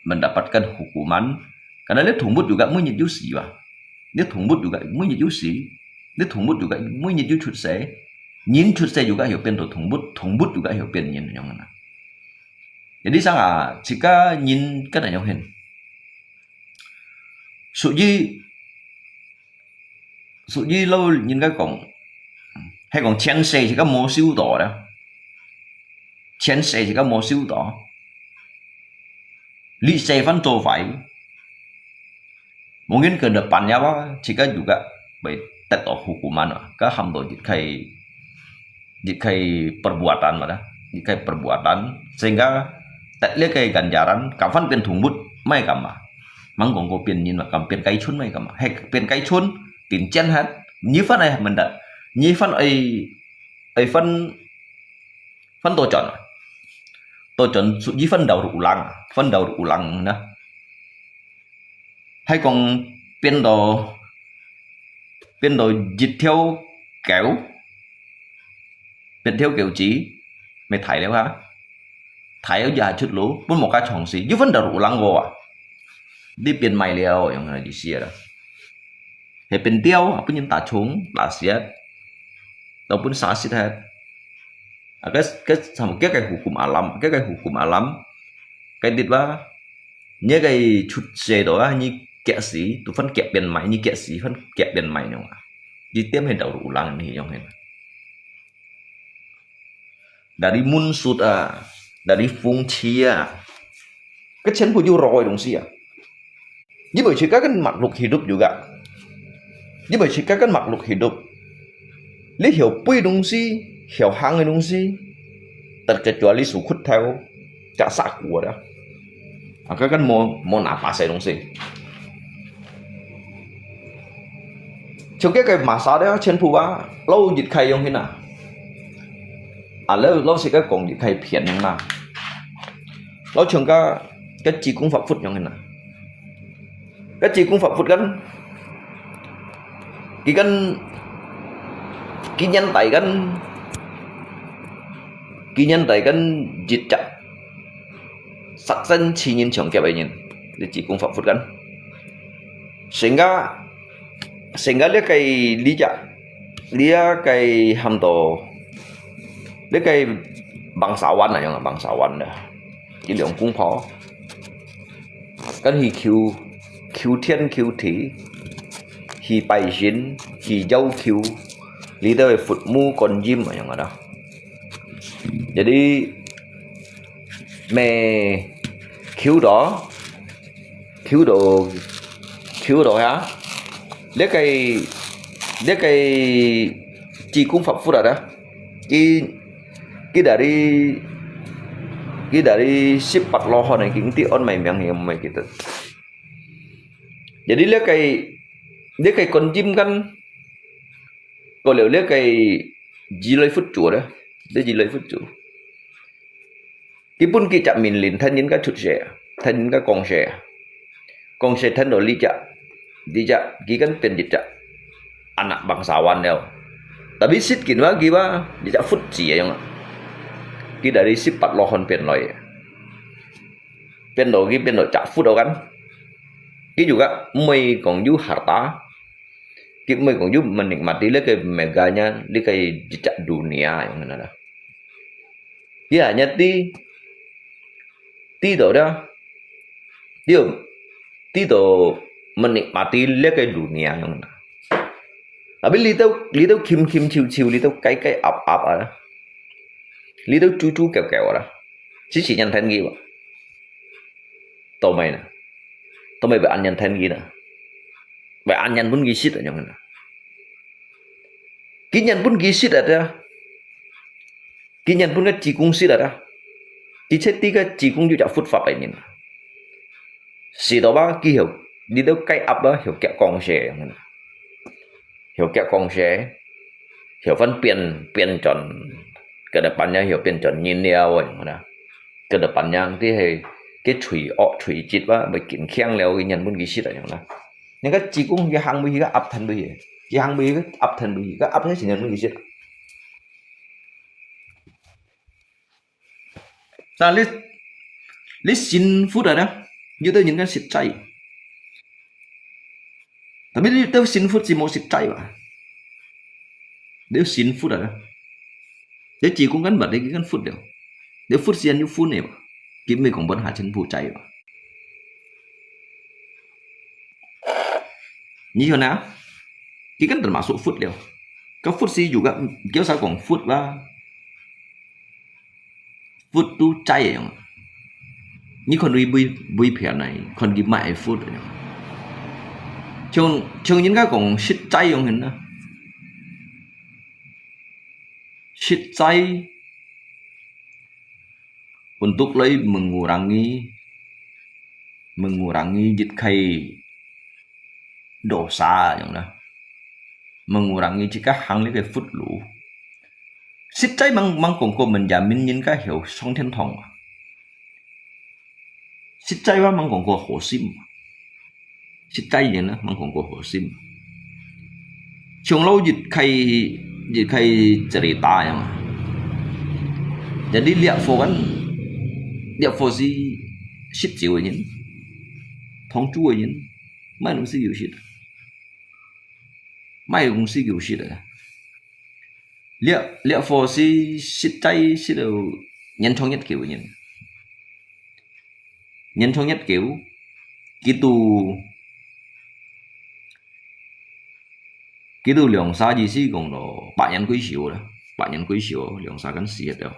mendapatkan hukuman，karena這動物juga每日有死吧，這動物juga每日有死，這動物juga每日有出世，人出世juga會變到動物，動物juga會變人樣啊。Jadi sanga，自家人kan樣形。 屬於，屬於老人家講，係講前世自家無修道啦，前世自家無修道，這世還做壞，mungkin ke depannya吧，自家juga會得到hukuman啊，該喊到一個 一個perbuatan嘛啦，一個perbuatan，sehingga得這個ganjaran，敢分變動物，毋係敢嘛？Mangkongko變人嘛，敢變雞春，毋係敢嘛？係變雞春，變尖核，你分愛問得，你分愛，愛分，分多轉啊？多轉，你分daur ulang，分daur ulang呢？ 係講變到，變到一條狗，變條狗子，毋係大了哈，大了也出路，分無个嘗試，又分到路人過啊。你變賣了，樣个意思啦。係變鳥，分人打蟲、打死，都分殺死忒。啊，該，該，sama，該个hukum alam，該个hukum alam，該dit吧， 你个出世到啊，你夾死，都分夾變賣，你夾死分夾變賣呢啊。你店係到路人呢，用係。Dari munsut啊，dari fungsi啊，該全部有肉个東西啊。你會去該跟makhluk hidup juga，你會去該跟makhluk hidup。你曉飛東西，曉行个東西，terkecuali sukut頭，假殺過的。啊，該跟無無拿把个東西。像該个masa咧，全部啊，老一開用去哪？啊，老老實个講，一開騙用哪？老像个个濟公法佛用去哪？个濟公法佛kan，佢kan，佢年代kan，佢年代kan一隻，十三千人搶劫个人，你濟公法佛kan。Sehingga，sehingga這个，這隻，這个喊到，這个bangsawan啊，用bangsawan啊。 佢兩公婆，跟去求，求天求地，去拜神，去要求，裡頭个佛母觀音啊，樣啊。Jadi，咩求到，求到，求到呀，這个，這个濟公法佛啊，佢，佢dari，佢dari十八羅漢个經典安排名，佢毋會記得。Jadi這个，這个觀音kan，過了這个如來佛祖咧，這如來佛祖。 佢本佢隻命令，聽人家出世啊，聽人家降世啊。降世聽到呢隻，呢隻，佢kan變一隻anak bangsawan了。Tapi實際話，佢話，一隻佛子个樣啊。佢dari十八羅漢變來个。變到佢變到隻佛个kan。佢juga毋會講有harta，佢毋會講有menikmati這个megahnya，這个一隻dunia樣啊。 佢hanya知，知道了，知道，知道menikmati這个dunia樣啊。Tapi裡頭，裡頭琴琴啾啾，裡頭雞雞鴨鴨啊，裡頭豬豬狗狗啊，只是人聽佢話。到尾呢？到尾會恁樣聽佢呢？會恁樣分佢食啊，樣啊。佢人分佢食啊，對啊。 佢原本个濟公識啊，佢切知个濟公有隻佛法个人。識到吧，佢曉，你兜雞鴨啊，曉夾講事，曉夾講事，曉翻變，變轉，kedepannya曉變轉人了，kedepannya佢係，佢罪惡罪疾啊，會堅強了，佢原本佢識啊，樣啦。你个濟公佢行會去，个鴨聽會去，佢行會去，个鴨聽會去，个鴨係先人本佢識。 但你，你信佛啊，有兜人講食齋。Tapi你兜信佛係無食齋吧？你信佛啊，你濟公kan berarti佢kan佛了。你佛係有分个吧？佢毋係講本下全部齋吧？ 你看啊，佢kan termasuk佛了。个佛係有个，佢有啥講佛啦？佛都齋个樣。你看佢會，會騙啊，看佢買佛个樣。像，像人家講食齋樣形啊。食齋，untuk來mengurangi，mengurangi一个dosa樣啦。Mengurangi自家行這个佛路。食齋吂，吂講過menjamin人家曉上天堂啊。食齋話吂講過好心。食齋人啊，吂講過好心。像老一个，一个cerita樣啊。Jadi這伙kan，這伙係食齋个人，當晝个人，麼个東西有食。 麼个東西有食个。這，這伙係食齋食到年長日久个人。年長日久，佢都，佢兜兩儕意思講咯，百年歸壽啦，百年歸壽，兩儕間死忒了，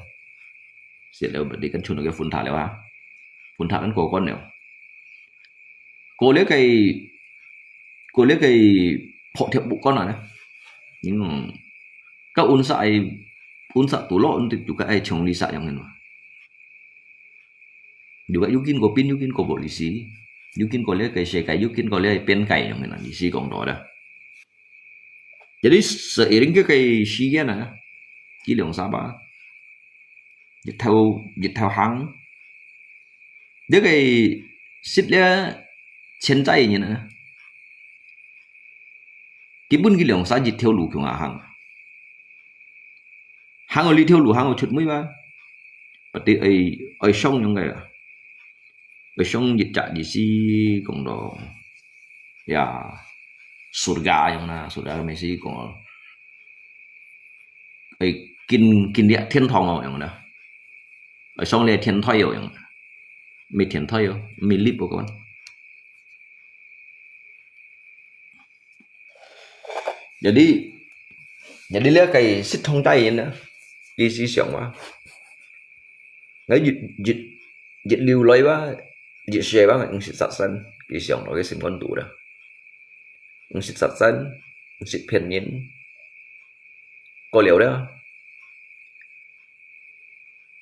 死忒了，你間村落个分拆了啊，分拆間過關了。過了个，過了个破鐵屋關啊呢，因為个溫室愛，溫室堵落，就个愛從你殺樣嘛。 又个又經過邊，又經過無歷史，又經過這个世界，又經過這个邊界樣个意思講到啦。Jadi seiring个个時間啊，佢兩儕吧，日頭日頭行，這个識了千載人啊，根本佢兩儕一條路共下行。 行到這條路行到出尾吧，berarti愛愛上樣个，愛上一隻意思講到，ya，surga樣啦，surga个意思講，愛經經歷天堂哦樣啦，愛上這天台哦樣，毋係天台哦，毋係lift哦，講。 Jadi，jadi這个識通大人啊，佢思想哇，𠊎越越越流來哇，越細哇，毋識殺生，佢想到个心肝肚啦，毋識殺生，毋識騙人，過了了，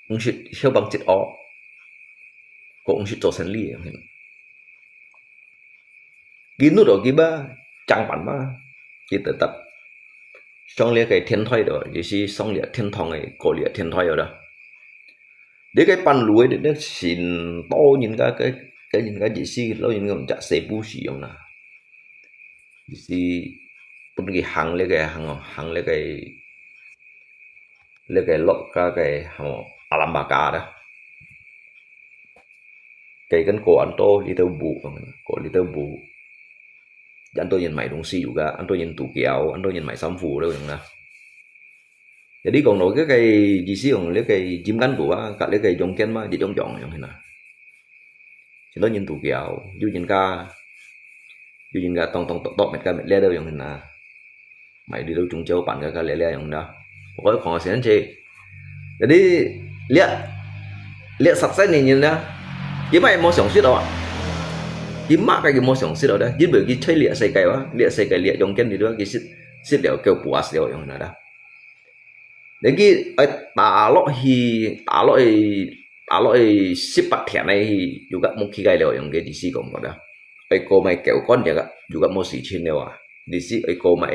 毋識囂幫折惡，過毋識做生理，佢努到佢吧，正辦吧，佢得得上這个天台了，意思上這天堂个，過這天台了啦。這个半路个，這神道人家个个人家意思，老人家食細布施樣啦，意思分佢行這个行哦，行這个這个落个个吼，alam baka啦。 該間過恁多這兜屋，過這兜屋，恁多人買東西有个，恁多人渡橋，恁多人買衫褲了樣啦。Jadi講到這个意思講，這个金剛果啊，佮這个中間嘛，一樣樣樣啦。 盡多人渡橋，有人家，有人家當當當當，乜个乜咧都樣啦。買這兜中秋辦个个咧咧樣啦。我講个先知，jadi這這殺生个人啦，佢乜無常識哦。佢乜个佢無常識哦，因為佢在這世界哇，這世界這中間裡頭，佢識識了夠puas了樣啦。 你去愛打落去，打落去，打落去十八天个去，又个無去个了，用个意思講過啦。愛過買狗關了个，又个無時間了啊。意思愛過買，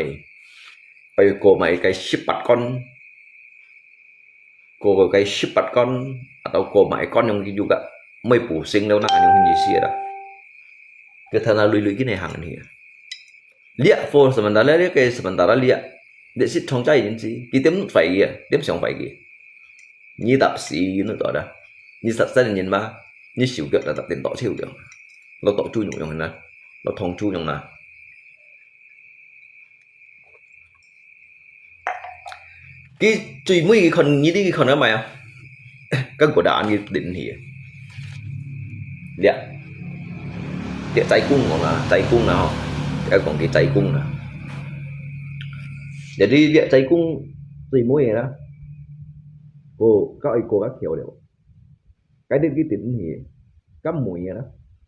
愛過買个十八關，過个十八關，atau過買關用又个，無補性了，那用意思啦。佢看下累累个行去啊。 這for sementara這个sementara這，這識通大人知，佢點壞佢啊，點想壞佢。你踏死你都得，你殺生人嘛，你手腳踏踏顛倒手樣，落倒豬肉樣啦，落通豬樣啦。佢最尾佢看，你知佢看到無啊？該godaan佢頂去。這，這齋公講啦，齋公啦吼，愛講佢齋公啦。Jadi這齋公最尾啦，哦，該愛過較巧了。 該日佢頂去，該梅啊啦，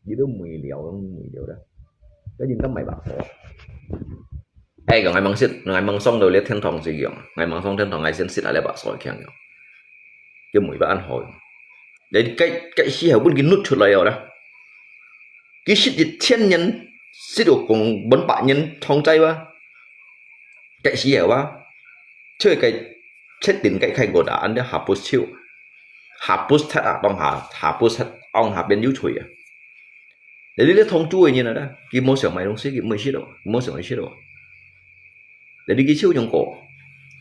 佢都梅了，梅了啦。該人家買白菜。哎，講𠊎吂識，𠊎吂上到這天堂去樣，𠊎吂上天堂，𠊎先食下這白菜強樣。叫梅白恁好樣。你該該時候分佢擄出來哦啦。佢食一千年，食到講分百年通在哇。該時候啊， 就係該設定該該godaan，恁樣hapus手，hapus忒啊，當下hapus忒，當下變有罪啊。Jadi這通豬个人啊，佢無想買東西，佢毋會食咯，無想愛食咯。Jadi佢就用過，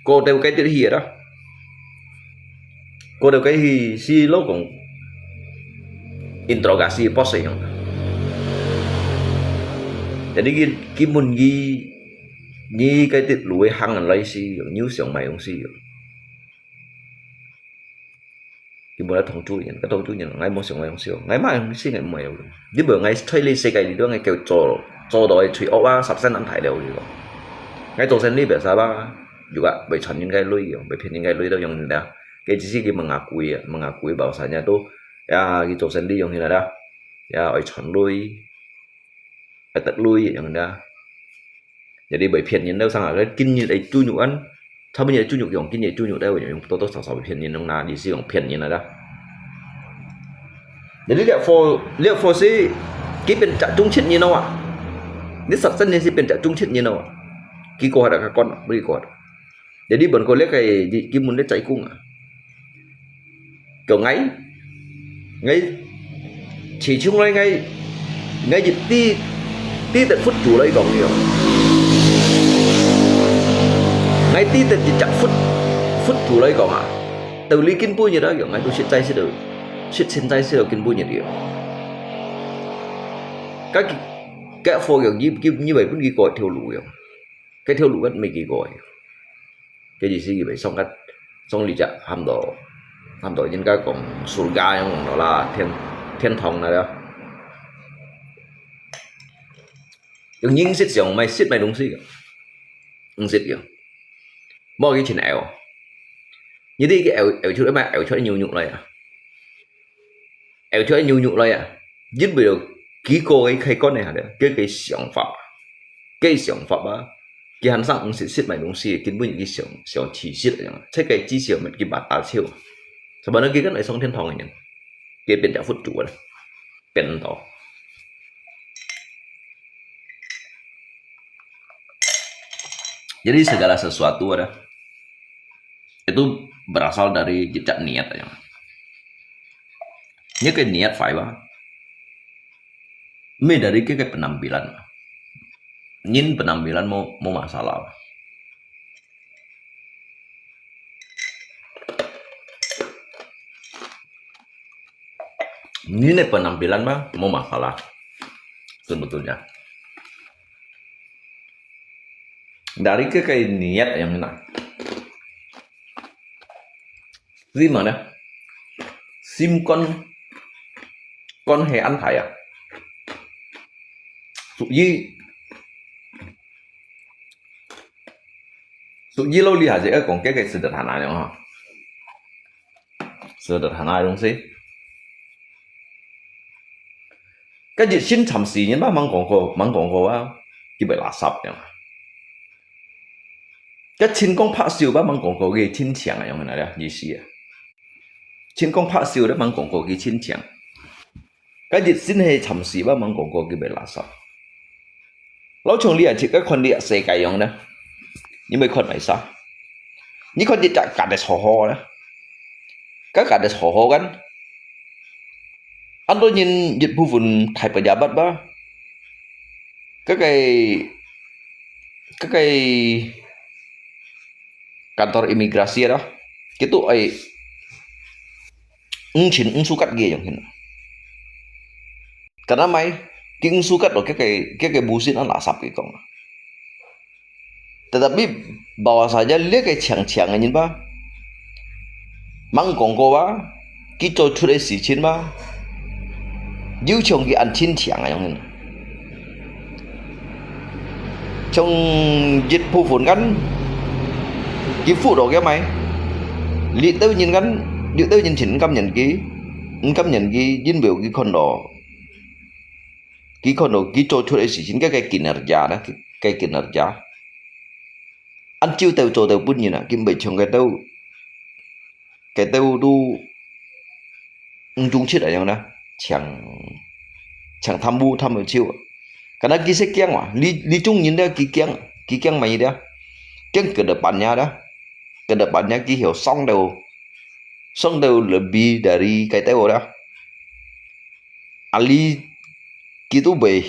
過到該地去啦。過到該去，係老公interogasi pos樣。Jadi佢佢問佢 你該條路个行人來時，你有想買東西無？佢無來通知人，該通知人，𠊎無想買東西，𠊎買東西𠊎毋買。你無，𠊎在這世界裡肚，𠊎叫做做到个罪惡啊，十三難大了，你講。𠊎做生理biasa吧，有啊，會賺人个鐳樣，會騙人个鐳都樣个啦。該只是佢問阿貴啊，問阿貴包山呀都，呀，佢做生理樣个啦，呀，愛賺鐳，愛得鐳樣个啦。Jadi會騙人都生啊，今日个豬肉啊，差不多豬肉樣，今日豬肉都會用多多少少會騙人樣啦，意思用騙人个啦。Jadi這貨，這貨是佢變隻中七人咯啊，你實際你是變隻中七人咯啊，佢過下个關啊，不過。Jadi本過這个根本咧在講啊，叫𠊎，𠊎始終來𠊎，𠊎一知知得佛祖來講了，𠊎知得一隻佛佛祖來講啊，道理根本一樣，𠊎都實在識到，實實在識到根本一樣。該該貨樣，你你你會分佢過條路樣，該條路乜未佢過个。 該意思佢會上个上裡隻喊到喊到人家講surga樣講到啦，天天堂那了。用認識上買食買東西个，認識个，莫去尋愛哦。你這个愛愛出來買愛出來牛肉來啊，愛出來牛肉來啊，因為有幾個个開關个下了，這个想法，這个想法啊，佢還上毋識食買東西，根本佢想想其實樣，這个至少乜佢把打笑。Sebenarnya佢跟來上天堂个人，佢變隻佛祖了，變到。Jadi segala sesuatu ada itu berasal dari jejak niat yang. Ini ke niat fiber. Mê dari ke ke penampilan. Nyin penampilan mau mau masalah. Nyin penampilan mah mau masalah. Sebetulnya. Dari ke ke niat yang mana? Di mana? Sim kon kon he an thai à? Sụ yi sụ yi lâu li hà dễ còn cái cái sự thật hẳn ai ha. Sự thật hẳn ai đúng xí. Cái dịch sinh thậm chí nhân bác mang quảng cáo mang quảng cáo à, cái bị lạ sập nhá. Cái chín công phát siêu bác mang quảng cáo cái chín chàng à, yang mana ya, gì xí à. Chín công phát siêu đó mang quảng cáo cái chín chàng. Cái dịch sinh hay thậm chí bác mang quảng cáo cái bị lạ sập. Lâu chung lia chỉ cái con lia xe cái yang đó. Nhưng mà con này sao? Như con dịch cả cái sổ hồ đó. Cái cả cái sổ hồ gắn. Ăn tôi nhìn dịch vụ vườn thải bây giờ bắt ba. Cái cái cái cái kantor imigrasi đó. Cái tụ ấy ung chín ung su cắt ghê yang hin. Karena mai cái ung su cắt đó cái cái cái cái bu xin ăn lạ sập cái con. Tetapi bahwasanya lia cái chàng chàng anyin ba, mang quảng cáo ba, cái cho chut ai xí chín ba, yu chong cái ăn chín chàng yang hin. Chong dịch vụ vườn gắn, cái phụ đó cái mai, lý tớ nhìn gắn, lý tớ nhìn chín cam nhận cái, cam nhận cái, dính biểu cái con đó. Cái con đó, cái cho chut ai xí chín cái cái kinerja đó, cái, cái kinerja. Ăn chiêu tàu cho tàu bún nhìn à, kim bảy chồng cái tàu, cái tàu tu, ung chung chết à yang đó, chàng chàng tham bu tham ở chiêu. Karena cái sẽ kiang mà, lý lý chung nhìn đó cái kiang, cái kiang mày đó, kiang cái đợt bản nhà đó, cái đợt bản nhà cái hiểu xong đầu, xong đầu lebih dari cái tàu đó. Ahli gitu be,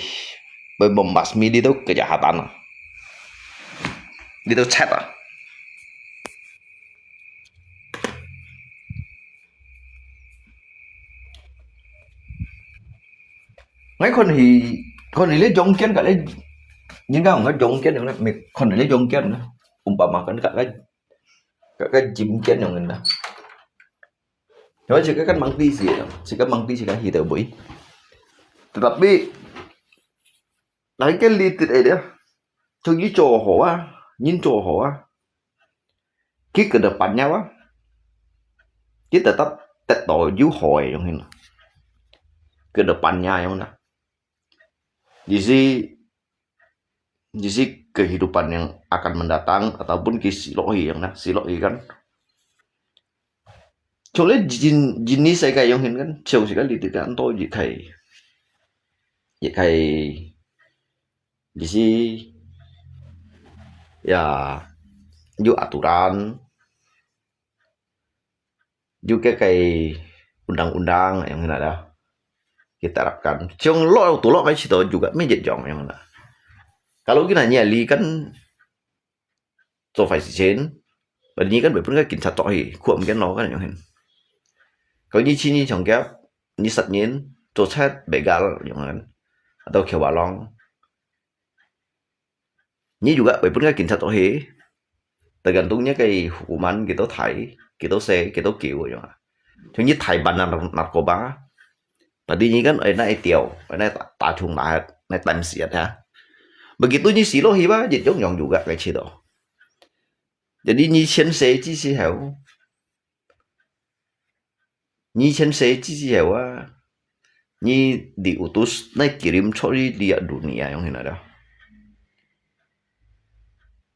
be membasmi di tu kejahatan. Di tu chat ah. Ngai kon hi, kon hi le jong kian ka le, jing ka ngai jong kian ngai, me kon hi le jong kian na. Umpama kan ka ka, ka ka jim kian ngai na. Ngai cik kan mang ti si, cik kan mang ti cik kan hi tau bui. Tetapi, lain kan li tit ai dia. Chung yi cho ho ah. 人做好啊，佢个得辦呀啊，佢得得得到有好个樣形啦，个得办呀樣啦。Jadi, jadi kehidupan yang akan mendatang ataupun佢死落去樣啦，死落去kan。像咧人人个世界樣形kan，像是个你哋个安到一个一个，就是呀有aturan，有个个undang-undang yang ada diterapkan. Trong lo tu lo cái situ juga mesti yang ada. Kalau kita nyali kan 做壞事情，你kan會分个警察捉去，關監牢个樣形。佢你千人搶劫，你殺人，做賊，begal樣形，atau橋華浪，你juga會分个警察捉去，tergantung你个hukuman幾多大，幾多細，幾多久樣啊。像你大辦narkoba，berarti你kan ai nak itiau, ai nak tacung lahat, nak tam siat ha. Begitu你死落去吧，一樣樣juga个制度。Jadi你前世之時候，你前世之時候啊，你diutus nak kirim 出去 lihat dunia yang hina dah。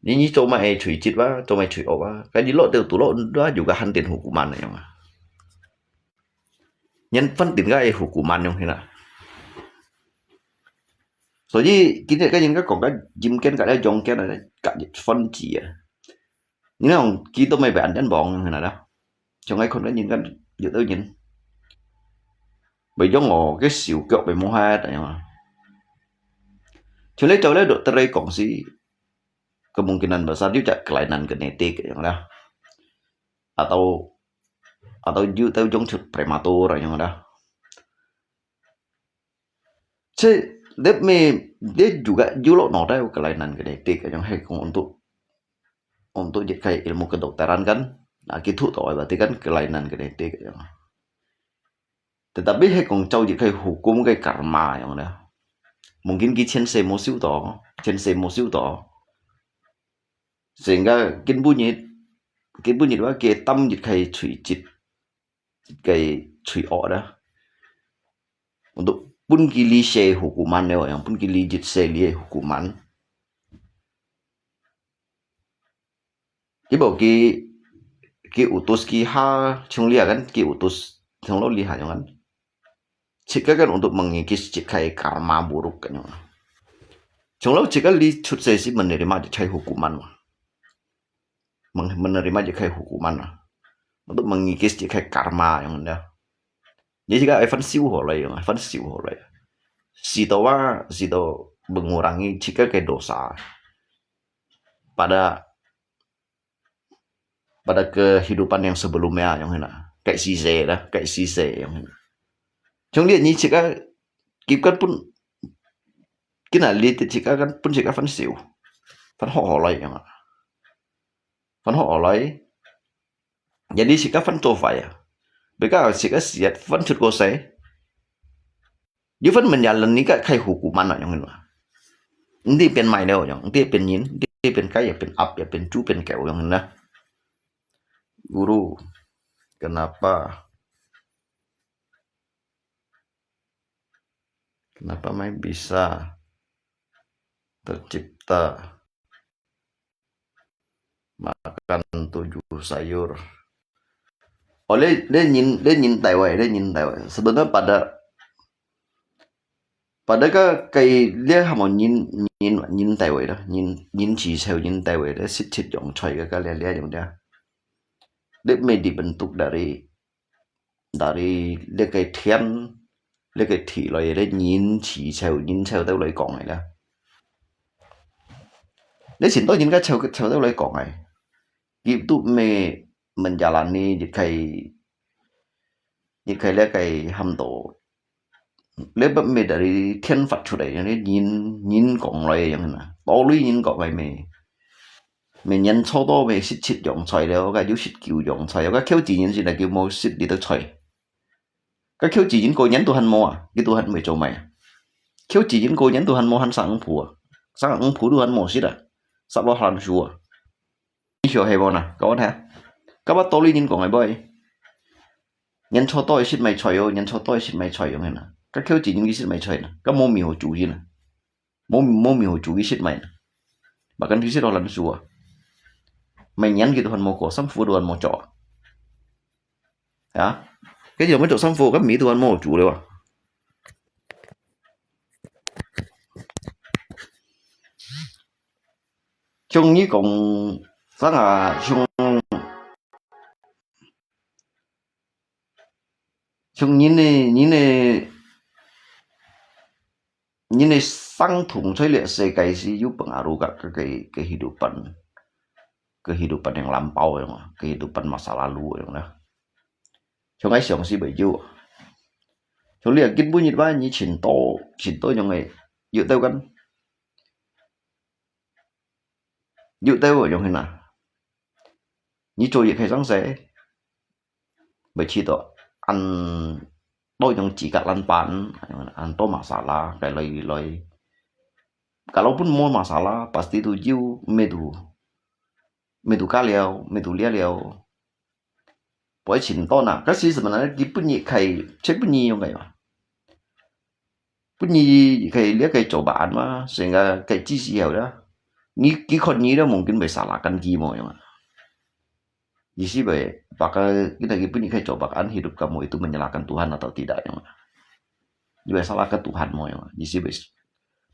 你你做乜係罪質啊，做乜罪惡啊？該你落到肚落，那就个肯定hukuman樣啊。人肯定个係hukuman樣hina。所以今日个人个講个陰間个咧陽間个咧，隔日分治啊。你講佢都未被安全網樣hina dah。像愛看个人个有兜人，被用哦，个手腳被摸下，等樣啊。像你做咧，都得来講是，kemungkinan besar 有隻kelainan genetik樣啦。Atau atau 有兜種出 prematur 樣啦。這你咪你juga有落腦袋有kelainan genetik，yang係講untuk untuk一个ilmu kedokteran kan，nah，佢讀到berarti kan kelainan genetik yang。Tetapi係講照一个hukum个karma yang咧，mungkin佢前世無修到，前世無修到，sehingga今晡日今晡日話佢擔一个罪質，一个罪惡啦。Untuk分佢一世hukuman了，yang分佢一世个hukuman。 Ibu佢佢utus佢下，trong lia kan佢utus trong lo lia ha kan。Cik kan untuk mengikis cik kai karma buruk kan yang。Trong lo cik kan li 出世時 menerima cik kai hukuman mah。Menerima cik kai hukuman mah。Untuk mengikis cik kai karma yang dah。Jadi cik kai ai 分手好了，ai 分手好了。Situ wa situ mengurangi cik kai dosa。Pada pada kehidupan yang sebelumnya yang hina. Kayak sise dah, kayak sise yang hina. Trong lihat ni cik kai kip kan pun kina lihat cik kai kan pun cik kai 分手，分好好了yang，分好好了。Jadi cik kai 分做坏啊，比较cik kai 死啊，分出个世。 有分 menjalan ni kai hukuman yang hina。Nanti 變賣了樣，nanti 變人，nanti 變雞，也變鴨，也變豬，變狗樣hina。Guru, kenapa kenapa mai bisa tercipta makan tujuh sayur？哦，你你人你人大位，你人大位。Sebenarnya pada pada ka kai lia hamo 人人人大位啦，人人至少人大位咧，食七樣菜个个咧咧樣咧。你 may dibentuk dari dari 這个天，這个地來个人至少人少都來講个啦。你前多人家少少都來講个，佢都 may menjalani 一个一个這个喊到，你不 may dari 天發出來，人人講來个樣啦，道理人講个咩？ 每年差不多會食七樣菜了，該有食九樣菜，該口子人是來叫無食你兜菜。該口子人過年都還無啊，佢都還未做咩啊？口子人過年都還無還生五步啊，生五步都還無食啊。十落下樹啊。你曉係無呢？講我聽。該把道理人講个無？人坐到个食買菜哦，人坐到个食買菜樣个呢。該口子人个食買菜呢，該無米好煮个呢，無無米好煮个食買呢。Bahkan佢食到爛樹啊。買年佢都還無過，衫褲都還無著啊。啊？該有無著衫褲，該米都還無煮了啊。像你講，啥啊？像像人个人个人个生存在這世界係有分阿魯个个个个hidupan，个hidupan yang lampau樣啊，个hidupan masa lalu樣啦。像𠊎想係會有啊。像你啊，今晡日話你尋到尋到樣个，有兜間，有兜樣个啦。你做一開始，會試到恁多樣自家爛板，恁多masalah，該來來。Kalaupun無masalah，pasti都有，乜都乜都加了，乜都了了。不會尋到哪，該係麼个呢？佢分你開，全分你用个嘛。分你開這个做法嘛，成个个知識了啦。你佢看你了，mungkin會salahkan佢無用啊。意思會，baka kita佢分你開做法，hidup kamu itu menyalahkan Tuhan atau tidak用啊。你會salahkan Tuhan無用啊？意思會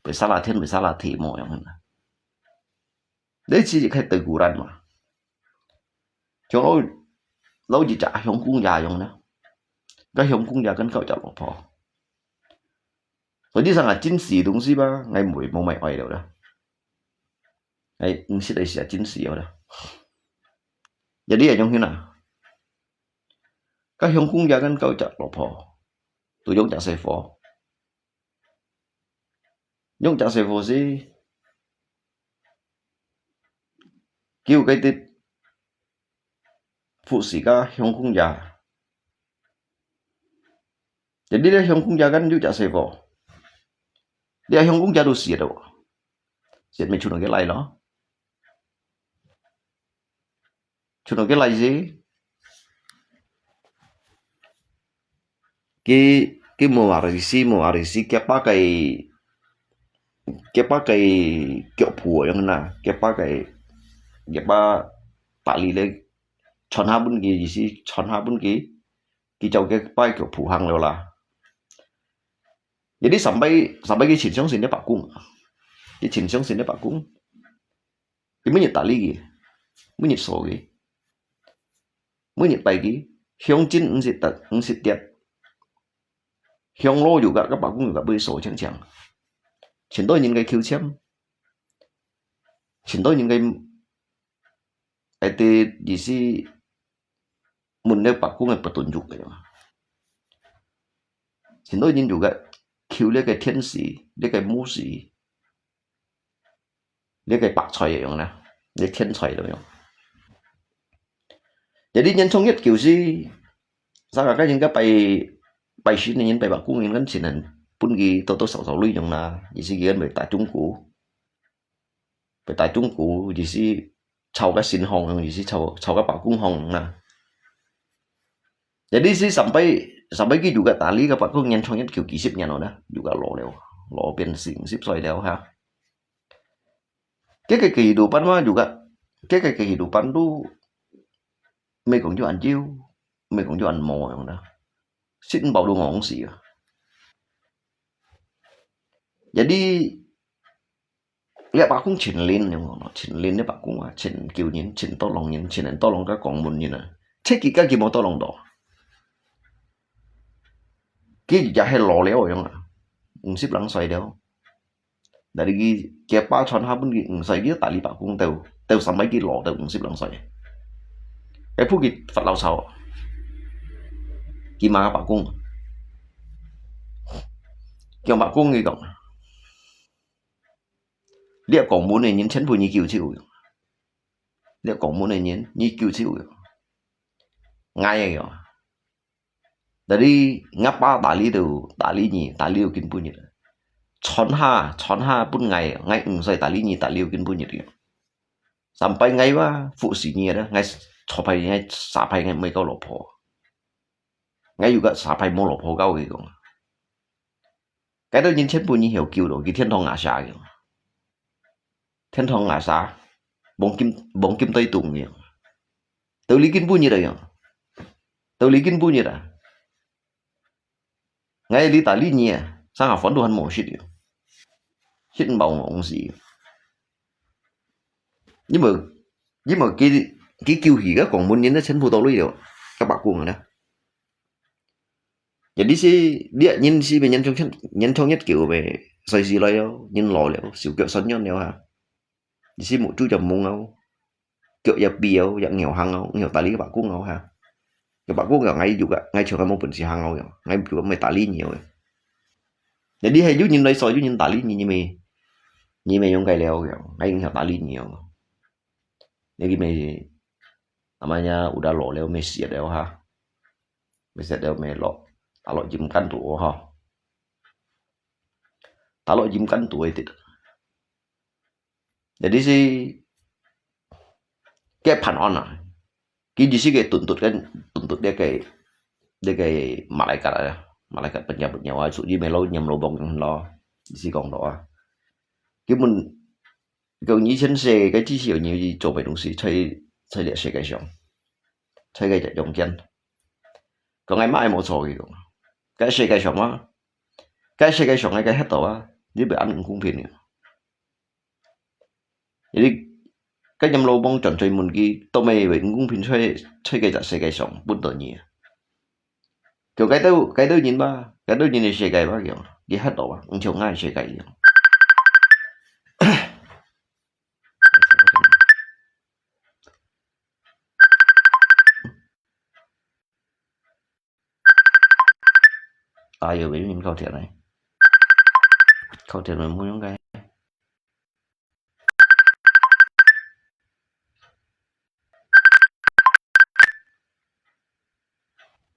會salah天，會salah地無用啊？ 你自己開teguran嘛。像老老一隻相公爺樣呢，該相公爺跟九隻老婆。所以上啊，真實東西吧，𠊎無無買愛了啦。𠊎毋識个時啊，真實了啦。一啲也用去啦。該相公爺跟九隻老婆，都用隻細貨。 用隻細貨時，佢有該兜服侍个相公爺。Jadi這相公爺kan有隻細貨，這相公爺都死了，死了，無出到該來咯。 出到該來時，佢佢無話事，無話事，佢把个佢把个腳步樣啦，佢把个佢把打理咧，傳下分佢，意思傳下分佢，佢就佢把腳步行了啦。Jadi sampai sampai佢盡相信這伯公，佢盡相信這伯公。 佢每日打理佢，每日掃佢，每日拜佢，香真毋識得，毋識跌，香爐有个，該伯公有个，會掃淨淨。盡多人个求籤，盡多人个，該兜意思問這伯公个petunjuk个嘛。盡多人有个求這个天使，這个牧師， 這个白菜个樣啦，這天菜个樣。Jadi人從一九時，上下个人个拜拜神个人，拜伯公个人，盡多人分佢多多少少鐳樣啦，意思佢人會打中國，會打中國，意思抄个神項樣，意思抄抄个伯公項樣啦。Jadi係sampai sampai佢有个打理个伯公，人從一九幾十年了呢，有个老了，老變四五十歲了哈。 該个kehidupan嘛，有个，該个kehidupan都，毋係講就恁久，毋係講就恁無樣啦，食毋飽都餓死啊。Jadi，這伯公盡靈，樣講咯，盡靈這伯公啊，盡救人，盡tolong人，盡能tolong个江門人啊，切佢家己無tolong到。佢也係老了樣啊，五十零歲了。 Jadi佢佢爸傳下分佢五歲，佢打理伯公到到sampai佢老到五十零歲。該步佢發牢騷，佢罵伯公，叫伯公佢講：「這江門个人全部你救走，這江門个人你救走，𠊎个。」 Jadi，吾爸打理到，打理你，打理到今晡日。傳下，傳下分𠊎，𠊎五歲打理你，打理到今晡日个。三擺𠊎話服侍你啦，𠊎錯擺𠊎三擺𠊎毋會交老婆。𠊎有个三擺無老婆交佢講。該兜人全部你曉救咯，佢天堂阿舍个。天堂阿舍，黃金黃金對等个。道理根本你來用，道理根本你啦。 𠊎理打理你啊，生下飯都還無食了，食毋飽戇死。因為因為佢佢救起个廣門人咧，全部到位了，个白講咧。Jadi si dia人si bên nhân trong nhân trong nhất kiểu về sai si lai yo, nhân lo liao, siu kiểu sân nhân liao ha. Jadi si một chú chồng mông áo, kiểu ya pi áo, ya nghèo hàng áo, nghèo tài lý các bạn cũng áo ha. Các bạn cũng áo ngay dù cả, ngay trường cái mông bẩn si hàng áo ya, ngay dù cả mày tài lý nhiều ya. Jadi hay dù nhìn đây soi dù nhìn tài lý nhiều như mày, như mày用cái liao ya, ngay nghèo tài lý nhiều. Jadi mày, namanya udah lo liao mày siat liao ha. Mày siat liao mày lo, ta lo jim kan tu ha. Ta lo jim kan tu ấy. Jadi si cái phản án à, cái gì si cái tuntut kan, tuntut dia cái, dia cái malaikat à, malaikat pencabut nyawa, su ji melo nyam lo bong lo, si kong lo à. Cái mình, cái như chân xe, cái chỉ hiểu như gì cho mấy đồng sĩ, chạy, chạy liệt xe cái sống, chạy cái chạy trong chân. Còn ngày mai một số cái, cái xe cái sống á, cái xe cái sống cái cái hết tàu á, đi bị ăn cũng không phiền nữa. Jadi, cái nhầm lô bông chọn chơi môn kì, tô mê về cũng phiên chơi, chơi cái chặt xe cái sống, bún tô nhỉ. Kiểu cái đâu, cái đâu nhìn ba, cái đâu nhìn xe cái ba kiểu, kì hát đó ba, không chịu ngay xe cái kiểu. Ai yo, vì mình câu thiệt này. Câu thiệt mình muốn những cái.